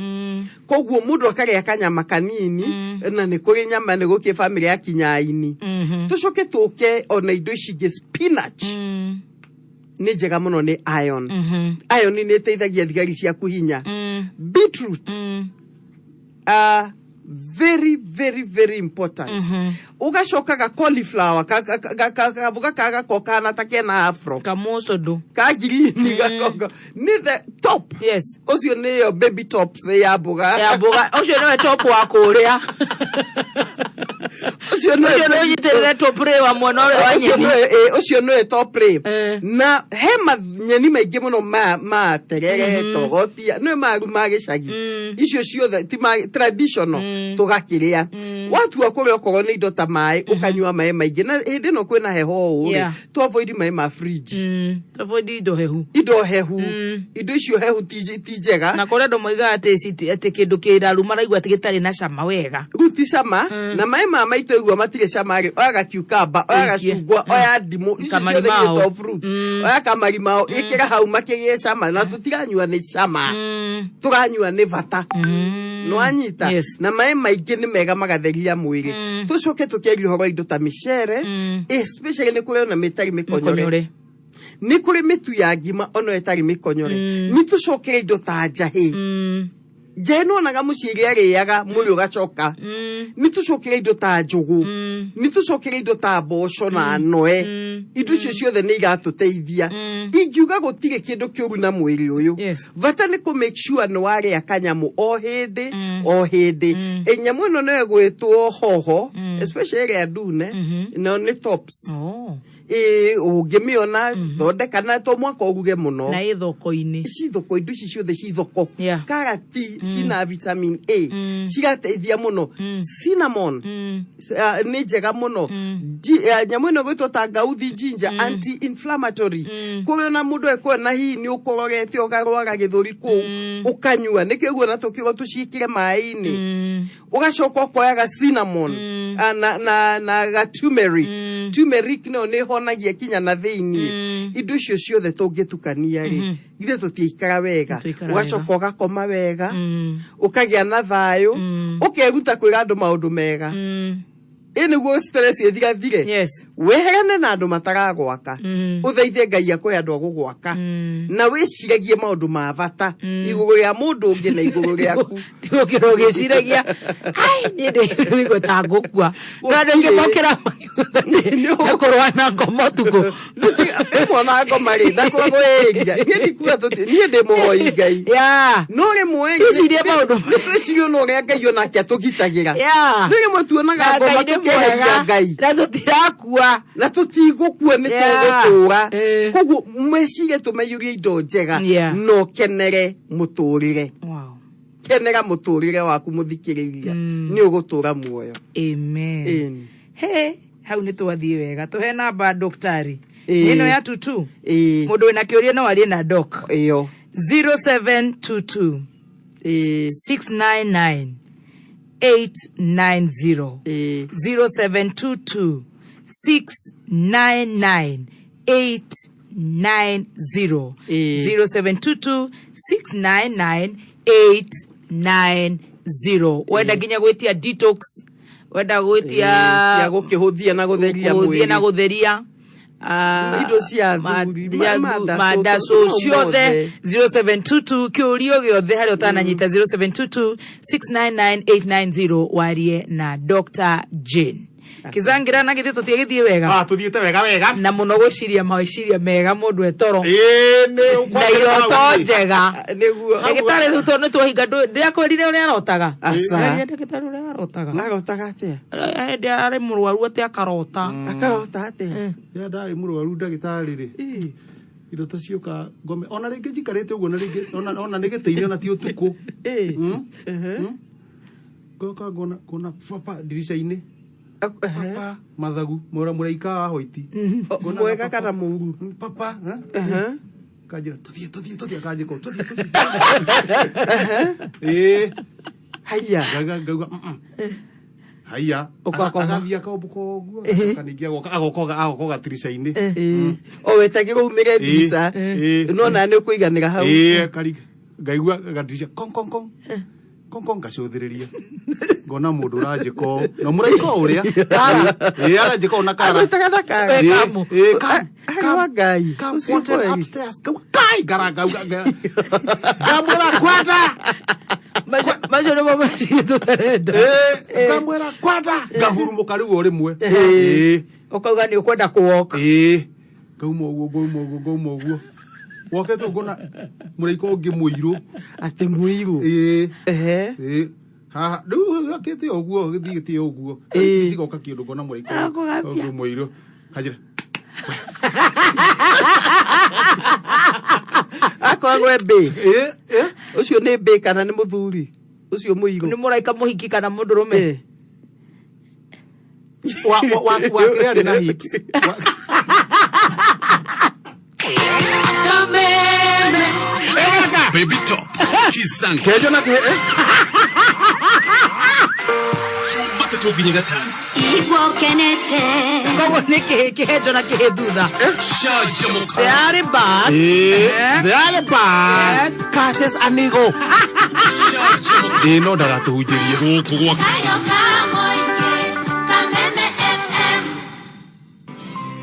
Koguo mũndũ akarĩa kanyama kanini, na nĩ kũrĩ nyama nĩ gũkĩ bamĩrĩ ya kinyaini. Tũcoke tũke ona indo ici ingĩ, spinach nĩ njega mũno, nĩ iron. Iron nĩ ĩteithagia thigari ciaku hinya. Beetroot, very very very important. Ugacoka ga cauliflower, kaboga ka gako kahana ta kena afro. Kamocondo. Ka green gakongo nĩ the top. Yes. Ũcio nĩyo baby tops ya mboga. Ya mboga, ũcio nĩwe top wa kũrĩa. Ũcio nĩwe. Ũcio nĩ ũnyitĩrĩre top rĩ wa mwena ũrĩa wa ũcio nyeni. Nĩwe ũcio nĩwe top rĩ. Na he manyeni maingĩ mũno ma terere, togotia, nĩwe maru ma gĩcagi, icio ciothe ti ma traditional, tũgakĩrĩa. Watua kũrĩa, okorwo nĩ indo ta maĩ, ũkanyua maĩ maingĩ, na hĩndĩ ĩno kwĩna heho ũũ rĩ, tu avoid maĩ ma fridge. Avoid indo hehu. Indo hehu, indo icio hehu ti njega. Na kũrĩ andũ moigaga atĩ atĩ kĩndũ kĩraru maraigua atĩ gĩtarĩ na cama wega. Rĩu ti cama, na maĩ ma maitũ aigua matirĩ cama rĩ, oya gacucumber, oya Ũikie. gacungwa, oya ndimũ, icio ciothe Kamarimao. gĩtwo fruit, oya kamarimao, ĩkĩra hau makĩgĩe cama. Na tũtiranyua nĩ cama, tũranyua nĩ bata. Nĩwanyita? Na maĩ maingĩ nĩ mega, magatheria mwĩrĩ. Tũcoke tũkĩaria ũhoro wa indo ta mĩcere, especially nĩ kũrĩ ona mĩtarĩ mĩkonyore. Mĩkonyore. Nĩ kũrĩ mĩtu ya ngima ona ĩtarĩ mĩkonyore. Nĩ tũcokere indo ta njahĩ. Njahĩ nĩwonaga mũciĩ iria arĩaga mwĩrĩ ũgacoka. Nĩ tũcokere indo ta njũgũ, nĩ tũcokere indo ta mboco na noe. Indo icio ciothe nĩ iratũteithia. Ingiuga gũtirĩ kĩndũ kĩũru na mwĩrĩ ũyũ. Bata nĩ kũ make sure nĩ warĩa kanyamũ o hĩndĩ o hĩndĩ. Nyamũ ĩno nĩyo ĩgwĩtwo hoho, especially ĩrĩa ndune, nayo nĩ tops. Oh. Ĩĩ, ũngĩmĩona thondeka na to mwaka ũruge mũno. Na ĩ thoko-inĩ. Ci thoko, indo ici ciothe ci thoko. Yeah. Karati cina vitamin A, cigateithia mũno. Cinnamon nĩ njega mũno. Nyamũ ĩno ĩgwĩtwo tangauthi, ginger, anti inflammatory, kũrĩa ona mũndũ ekuona hihi nĩ ũkororete ũgarwara gĩthũri kũu, ũkanyua nĩkĩo ũguo na tũkiuga tũciĩkĩre maĩ-inĩ. Ũgacoka ũkoyaga cinnamon na ga turmeric. Turmeric nayo nĩ ĩhonagia kinya na thĩiniĩ. Indo icio ciothe tũngĩtukania rĩ, githĩ tũtiikara wega? Tũikara. Ũgacoka ũgakoma wega, ũkagĩa na thayũ, ũkeruta kwĩra andũ maũndũ mega, ĩ nĩguo stress ĩthirathire. Weherane na andũ mataragwaka, ũthaithe Ngai akũhe andũ a gũgwaka, na wĩciragie maũndũ ma bata igũrũ rĩa mũndũ ũngĩ na igũrũ rĩaku. Tigũkĩra ũgĩciragia, ai, niĩ ndĩigua ta ngũkua, no andũ aingĩ mokĩra na kũrũa na ngoma ũtukũ. Ĩmwe na ngoma rĩ, ndakoragwo ĩria niĩ ndikuga tũti niĩ ndĩ mũhoi Ngai, no rĩmwe Twĩcirie maũndũ. Nĩ twĩcirie ona ũrĩa Ngai onake atũgitagĩra. No rĩmwe tuonaga Na ngoma Ngai nĩ tũkeheria mwega. Ngai. Na tũtirakua. Na tũtigũkua, nĩ tũgũtũra. Koguo mecirie tũmaiyũrie indo njega na ũkenere mũtũrĩre. Kenera mũtũrĩre waku, mũthikĩrĩria, nĩ ũgũtũra muoyo. Amen. Ĩni. He hau nĩ twathiĩ wega. Tũhe namba, doktari. Ĩĩ. Ĩno ya tutu. Ĩĩ. Mũndũ wĩna kĩũria no arie na doc. Ĩyo. 0722 699 890, 0722 699 890, 0722 699 890. Wenda nginya gwĩtia detox, wenda gwĩtia cia gũkĩhũthia na gũtheria kũhũthia na mwĩrĩ. Gũtheria Indo cia athuri, mandacũ mau ciothe. Mothe. 0722, kĩũrio gĩothe harĩa ũtananyita, 0722 699 890, warie na Dr. Jane Kizangira. Na githĩ tũtiagĩthiĩ wega? Ah, tũthiĩte wega wega. Na mũno gwĩciria meciria mega mũndũ etoro Ĩĩ, nĩ na iroto njega. Nĩguo. Ndagĩtarĩ, rĩu tondũ nĩ twahinga, ndĩrakwĩrire ũrĩa arotaga. Aca. Ndĩrerire ndagĩtarĩ ũrĩa arotaga. Arotaga atĩa? Hĩndĩ arĩ mũrwaru atĩ akarota. Akarota atĩa? Rĩrĩa ndarĩ mũrwaru, ndagĩtarĩ rĩ, iroto ciũka ngome ona rĩngĩ njikarĩte ũguo, na rĩngĩ ona nĩ gĩtĩ-inĩ, ona ti ũtukũ. Ngoka ngona papa ndirica-inĩ, papa mathagu mũraika wa hoiti. Ngona Mwega kana mũru? Papa kanjĩra tũthiĩ, tũthiĩ, tũthiĩ, akanjĩka ũũ, tũthiĩ, tũthiĩ. Ĩĩ. Haiya. Ngauga haiya. Ũgakoma. Agathiĩ akombũka ũguo, agacoka ningĩ agoka agoka agoka gatirica-inĩ. O wetagĩrwo umĩre ndirica, no na nĩ ũkũiganĩra hau. Ĩĩ, akaringa ngaigua gadirisha kong kong kong kong kong, ngacũthĩrĩria ngona mũndũ ũranjĩka ũũ, na mũraika o ũrĩa, ĩĩ, aranjĩka ũũ na kara. Agwĩtaga na kara? Ĩĩ, ĩĩ, come, Arĩ wa Ngai. Come, Ũcio wanted kweli. upstairs. Ngauga, kai ngara ngauga ngamwĩra kwenda. Macio nĩmo meciria tũtarenda. Ĩĩ, ngamwĩra kwenda, ngahurumũka rĩu o rĩmwe. Ĩĩ. Ũkauga nĩ ũkwenda kũwoka. Ĩĩ, ngauma ũguo, ngauma ũguo, ngauma ũguo, wokete ngona mũraika ũngĩ mũirũ. Atĩ mũirũ? Ĩĩ. Ĩĩ, haha rĩu hakĩte ũguo, gĩthiĩte ũguo, cigoka kĩndũ, ngona mũraika Arakũgambia. ũngĩ mũirũ kanjĩra. Akoragwo e mbĩ ũcio, nĩ mbĩ kana nĩ mũthuri ũcio mũirũ? Nĩ mũraika mũhiki kana mũndũrũme? Wa kĩrĩa arĩ na hips. Kameme. Baby Top Kizanga. Kejo na ke Jumatatũ nginya gatano. Igua ũkenete. Koguo nĩ kĩhĩ kĩhenjo na kĩhĩ thutha. Canjamũka. They are back. Ĩĩ, they are back. Yes. Cassius Anigo. Ĩĩ, no ndagatũhunjĩrie gũkũ gwa Kayo ka mũingĩ. Kameme FM.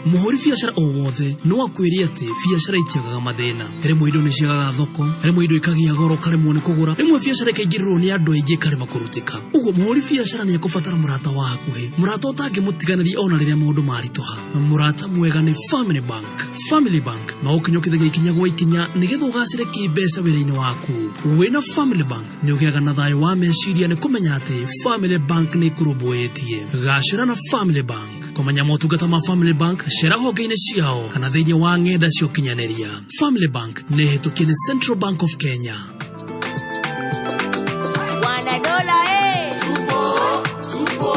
Mũhũri biacara o wothe no akwĩre atĩ biacara itiagaga mathĩna. Rĩmwe indo nĩ ciagaga thoko, rĩmwe indo ikagĩa goro ũkaremwo nĩ kũgũra, rĩmwe biacara ĩkaingĩrĩrwo nĩ andũ aingĩ ĩkarema kũrutĩka. Ũguo mũhũri biacara nĩ ekũbatara mũrata wa hakuhĩ, mũrata ũtangĩmũtiganĩria ona rĩrĩa maũndũ maritũha. Mũrata mwega nĩ Family Bank. Family Bank magũkinyũkithagia ikinya gwa ikinya nĩgetha ũgacĩre kĩmbeca wĩra-inĩ waku. Wĩna Family Bank nĩ ũgĩaga na thayũ wa meciria nĩ kũmenya atĩ Family Bank nĩ ĩkũrũmbũĩtie. Gacĩra na Family Bank. Kũmenya motungata ma Family Bank, cera honge-inĩ ciao kana thĩinĩ wa ng'enda cia ũkinyanĩria. Family Bank nĩ hĩtũkie nĩ Central Bank of Kenya. Wanadola eh. Tupo, tupo,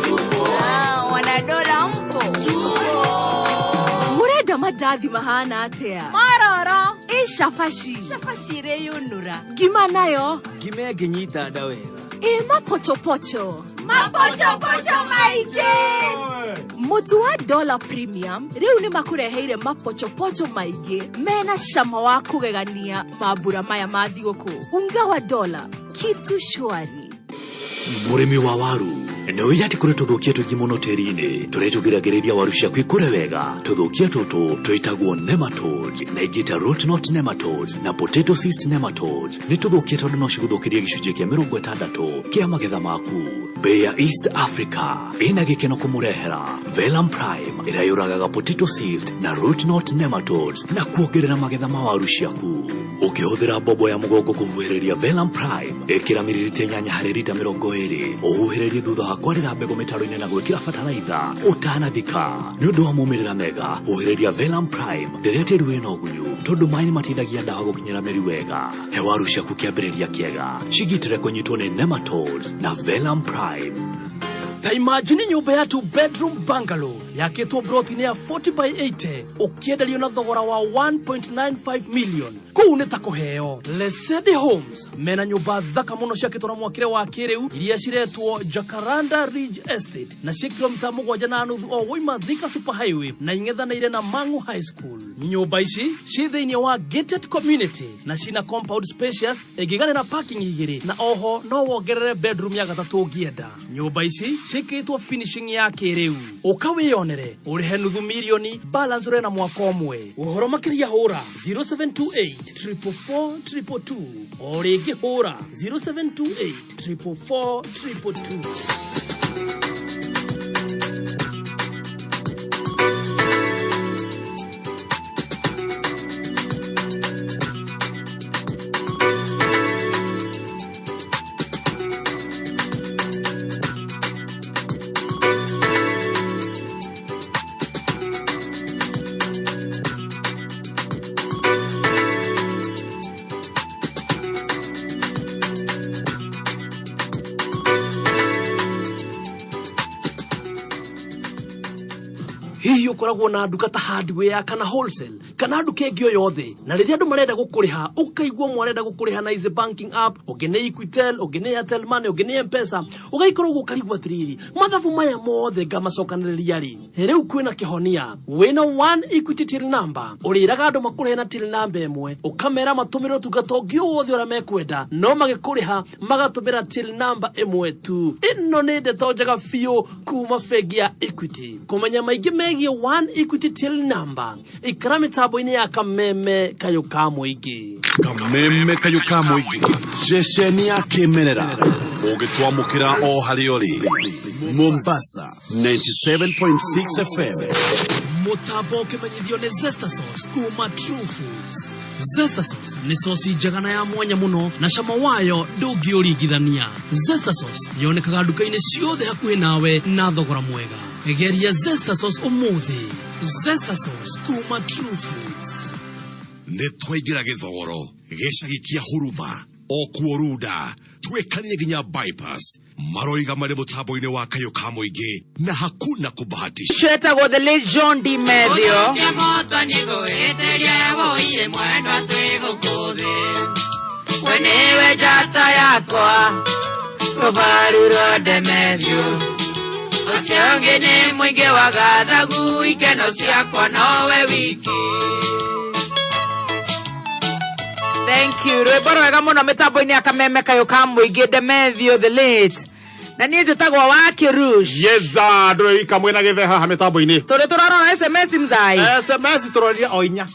tupo. Ah, wanadola mpo. Tupo. Mũrenda mandathi mahana atĩa? Mororo. Ĩ cabaci. Cabaci irĩyũnũra. Ngima nayo. Ngima ĩngĩnyita nda wega. Ĩ mapochopocho. Mapochopocho maingĩ. Mũtu wa Dollar Premium rĩu nĩ makũreheire mapochopocho maingĩ mena cama wa kũgegania mambura maya ma thigũkũ. Unga wa Dollar, kitu shwari. Mũrĩmi wa waru nĩ ũĩ atĩ kũrĩ tũthũkia tũingĩ mũno tĩri-inĩ tũrĩa tũgiragĩrĩria waru ciaku ikũre wega. Tũthũkia tũtũ twĩtagwo nematodes na ingĩ ta root knot nematodes na potato cyst nematodes. Nĩ tũthũkia tondũ no cigũthũkĩrie gĩcunjĩ kĩa 60 kĩa magetha maku. Bei ya East Africa ĩna gĩkeno kũmũrehera Velam Prime ĩrĩa yũragaga potato cyst na root knot nematodes na kuongerera magetha ma waru ciaku. Ũkĩhũthĩra mbombo ya mũgongo kũhuhĩrĩria Velam Prime, ĩkĩra miririta 8 harĩ rita 20, ũhuhĩrĩrie thutha wa kwarĩra mbegũ mĩtaro-inĩ na gwĩkĩra bataraitha ũtanathika. Nĩ ũndũ wa maumĩrĩra mega, huhĩrĩria Velam Prime rĩrĩa tĩri wĩna ũgunyu, tondũ maĩ nĩ mateithagia ndawa gũkinyĩra mĩri wega. He waru ciaku kĩambĩrĩria kĩega, cigitĩre kũnyitwo nĩ nematodes na Velam Prime. Ta imagine nyũmba ya 2 bedroom bungalow yakĩtwo broti-inĩ ya 40 by 80 ũkĩenderio na thogora wa 1.95 million. Kũu nĩ ta kũheo. Lesedi Homes mena nyũmba thaka mũno ciakĩtwo na mwakĩre wa kĩrĩu iria ciretwo Jacaranda Ridge Estate na ciĩ kilomita 7.5 o woima Thika Super Highway na ing'ethanĩire na Mang'u High School. Nyũmba ici ciĩ thĩinĩ wa gated community na cina compound spacious ĩngĩiganĩra parking igĩrĩ na oho no wongerere bedroom ya gatatũ ũngĩenda. Nyũmba ici ciĩkĩrĩtwo finishing ya kĩrĩu. Ũka wĩyonere ũrĩhe nuthu mirioni balance ũrĩhe na mwaka ũmwe. Ũhoro makĩria hũra 0728 444 222 o rĩngĩ hũra 0728 444 222. Hihi ũkoragwo na nduka ta hardware kana wholesale kana nduka ĩngĩ o yothe, na rĩrĩa andũ marenda gũkũrĩha ũkaigua ũmwe arenda gũkũrĩha na Easy Banking app, ũngĩ nĩ Equitel, ũngĩ nĩ Airtel Money, ũngĩ nĩ M-Pesa, ũgaikorwo ũguo ũkarigwo atĩrĩrĩ, mathabu maya mothe ngamacokanĩrĩria rĩ? Rĩu kwĩna kĩhonia. Wĩna One Equity Till Number, ũrĩraga andũ makũrĩhe na till number ĩmwe, ũkamera matũmĩre ũtungata ũngĩ o wothe ũrĩa mekwenda, no magĩkũrĩha magatũmĩra till number ĩmwe tu. Ĩno nĩ ndeto njega biũ kuma bengi ya Equity. Kũmenya maingĩ megiĩ One Equity Till Number, ikara mĩtambo-inĩ ya Kameme Kayũ ka Mũingĩ. Kameme Kayũ ka Mũingĩ, ceceni ya kĩmerera ũngĩtwamũkĩra o harĩa ũrĩ. Mombasa 97.6 FM. Mũtambo ũkĩmenyithio nĩ Zesta Sauce kuma True Foods. Zesta Sauce nĩ sosi njega na ya mwanya mũno na cama wayo ndũngĩũringithania. Zesta Sauce yonekaga nduka-inĩ ciothe hakuhĩ nawe na thogora mwega. Geria Zesta Sauce ũmũthĩ. Zesta Sauce kuma True Foods. Nĩ twaingĩra gĩthogoro gĩcagi kĩa Huruma o kuo Runda twĩkanire nginya bypass maroiga marĩ mũtambo-inĩ wa Kayũ ka Mũingĩ na hakuna kubahatisha. Ũcio etagwo the late John D. Methio. We nĩwe njata yakwa rũbaru rwa Demetrio, ũcio ũngĩ nĩ mũingĩ wa gathagu, ikeno ciakwa nowe wiki. Thank you. Rwĩmbo rwega mũno mĩtambo-inĩ ya Kameme Kayũ ka Mũingĩ, Demetrio the late. Na niĩ njĩtagwo wa Kĩrush. Yeza ndũrĩ kamwe na gĩthe haha mĩtambo-inĩ. Tũrĩ tũrarora SMS mzai. SMS tũroria o inya.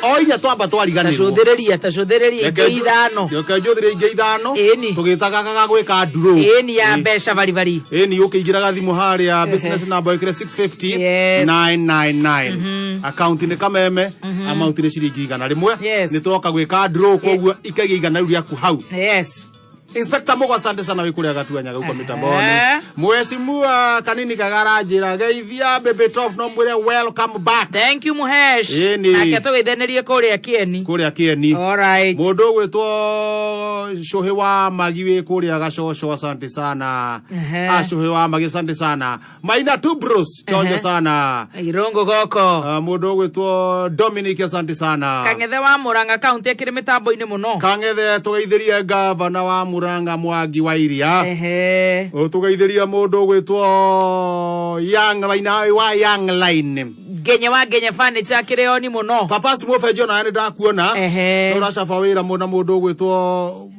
O inya twamba twariganĩrwo. Tacũthĩrĩria, tacũthĩrĩria ingĩ ithano. Reke njũthĩrĩrie ingĩ ithano. Ĩni. Tũgĩtagaga gwĩka ndurũ. Ĩni ya mbeca baribari. Ĩni ũkĩingĩraga thimũ harĩa business number ĩkĩre 650 999. Account nĩ Kameme, amount nĩ ciringi 100. Nĩ tũroka gwĩka draw koguo ikagia 100 rĩu rĩaku hau. Yes. Inspector Mugo asante sana wĩ kũrĩa gatuanyaga huko mitamboni. Eh. Mheshimiwa Kanini Kagara njĩra geithia Baby Top no mwĩre welcome back. Thank you Muhesh. Ĩni. Nake tũgeithanĩrie kũrĩa Kĩeni. Kũrĩa Kĩeni. All right. Mũndũ ũgwĩtwo Cũhĩ wa Magi wĩ kũrĩa Gacoco asante sana. Ehe. Acũhĩ wa Magi asante sana. Maina Tubros chonjo Ehe. sana. Irungu goko. Mũndũ ũgwĩtwo Dominic asante sana. Kang'ethe wa Murang'a kaunti akĩrĩ mĩtambo-inĩ mũno. Kang'ethe tũgeithĩrie gavana wa Murang'a Mwangi wa Iria. Ehe. Tũgeithĩrie mũndũ ũgwĩtwo Young Line wa Young Line. Ngenye wa Ngenye furniture akĩrĩ oni mũno. Papas Mũbenji onawe nĩ ndakuona. Ehe. Nĩ ũracaba wĩra mũno mũndũ ũgwĩtwo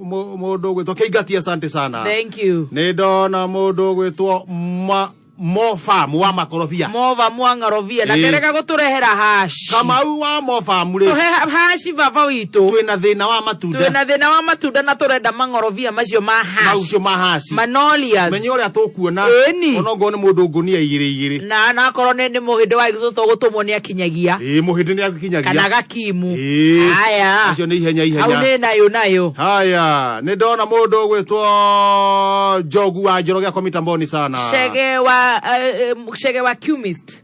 mũndũ ũgwĩtwo Kĩingati asante sana. Thank you. Nĩ ndona mũndũ ũgwĩtwo Mofam wa Makorobia. Mova mwa Ng'orobia na Ĩĩ. terega gũtũrehera hash. Kamau wa Mofam rĩ. Tũhe hashi baba witũ. Twĩna thĩna wa matunda. Twĩna thĩna wa matunda na tũrenda mang'orobia macio ma hash. Macio ma hashi. Manolias. Menye ũrĩa tũkuona. Ĩni. Onokorwo nĩ mũndũ ngũnia igĩrĩ igĩrĩ. Na na akorwo nĩ nĩ mũhĩndĩ wa exhaust ũgũtũmwo nĩ akinyagia. Ĩĩ mũhĩndĩ nĩ akinyagia. Kana gakimu. Ĩĩ. Haya. Acio nĩ ihenya ihenya. Hau nĩ nayo nayo. Haya, nĩ ndona mũndũ ũgwĩtwo Njogu wa Njoroge akwa mitamboni sana. Chege wa Chege wa Cumist.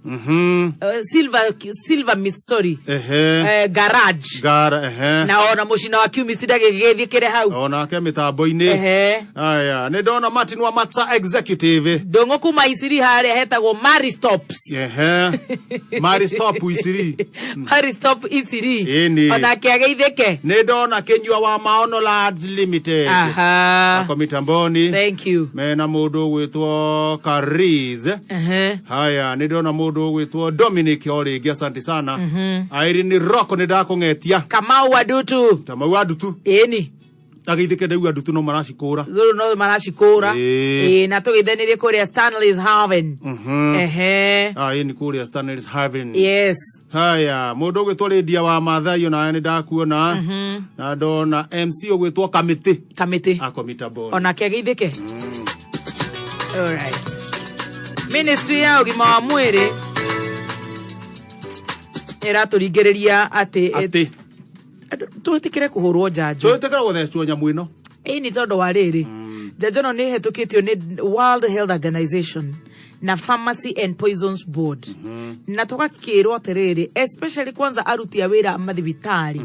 Silver Mist sorry. Ehe. Garage. Gara, ehe. Na ona mũcina wa Cumist ndagĩgĩthiĩ kĩrĩ hau. Onake mĩtambo-inĩ. Ehe. Haya, nĩ ndona Martin wa Matsa Executive. Ndũng'ũ kuma Isiri harĩa hetagwo Maristops. Ehe. Maristop Isiri. Maristop Isiri. Ĩni. Onake ageithĩke. Nĩ ndona Kĩnyua wa Maono Lads Limited. Aha. Ako mitamboni. Thank you. Mena mũndũ ũgwĩtwo Kariz. Ehe. Haya, nĩ ndona mũndũ ũgwĩtwo Dominic o rĩngĩ asante sana. Irene Rock nĩ ndakũng'etia. Kamau wa Ndutu. Kamau wa Ndutu. Ĩni. Ageithĩke ndaigua Ndutu no maracikũra. Gũrũ no maracikũra. Ĩĩ. Ĩĩ na tũgeithanĩrie kũrĩa Stanley's Haven. Ehe. Ah, ĩni kũrĩa Stanley's Haven. Yes. Haya, mũndũ ũgwĩtwo Lydia wa Maathai onawe nĩ ndakuona. Na ndona MC ũgwĩtwo Kamĩtĩ. Kamĩtĩ. Ako mitamboni. Onake ageithĩke. Alright. Ministry ya ũgima wa mwĩrĩ ĩratũringĩrĩria atĩ Atĩ. twĩtĩkĩre kũhũrwo njanjo. Twĩtĩkĩre gũthecwo nyamũ ĩno. Ĩĩ nĩ tondũ wa rĩrĩ njanjo ĩno nĩ ĩhetũkĩtio nĩ World Health Organization na Pharmacy and Poisons Board na tũgakĩrwo atĩrĩrĩ especially kwanza aruti a wĩra mathibitarĩ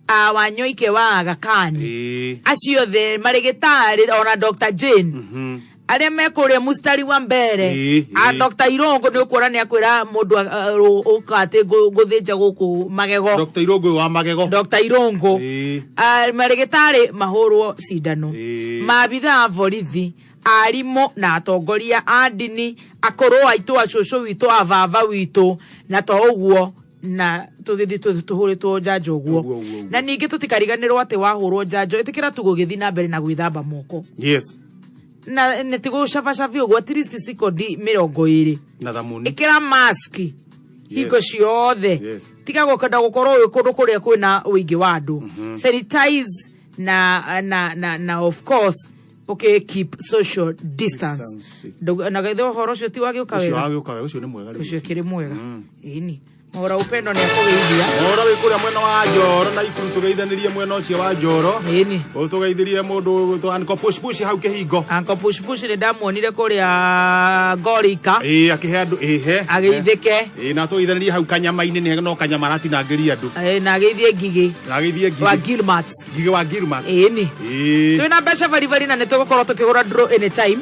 a Wanyoike wa Aga Khan acio othe marĩgĩtarĩ ona Dr. Jane arĩa me kũrĩa mustari wa mbere a Dr. Irongo nĩ ũkuona nĩ akwĩra mũndũ ũka atĩ ngũthĩnja gũkũ magego Dr. Irongo wa magego. Dr. Irongo marĩgĩtarĩ mahũrwo cindano maabithaa a borithi arimũ na atongoria a ndini akũrũ aitũ acũcũ witũ a baba witũ na to ũguo na tũgĩthiĩ tũhũrĩtwo njanjo ũguo na ningĩ tũtikariganĩrwo atĩ wahũrwo njanjo ĩtĩkĩra tu gũgĩthiĩ na mbere na gwĩthamba moko Yes. na nĩ ti gũcabacabi ũguo at least cikondi 20 Na thamuni. ĩkĩra maski hingo ciothe Yes. tiga gũkenda gũkorwo wĩ kũndũ kũrĩa kwĩna ũingĩ wa andũ sanitize na na na na of course okay keep social distance na githĩ ũhoro ũcio ti wagĩũka Ũcio wega wagĩũka wega, ũcio nĩ mwega rĩu. ũcio ũkĩrĩ mwega ĩni Mwaũra Upendo nĩ akũgeithia. Mwaũra wĩ kũrĩa mwena wa Njoro na Ikuru tũgeithanĩrie mwena ũcio wa Njoro. Ĩni. Tũgeithĩrie mũndũ ũgwĩtwo Uncle Push Push hau kĩhingo. Uncle Push Push nĩ ndamuonire kũrĩa Ngorika. Ĩĩ akĩhe andũ ĩhe. Ageithĩke. Ĩĩ na tũgeithanĩrie hau kanyama-inĩ nĩ no kanyama aratinangĩria andũ. Ĩĩ na ageithie Ngigĩ. Na ageithie Ngigĩ. Wa Gilmart. Ngigĩ wa Gilmart. Ĩni. Ĩĩ. Twĩna mbeca baribari na nĩ tũgũkorwo tũkĩgũra draw anytime.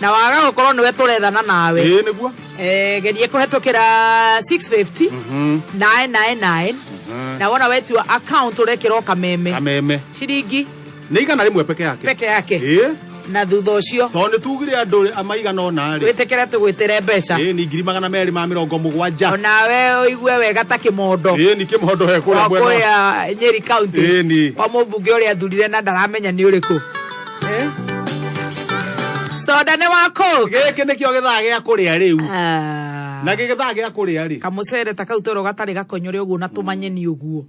Na waga gũkorwo nĩwe tũrethana nawe. Ĩĩ nĩguo. Gerie kũhetũkĩra 650 999 na wona wetua account ũrekĩrwo kameme. Kameme. Ciringi Nĩ 100 peke yake. peke yake. Ĩĩ. Na thutha ũcio Tondũ nĩ tugire andũ maigana ũna rĩ. wĩtĩkĩre tũgwĩtĩre mbeca. Ĩĩ ni 270,000. Onawe ũigue wega ta kĩmondo. Ĩĩ ni kĩmondo he kũrĩa Wa mwena. kũrĩa Nyeri County. Ĩĩ ni. Wa mũmbunge ũrĩa athurire na ndaramenya nĩ ũrĩkũ. Soda nĩ wa Coke. Gĩkĩ nĩkĩo gĩthaa gĩa kũrĩa rĩu. Na gĩthaa gĩa kũrĩa rĩ. Kamũcere ta kau toro gatarĩ gakonyore ũguo na tũmanye nĩ ũguo.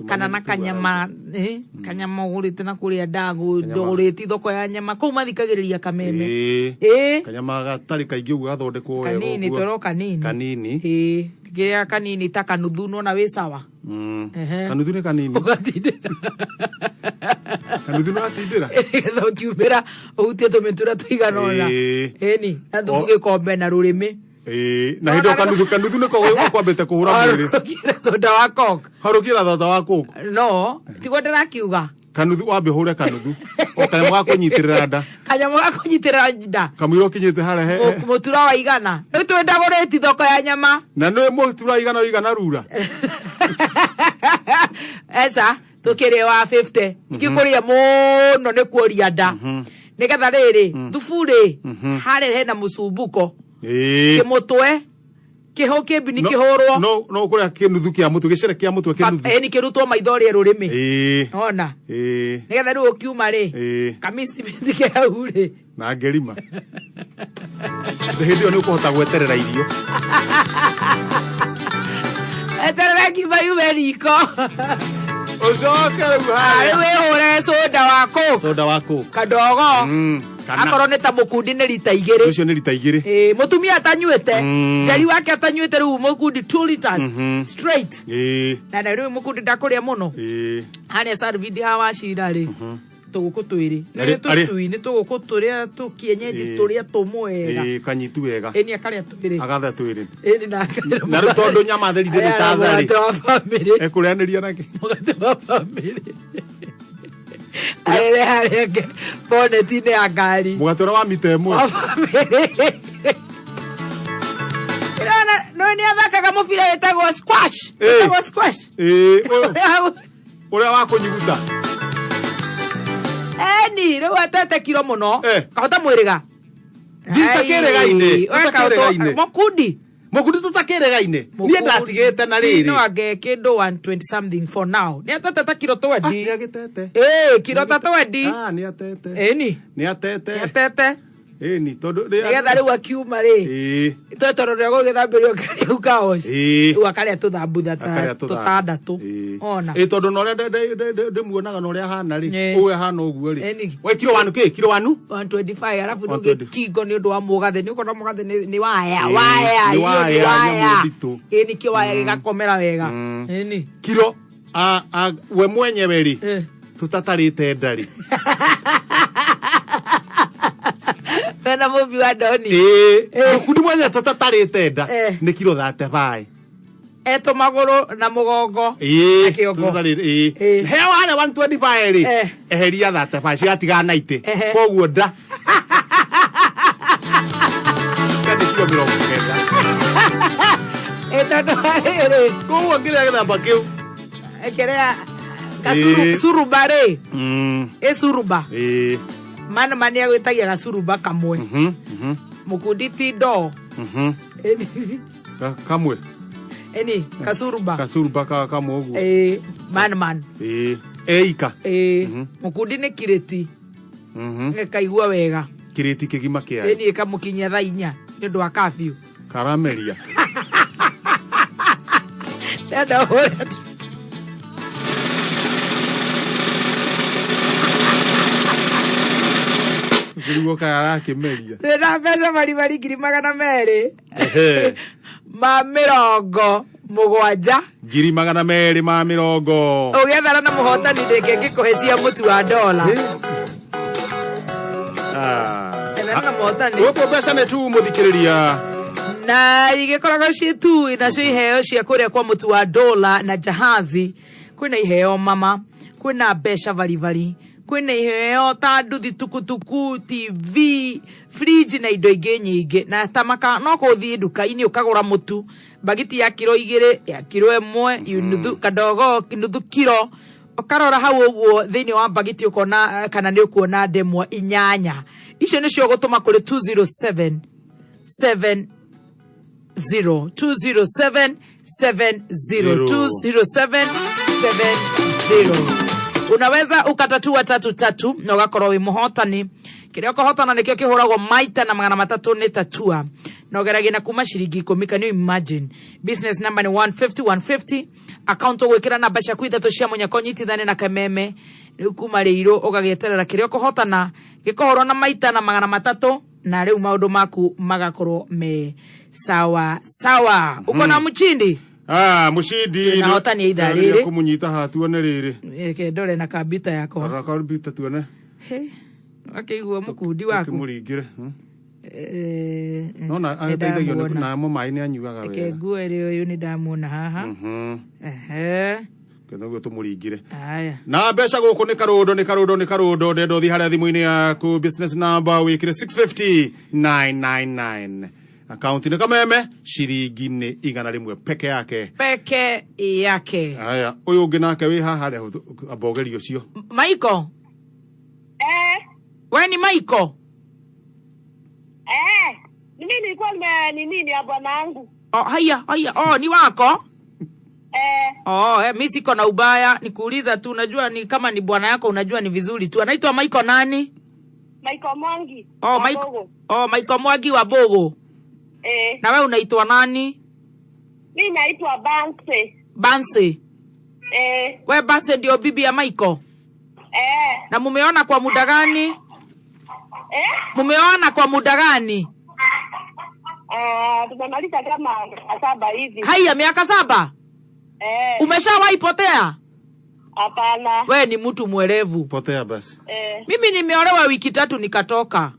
Kana na kanyama, kanyama ũgũrĩte na kũrĩa ndagũ, ndũgũrĩti thoko ya nyama kũu mathikagĩrĩria kameme. Ĩĩ. Ĩĩ. Kanyama gatarĩ kaingĩ ũguo gathondekwo wega Kanini ũguo. toro kanini. Kanini. Ĩĩ. Kĩrĩa kanini ta kanuthu nona wĩ sawa. Ehe. Kanuthu nĩ kanini. Ũgatindĩra. Kanuthu nĩ watindĩra. Nĩgetha ũkiumĩra ũhutie tũmĩtura tũigana ũna. Ĩĩ. Ĩni, na thubu gĩkombe na rũrĩmĩ. Ĩĩ, na hĩndĩ ĩyo kanuthu kanuthu nĩko ũkwambĩte kũhũra mwĩrĩ. Harũkĩra soda wa Coke. Harũkĩra thota wa Coke. No, tiguo ndĩrakiuga. Kanuthu wambe ũhũre kanuthu. O kanyamũ ga kũnyitĩrĩra nda. Kanyamũ ga kũnyitĩrĩra nda. Kamũira ũkinyĩte harĩa he. Mũtura wa igana. Rĩu twĩndagũrĩti thoko ya nyama. Na nĩ mũtura igana ũigana rura. Eca, tũkĩrĩ wa 50. Ingĩkũrĩa mũno nĩ kuoria nda. Nĩgetha rĩrĩ, thubu rĩ, harĩa hena mũcumbuko. Ĩĩ. Kĩmũtwe, kĩhũ kĩmbi nĩ kĩhũrwo. No no kũrĩa kĩnuthu kĩa mũtwe gĩcere kĩa mũtwe kĩnuthu. Ĩni kĩrutwo maitho rĩe rũrĩmĩ. Ĩĩ. Ona. Ĩĩ. Nĩgetha rĩu ũkiuma rĩ, Ĩĩ. kamisti ke hau rĩ. Na ngerima. Hĩndĩ ĩyo nĩ ũkũhota gweterera irio. Eterera ngima yume riko. Ũcoke rĩu Ah, harĩa. Rĩu wĩhũre soda wa Coke. Soda wa Coke. Kadogo. Kana. Akorwo nĩ ta mũkundi nĩ rita igĩrĩ. Ũcio nĩ rita igĩrĩ. Ĩĩ, mũtumia atanyuĩte. Njeri wake atanyuĩte rĩu mũkundi 2 liters. Straight. Ĩĩ. Na na rĩu mũkundi ndakũrĩa mũno. Ĩĩ. Harĩa Sarvidi hawa wacira rĩ. Tũgũkũ twĩrĩ. Nĩ tũcui, nĩ tũgũkũ tũrĩa tũkienyeji tũrĩa tũmũ wega. Ĩĩ, kanyitu wega. Ĩni akarĩa twĩrĩ. Agatha twĩrĩ. Ĩni na akarĩa. Na rĩu tondũ nyama theri ndĩrĩ ta tharĩ. Mũgate wa bamĩrĩ. Ekũrĩanĩria nake. Mũgate wa bamĩrĩ. Arĩre harĩa boneti-inĩ ya ngari. Mũgate ũrĩa wa mita ĩmwe. Wa bamĩrĩ. Ĩrona no nĩ athakaga mũbira wĩtagwo squash. Ĩĩ. Wĩtagwo squash. Ĩĩ, ũyũ. Ũrĩa wa kũnyuguta. Eni, rĩu atete kiro mũno. Kahota mwĩrĩga. Thiĩ ũtakĩrĩga-inĩ. Mũkundi. Mũkundi tũtakĩrĩga-inĩ. Niĩ ndatigĩte na rĩrĩ. No ange kĩndũ 120 something for now. Nĩ atete ta kiro 20. Nĩ agĩtete. Ĩĩ, kiro ta 20. Ah, nĩ atete. Ĩni. Nĩ atete. Nĩ atete. Ĩni, tondũ Nĩgetha rĩu akiuma rĩ. Ĩĩ. Tondũ tondũ rĩrĩa gũgĩthambĩrio karĩa kaoci. Ĩĩ. Rĩu akarĩa tũthambutha ta Akarĩa tũtandatũ. Ona. Ĩ tondũ na ũrĩa ndĩmuonaga na ũrĩa ahana rĩ. Ĩĩ. Ũũ ahana ũguo rĩ. Ĩni. We kiro wanu kĩ? Kiro wanu? 125 alafu rĩu 125. gĩkingo nĩ ũndũ wa mũgathe nĩ ũkona mũgathe nĩ waya Ĩĩ, waya nĩ irio nĩ waya, waya nyamũ nditũ. ĩĩ nĩkĩo waya gĩgakomera wega ĩni Kiro a a we mwenyewe rĩ. Tũtatarĩte nda rĩ. Mena mũmbi wa ndoni Ĩĩ. Mũkundi mwenyewe tũtatarĩte nda. Eh. Nĩ kiro 35. etũ magũrũ na mũgongo Ĩĩ. Na kĩongo. Tũtatarĩte, ĩĩ. Heo harĩa 125 rĩ. Eheria 35 cigatiga 90. Ehe. Koguo nda. Nda nĩ kiro 90. Ĩ tondũ wa rĩrĩ Koguo ngĩrĩa gĩthamba kĩu. kĩrĩa Ĩĩ. suruba rĩ ĩ suruba Ĩĩ. mana mani agwĩtagia gacuruba kamwe mũkundi ti ndoo Kamwe. Ĩni kacuruba Kacuruba kamwe ũguo. Ĩĩ, man man Ĩĩ. Eika. Ĩĩ, mũkundi nĩ kirĩti ĩkaigua wega Kĩrĩti kĩgima kĩa. Ĩni ĩkamũkinyia thaa inya nĩ ũndũ wa kabiũ Karameria. Ndenda ũrĩa Kĩriguo karakĩmeria. twĩna mbeca maribari 270 Ehe. 270 270. Ũgĩethana na mũhotani ndĩke ngĩkũhe cia mũtu wa dola. Ah. Ethana na mũhotani. Gũkũ mbeca nĩ tu mũthikĩrĩria. Na igĩkoragwo ciĩ tu nacio iheo cia kũrĩa kwa mũtu wa dola na jahazi. Kwĩna iheo mama, kwĩna mbeca baribari, kwĩna iheo ta nduthi, tukutuku, TV, fridge na indo ingĩ nyingĩ. Na ta maka no kũthiĩ nduka-inĩ ũkagũra mũtu bagiti ya kiro 2, ya kiro 1, nuthu kadogo, nuthu kiro. Ũkarora hau ũguo thĩinĩ wa bagiti ũkona kana nĩ ũkuona ndemwa 8. Icio nĩcio ũgũtũma kũrĩ 207 7 0 207 7 0 207 7 0. Unaweza ukatatua tatu tatu na ugakorwo wi muhotani. Kiria ukuhotana nikio kihuragwo maita na 300 ni tatua na ugeragie na kuma ciringi 10. Can you imagine? Business number ni 150 150. Account ugwikira namba ciaku 3 cia munyako nyitithane na kameme. Riu kuma riiru ugagieterera kiria ukuhotana gikuhurwo na maita na 300. Na rĩu maũndũ maku magakorwo me sawa sawa. Uko na mchindi? Ah, mushindi. Na hotani ithaa rĩrĩ. Kumunyita haha tuone rĩrĩ. Reke ndore na kambita yakwa. Rora kompyuta tuone. Akĩigua mũkundi waku. Tũkĩmũringĩre. Eh, Nona nĩ ateithagio ndamuona. namo maĩ nĩ anyuaga Reke wega. nguo ĩrĩ ũyũ nĩ ndamuona haha. Ehe. Ketha guo tũmũringĩre. Haya. Na mbeca gũkũ nĩ karũndo nĩ karũndo nĩ karũndo ndenda ũthiĩ harĩa thimũ-inĩ yaku business number wĩkĩre 650 999 akaunti nĩ kameme ciringi nĩ 100 peke yake. Peke yake. Haya, ũyũ ũngĩ nake wĩ haha rĩa ambogeri ũcio. Maiko. Eh, We ni Maiko? eh, mimi nilikuwa nime nini ni ya bwanangu. Oh, haya, haya. Oh, ni wako? Eh, Oh, mi siko na ubaya, nikuuliza tu, unajua ni kama ni bwana yako, unajua ni vizuri tu. Anaitwa Maiko nani? Michael Mwangi. Oh, wa Maiko. Bogo. Oh, Maiko Mwangi wa Bogo. Eh, Na wewe unaitwa nani? mimi naitwa Banse. Banse. Eh, We Banse ndio bibi ya Maiko? eh, Na mumeona kwa muda gani? eh. Mumeona kwa muda gani? Ah, tumemaliza kama 7 hivi. Haya, miaka 7? Eh, Umeshawahi potea? hapana. We ni mtu mwerevu. Potea basi. Eh, Mimi nimeolewa wiki 3 nikatoka.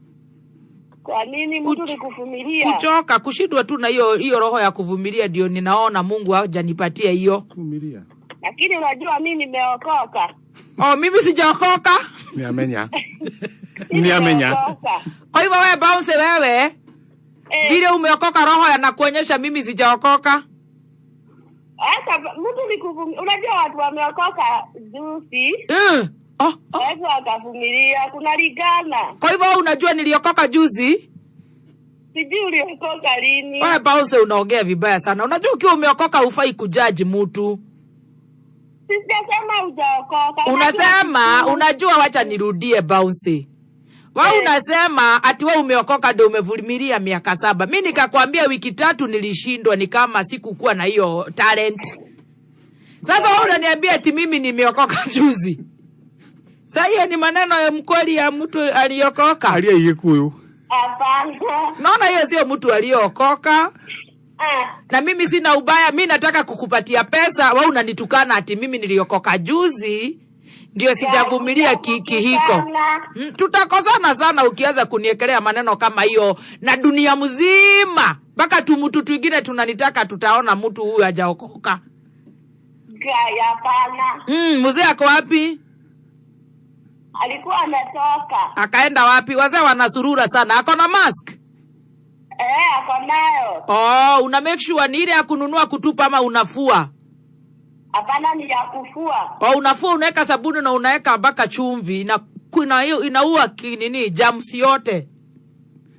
kwa nini mtu ni kuvumilia? Kuchoka, kushindwa tu na hiyo hiyo roho ya kuvumilia, ndio ninaona Mungu hajanipatia hiyo. Kuvumilia. Lakini unajua mimi nimeokoka. Oh, mimi sijaokoka. Niamenya. Mimi Niamenya. nimeokoka. Kwa hivyo wewe Bounce, wewe vile umeokoka roho yanakuonyesha mimi sijaokoka. Hata mtu ni kuvumilia. Unajua watu wameokoka juzi. Oh, oh. Watu wakavumilia, kunalingana. Kwa hivyo wewe unajua niliokoka juzi? Sijui uliokoka lini. Wewe Bounce unaongea vibaya sana. Unajua ukiwa umeokoka hufai kujaji mtu. Sijasema hujaokoka. Unasema, unajua, wacha nirudie Bounce. Wewe unasema ati wewe umeokoka ndio umevumilia miaka 7. Mimi nikakwambia wiki 3 nilishindwa, ni kama sikukuwa na hiyo talent. Sasa wewe unaniambia ati mimi nimeokoka juzi. Sasa hiyo ni maneno ya mkweli ya mtu aliokoka. Aliye Gikuyu. Hapana. Naona hiyo sio mtu aliokoka. Na mimi sina ubaya, mimi nataka kukupatia pesa, wewe unanitukana ati mimi niliokoka juzi ndio sijavumilia kihiko. Tutakosana sana ukianza kuniekelea maneno kama hiyo na dunia mzima. Mpaka tumutu twingine tunanitaka, tutaona mtu huyu hajaokoka. Gaya, hapana. Mzee ako wapi? Alikuwa ametoka. Akaenda wapi? Wazee wanasurura sana. Ako na mask? Eh, ako nayo. Oh, una make sure ni ile ya kununua kutupa ama unafua? Hapana, ni ya kufua. Oh, unafua unaweka sabuni na unaweka mpaka chumvi na kuna hiyo inaua nini germs yote.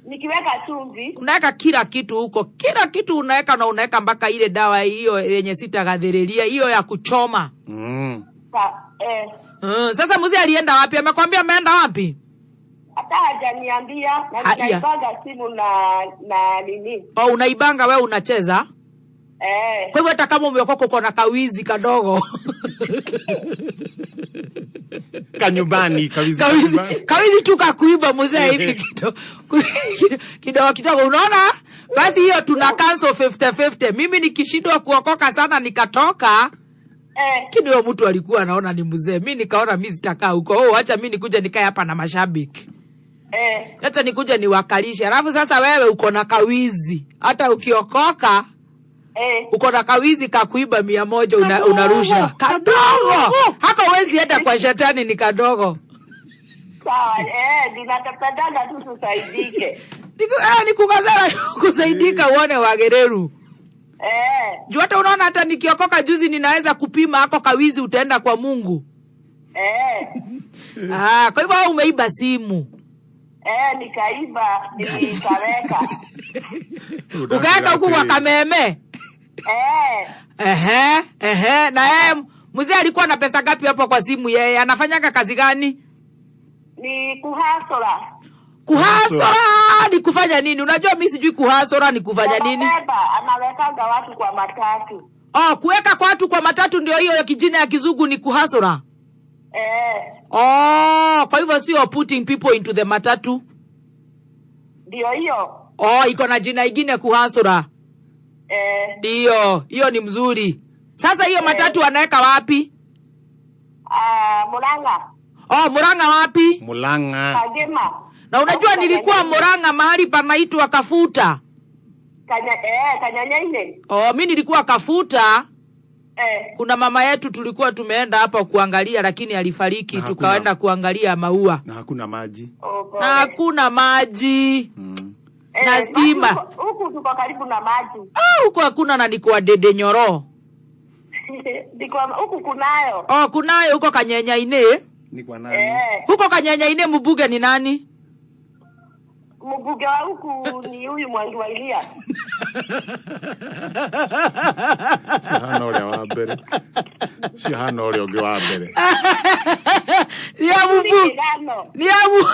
Nikiweka chumvi. Unaweka kila kitu huko. Kila kitu unaweka na unaweka mpaka ile dawa hiyo yenye sitaghadhiriria, hiyo ya kuchoma. Sasa mzee alienda wapi? Amekwambia ameenda wapi? Hata hajaniambia na Haya. nikaibanga simu na nini. Oh, unaibanga wewe unacheza? Eh. Kwa hivyo hata kama umeokoka uko na kawizi kadogo. Kanyumbani, kawizi. Kawizi, kawizi tu kakuiba mzee hivi kidogo kidogo, unaona? Basi hiyo tuna cancel 50-50. Mimi nikishindwa kuokoka sana nikatoka. Lakini huyo mtu alikuwa anaona ni mzee. Mimi nikaona mimi sitakaa huko. Oh, acha mimi nikuje nikae hapa na mashabiki. Acha nikuje niwakalishe. Alafu sasa wewe uko na kawizi. Hata ukiokoka uko na kawizi kakuiba 100 unarusha. Kadogo. Hako huwezi enda kwa shetani, ni kadogo. Sawa, ninatapendana tu tusaidike. Nikukazana kusaidika uone wagereru. Juu hata unaona hata nikiokoka juzi ninaweza kupima hako kawizi utaenda kwa Mungu. Kwa hivyo wewe umeiba simu. Nikaiba, nikaweka. Ukaweka huku kwa kameme. Ehe, na yeye mzee alikuwa na pesa ngapi hapo kwa simu yeye? Anafanyanga kazi gani? Ni kuhasora. Kuhasora ni kufanya nini? Unajua mimi sijui kuhasora ni kufanya nini? Anawekanga watu kwa matatu. Oh, kuweka kwa watu kwa matatu ndio hiyo ya kijina ya kizungu ni kuhasora. Oh, kwa hivyo sio putting people into the matatu. Ndio hiyo. Oh, iko na jina ingine kuhasura. Eh, Ndio, hiyo ni mzuri. Sasa hiyo matatu anaweka wapi? ah, Murang'a. Oh, Murang'a wapi? Mulanga. Kagema. Na unajua nilikuwa Murang'a mahali panaitwa Kafuta. Kanyanyaine. Oh, mi nilikuwa Kafuta. Eh, Kuna mama yetu tulikuwa tumeenda hapa kuangalia, lakini alifariki, Na hakuna- tukaenda kuangalia maua Na hakuna maji. oh, pole. na hakuna maji Eh, na maji stima. Huku tuko karibu na maji. Ah, huko hakuna na ni kwa Dede Nyoro. Ndiko huku kunayo. Oh, kunayo huko Kanyenyaine. Ni kwa nani? Eh, Huko Kanyenyaine mbunge ni nani? mbunge wa huku ni huyu Mwangi wa Iria. Cihana ũrĩa wa mbere. Cihana ũrĩa ũngĩ wa mbere. Ni ya mbunge. Kigano. Ni ya bu-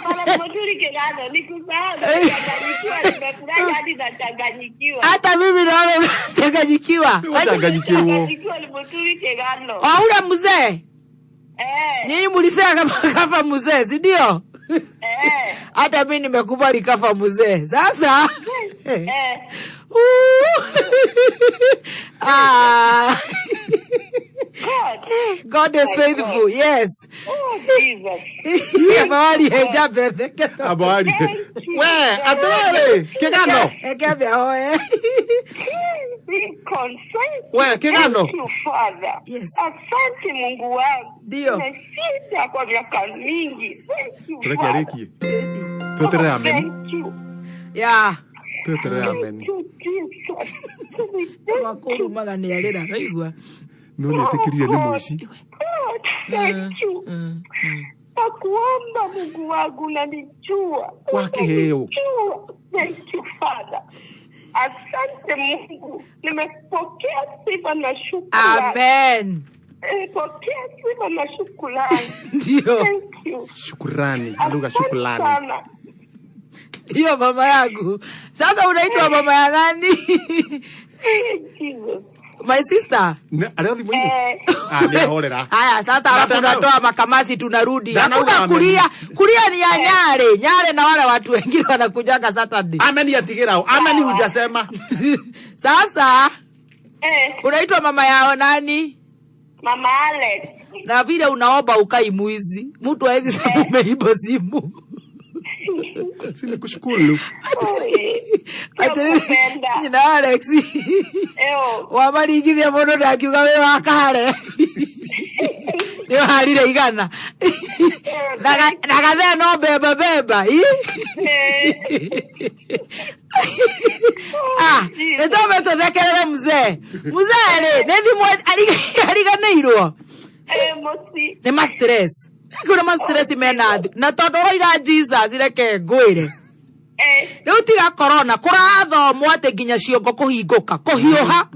Hapana, Muturi Kigano, nikusahau, nimechanganyikiwa, nimefurahi hadi nachanganyikiwa. Hata mimi naona nachanganyikiwa. Wachanganyikiwo. Nachanganyikiwa ni Muturi Kigano. Oh, ule mzee. Eh, Nyinyi mlisema kama kafa mzee, si ndio? eh, Hata mimi nimekubali kafa mzee. Sasa eh. Ah. God. God is faithful. Yes. Oh, Jesus. Abawali hejabethe. Abawali. We, atĩrĩrĩ, Kĩgano. Ekebe oe. Be concerned. We, Kigano. Thank you, Father. Yes. Asante Mungu wangu. Ndio. Nimeshinda kwa miaka mingi. Thank you, Tureke Father. arĩkie. Tweterere Oh, ameni. thank you. Yeah. Tweterere ameni. Thank you, Jesus. Wakurumaga nĩ arĩra, raigua. No nĩetĩkĩrire nĩ mũici. God, thank you. Nakuomba Mungu wangu unanijua. Wakĩheo. Unanijua. Thank you, Father. Asante Mungu. Nimepokea sifa na shukrani. Amen. Nimepokea sifa na shukrani. Ndio. Thank you. Shukrani, lugha Asante shukrani. sana. Hiyo mama yangu. Sasa unaitwa mama ya nani? Jesus. My sister. Ne- Arĩ o thimũ-inĩ? Eh, Ah, nĩahorera. Haya sasa, alafu Ndana- unatoa makamasi tunarudi. Ndana Hakuna uga kulia, kulia ni ya Nyare. Nyare na wale watu wengine wanakujaga Saturday. Ameni atigĩra ũ. Ameni hujasema. Sasa eh, unaitwa mama yao nani? Mama Alex. Na vile unaomba ukai mwizi, mtu hawezi sema umeiba simu. Si nĩkũshukuru. Oi, Ati nakupenda. nyina Alex Eo. wamaringithia mũndũ na akiuga wĩ wa kare nĩ ũharire igana na gathee no beba beba ii? Eh, Ah, nĩ twambe tũthekerere mzee mzee rĩ nĩ thimũ ariganĩirwo eh, Mosi. nĩ ma stress kuna ma stress mena thĩ na tondũ ũroiga Jesus reke ngwĩre Eh, rĩu tiga corona kũrathomwo atĩ nginya ciongo kũhingũka kũhiũha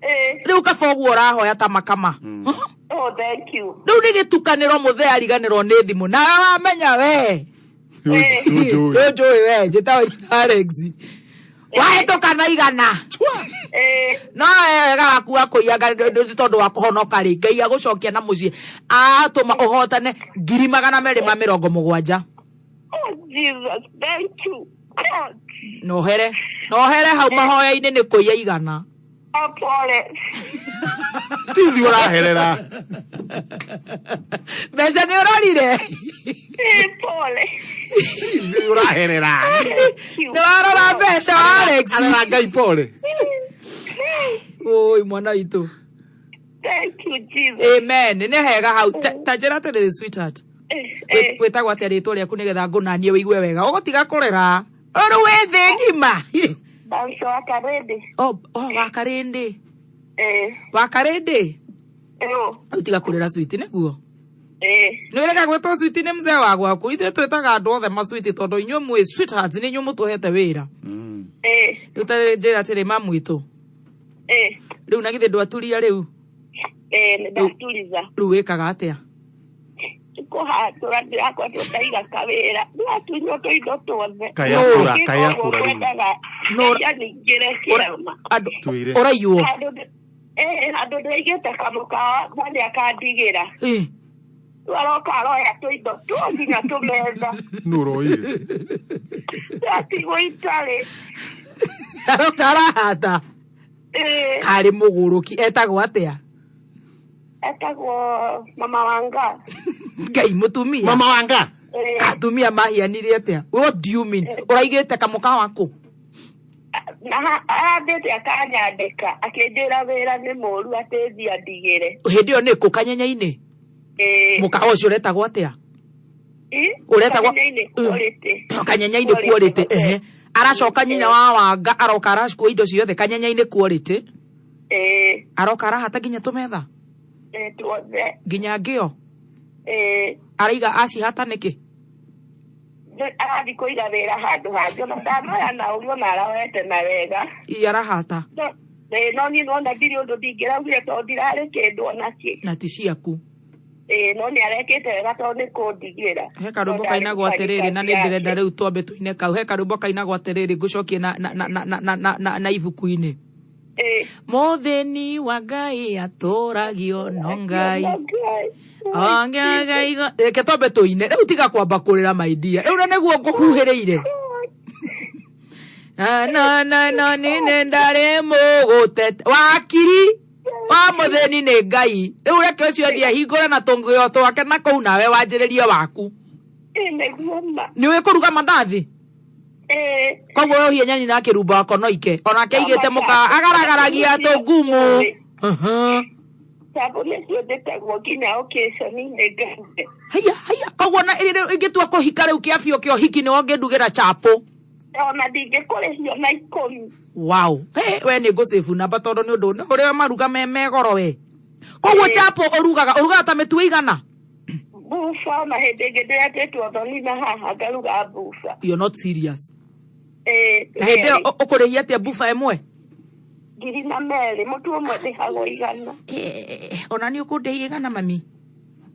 eh. rĩu kaba ũguo ũrahoya ta makama Oh, thank you. rĩu nĩ gĩtukanĩro mũthee ariganĩrwo nĩ thimũ nawe wamenya we Nĩũnjũĩ. nĩũnjũĩ we njĩtagwo nyina Alex wahĩtũka na igana Eh, no we wega waku wa kũiya nĩ tondũ wa kũhonoka rĩ Ngai agũcokia na mũciĩ atũma ũhotane 270,000 oh, Jesus, thank you. God. nohere nohere hau mahoya-inĩ nĩ kũiya igana Oh, pole. Tithi ũraherera. mbeca nĩ ũrorire Eh, pole. Tithi ũraherera. nĩ warora mbeca wa Alex Arera Ngai pole. oi mwana witũ Thank you, Jesus. amen nĩ hega hau ta njĩra atĩrĩrĩ sweetheart Eh, eh. wĩtagwo atĩa rĩtwa rĩaku nĩgetha ngũnanie wĩigue wega ũgũtiga kũrĩra rĩu wĩ thĩ ng'ima Banso wa Karede. oh, oh, wakarĩndĩ Eh, wakarĩndĩ eo. rĩu tiga kũrĩra switi nĩguo Eh, nĩ wĩrega gwĩtwo switi nĩ mzee wa gwaku ithuĩ twĩtaga andũ othe maswiti tondũ inyuĩ mwĩ sweethearts nĩ inyuĩ mũtũhete wĩra eh, rĩu ta njĩra atĩrĩ mamu witũ eh. rĩu na githĩ ndwaturia rĩu Eh, nĩndatuliza. rĩu wĩkaga atĩa Kũhatũra ndĩrakwa tũkaiga kawĩra. Ndĩratunywo tũindo tuothe. Kayakũra, kayakũra rĩu. Kwendaga Nũ- ngeria ningĩre kĩama. andũ Twĩre. ũraiywo Handũ ndĩ- eh, handũ ndĩraigĩte kamũkawa na nĩakandigĩra. Ĩ, Rĩu aroka aroya tũindo tu nginya tũmetha. Nũ ũroire? Atigwo itarĩ. Aroka arahata. Ĩĩ. Karĩ mũgũrũki etagwo atĩa? Etagwo Mama Wanga. Ngai mũtumia. Mama Wanga. Ĩĩ. Atumia mahianire atĩa? What do you mean? Ũraigĩte kamũkawa kũ? Na arambĩte akanyandĩka akĩnjĩra wĩra nĩ mũru atĩ thiĩ andigĩre. Hĩndĩ ĩyo nĩ kũ kanyenyainĩ? Ĩĩ. Mũkawa ũcio ũretagwo atĩa? Ĩ? Ũretagwo Kanyenyainĩ quality. Kanyenyainĩ quality. Ehe. Aracoka nyina wa Wanga aroka aracukua indo ciothe kanyenyainĩ quality. Ĩĩ. Aroka arahata nginya tũmetha Ĩĩ tuothe. nginya ngĩo. Ĩĩ. Araiga acihata nĩkĩ? Arathiĩ kũiga wĩra handũ hangĩ ona ndanoya na ũru ona aroete na wega. Ii arahata. Ĩĩ no niĩ nona ndirĩ ũndũ ndingĩraugire tondũ ndirarĩ kĩndũ onakĩ. Na ti ciaku. Ĩĩ no nĩ arekĩte wega tondũ nĩ kũndigĩra. He karwĩmbo kainagwo atĩrĩrĩ na nĩ ndĩrenda rĩu twambe tũine kau. He karwĩmbo kainagwo atĩrĩrĩ ngũcokie na na na na na na na na ibuku-inĩ. Mũthĩni wa Ngai atũragio no Ngai. Ongegeigo. Reke twambe tũine. Rĩu tiga kwamba kũrĩra my dear. Rĩu na nĩguo ngũhuhĩrĩire. Na na na na nĩ ndarĩ mũgũtete. Wakiri wa mũthĩni nĩ Ngai. Rĩu reke ũcio athiĩ ahingũre na tũngĩo twake na kũu nawe wanjĩrĩrie waku. Ĩĩ nĩguo ma. Nĩ ũĩ kũruga mandathi? Ĩĩ. Koguo we ũhie nyeni na kĩrumba wako no ike. Onake aigĩte mũkawa agaragaragia tũngumu. Chapo nĩcio ndĩtagwo nginya occasion-inĩ ngaruge. Haiya haiya koguo na ingĩtua kũhika rĩu kĩa biũ kĩa ũhiki nĩwe ũngĩndugĩra chapo. Ona ndingĩkũrĩhio na ikũmi. Wow. Hey, we nĩ ngũsave namba tondũ nĩ ũndũ ũrĩa maruga me megoro we. Koguo chapo ũrugaga ũrugaga ta mĩtu ĩigana? Buba ona hĩndĩ ĩngĩ ndĩretĩtwo thoni na haha ngaruga buba. You're not serious. Ĩĩ. Na hĩndĩ ĩyo ũkũrĩhia atĩa buba ĩmwe? Ngiri na merĩ mũtu ũmwe ndĩhagwo igana. Ona nĩ ũkũndĩhia igana mami?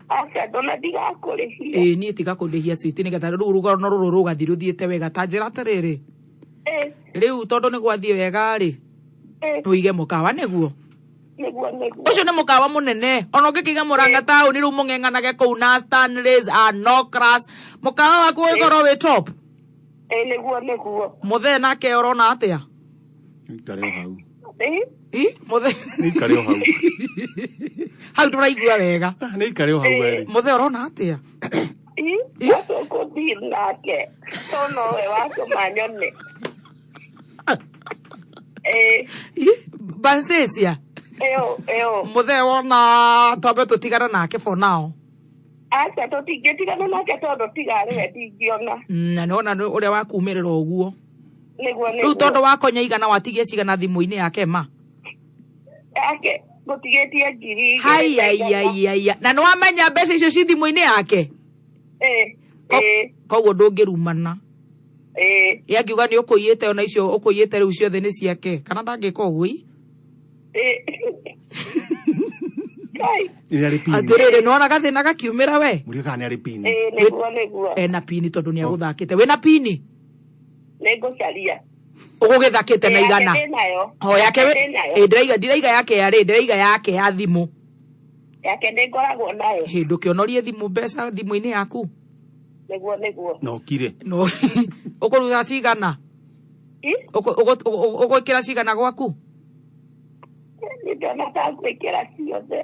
Aca ndona ndigakũrĩhia. Ĩĩ niĩ tiga kũndĩhia sweet nĩgetha rĩu rũgano rũrũ rũgathiĩ rũthiĩte wega ta njĩra atĩrĩrĩ. Rĩu tondũ nĩ gwathiĩ wega rĩ, tũige mũkawa nĩguo? Nĩguo nĩguo. Ũcio nĩ mũkawa mũnene ona ũngĩkĩiga Mũrang'a taũni rĩu mũng'eng'anage kũu na Stanleys Anokras mũkawa waku ũgĩkorwo wĩ top. Ĩĩ nĩguo nĩguo. Mũthee nake ũrona atĩa? Ikare o hau. Ĩĩ. Ĩ mũthee. Ikare o hau. Hau ndũraigua wega. Nĩ ikare o hau werĩ. Mũthee ũrona atĩa? Ĩ tũkũthiĩ nake to nowe watũma nyone. Ĩĩ. Bansesia. Ĩyo ĩyo. Mũthee wona twambe tũtigane nake for now. Aca tũtingĩtigana nake tondũ tiga arĩ we ndingĩona. Na nĩwona ũrĩa wakumĩrĩra ũguo. Nĩguo nĩguo. Rĩu tondũ wakonya igana watigia cigana thimũ-inĩ yake ma? Yake ngũtigĩtie ngiri igĩrĩ. Haiya iya iya iya. Na nĩwamenya mbeca icio ci thimũ-inĩ yake? Ĩĩ. Ĩĩ. Koguo ndũngĩrumana. Ĩĩ. Ye angiuga nĩ ũkũiyĩte ona icio ũkũiyĩte rĩu ciothe nĩ ciake. Kana ndangĩka ũguo ii? Ĩĩ. Nĩ arĩ pini. Atĩrĩrĩ nĩwona gathĩna gakiumĩra we? Mũrio kana nĩ arĩ pini. Ĩĩ nĩguo nĩguo. Ena pini tondũ nĩ agũthakĩte. Wĩna pini? Nĩngũcaria. Ũgũgĩthakĩte na Ĩĩ, igana. yake ndĩnayo. O yake Yake ndĩnayo. ĩ ndĩraiga ndiraiga yake ya rĩ ndĩraiga yake ya thimũ. Yake nĩngoragwo nayo. Hĩ ndũkĩonorie thimũ mbeca thimũ-inĩ yaku. Nĩguo nĩguo. Na ũkire. No ũkũruta cigana? Ũgwĩkĩra cigana gwaku? Nĩ ndona ta ngwĩkĩra ciothe.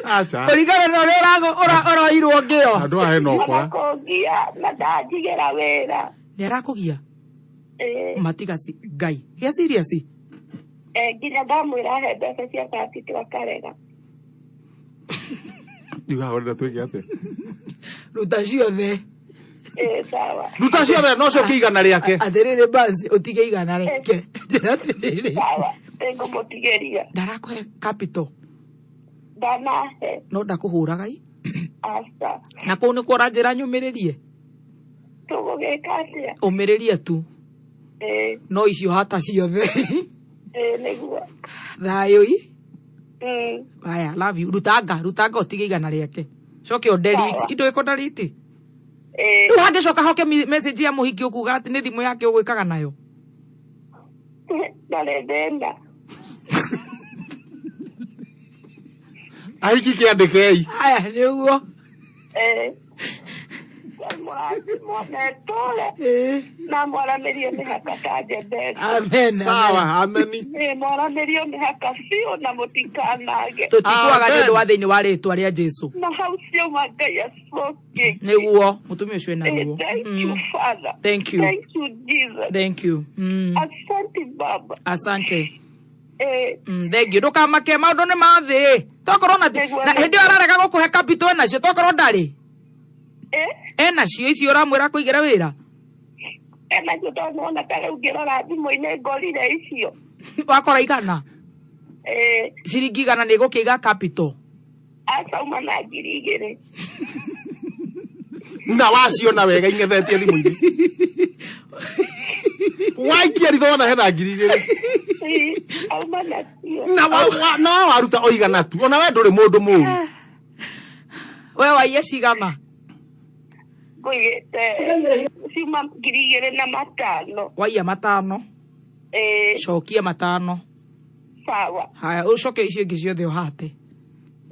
Aca. Kũringana na ũrĩa ũroirwo ngĩo. Andũ aya hena ũkora. Kũngia na ndanjigĩra wĩra. Nĩ arakũgia? Ĩĩ. Matiga si Ngai. Gĩa serious. Nginya ndamwĩra ahe mbeca cia capital akarega. Rĩu haha ũrenda twĩke atĩa? Ruta ciothe. Ĩĩ sawa. Ruta ciothe no cokie igana rĩake. Atĩrĩrĩ Bansi ũtige igana rĩake. Njĩra atĩrĩrĩ. Sawa. Nĩngũmũtigĩria. Ndarakũhe capital Ndanahe. no ndakũhũraga i. Aca. Na kũu nĩkuo ũranjĩra nyũmĩrĩrie. Tũgũgĩka atĩa? Ũmĩrĩrie tu. Ĩĩ. No icio hata ciothe. Ĩĩ nĩguo. Thayũ i. Mm. Haya, love you. Rutanga, rutanga ũtige igana rĩake. Coke ũ delete. Sawa. Indo ĩkũ delete. Ĩĩ. Rĩu hangĩcoka hoke message ya mũhiki ũkuga atĩ nĩ thimũ yake ũgwĩkaga nayo. Ndarĩ thĩna. Ahiki kĩandĩkei. Aya nĩguo. Eh. Ngai mũrathimwo na ĩtũũre. Na mwaramĩrie mĩhaka ta njemberi. Amen. Sawa, ameni. Ĩ, mwaramĩrio mĩhaka biũ na mũtikanage. Tũtikuaga nĩ ũndũ wa thĩinĩ wa rĩtwa rĩa Jesu. Na hau ciauma Ngai acokie. Nĩguo mũtumia ũcio ena ruo. Thank you, Father. Thank you. Thank you, Jesus. Thank you. Asante Baba. Asante. Eh, Thank you. Ndũkamake maũndũ nĩ mathĩ. Tokorwo na na hĩndĩ ĩyo ararega gũkũhe capital enacio tokorwo ndarĩ. Enacio icio ũramwĩra kũigĩra wĩra. Enacio tondũ nĩwona ta rĩu ngĩrora thimũ-inĩ ngorire icio. Wakora igana. Eh, Ciringi igana nĩ gũkĩiga capital. acauma na 2,000. Na waciona wega ing'ethetie thimũ-inĩ. Waikia ritho wona hena 2,000. Ĩ, auma nacio. Na no waruta o igana tu. Ona we ndũrĩ mũndũ mũũru. We waiya cigana? Ngũigĩte ciuma 2,500. Waiya 500. Ĩ, Cokia 500. sawa. Haya, ũcoke icio ingĩ ciothe ũhate.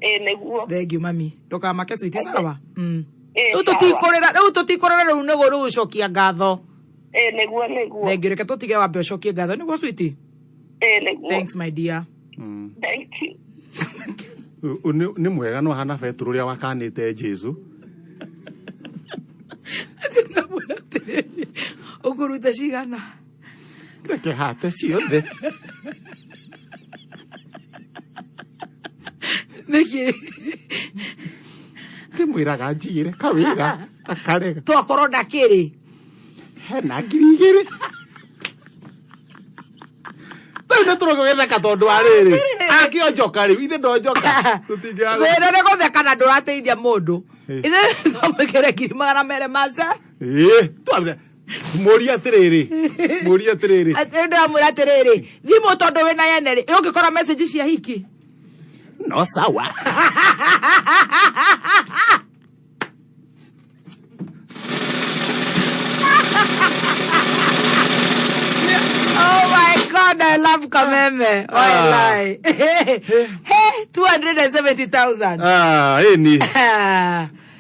Ĩ, nĩguo. Thank you mami. Ndũkamake sweet sawa. Ĩ, Rĩu sawa. tũtikũrĩra, rĩu tũtikũrĩra rĩu nĩguo rĩu ũcokia ngatho. Ĩ, nĩguo nĩguo. Thank you. Reke tũtige wambe ũcokie ngatho nĩguo sweet. Ĩ, nĩguo. Thanks my dear. Thank you. Nĩ mwega no hana Petero ũrĩa wakanĩte Jesu. Ũkũruta cigana? Reke hate ciothe. Nĩkĩ? Ndĩmwĩraga njigĩre kawĩra akarega. Twakorwo ndakĩrĩ. Hena 2,000. Rĩu nĩ tũrũgĩtheka tondũ wa rĩrĩ. Akĩonjoka rĩu ithe ndonjoka. Tũtingĩaga. Thĩna nĩ gũtheka na ndũrateithia mũndũ. Ithe twamwĩkĩre 200,000 maca. Ĩĩ, twambe. Mũrie atĩrĩrĩ. Mũrie atĩrĩrĩ. Atĩ ndĩramwĩra atĩrĩrĩ, thimũ tondũ wĩna yene rĩ, ũngĩkora message cia hiki. No sawa. Oh my God, I love Kameme. Why lie? Hey, 270,000. Ah, ĩni.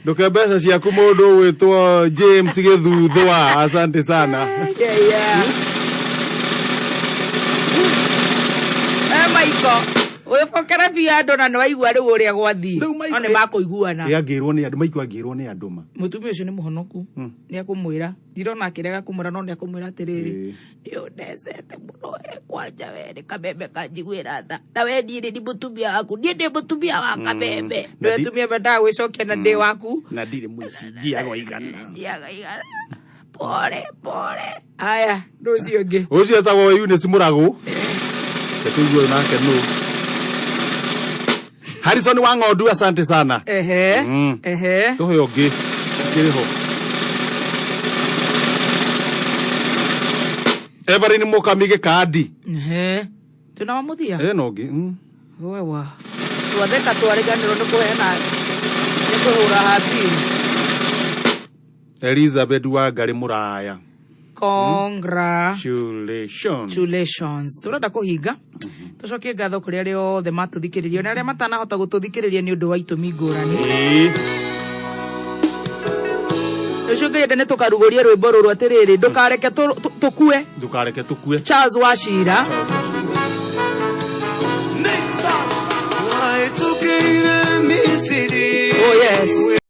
Ndũke mbeca ciaku mũndũ ũgwĩtwo James Gĩthuthwa. Asante sana. Yeah, yeah. Eh, Michael, wĩbokere biũ andũ na nĩ waigua rĩu ũrĩa gwathiĩ. No nĩ makũiguana. Ĩ angĩrwo nĩ andũ, Michael angĩrwo nĩ andũ ma. Mũtumia ũcio nĩ mũhonoku. Nĩ akũmwĩra. Ndirona akĩrega kũmwĩra no nĩ akũmwĩra atĩrĩrĩ. Nĩ ũndecete mũno we kwanja we nĩ kameme kanjiguĩra tha. Na we niĩ nĩ mũtumia waku. Niĩ ndĩ mũtumia wa kameme. Na Nĩ atumia mendaga gwĩcokia na ndĩ waku. Na ndirĩ mũici, njiaga igana. Njiaga igana. Pole pole. Haya, ndũ ũcio ũngĩ. Ũcio etagwo Eunice Mũragũ. Reke tũigue nake nũ. Harrison wa Ng'ondu, asante sana. Ehe. Ehe. Tũhe ũngĩ. Ũkĩrĩ ho. Everin Mũkami Gĩkandi. Ehe. Twĩna wa mũthia? Ĩno ũngĩ. Wewa. Twatheka twariganĩrwo nĩ kũheana nĩ kũhũra habiri. Elizabeth Wangari Mũraya. Congratulations. Congratulations. Tũrenda kũhinga. Tũcokie ngatho kũrĩ arĩa othe matũthikĩrĩria na arĩa matanahota gũtũthikĩrĩria nĩ ũndũ wa itũmi ngũrani. Ũcio ngĩenda nĩ tũkarugũrie rwĩmbo rũrũ atĩrĩrĩ ndũkareke tũkue. Ndũkareke tũkue. Charles Wachira. Oh yes.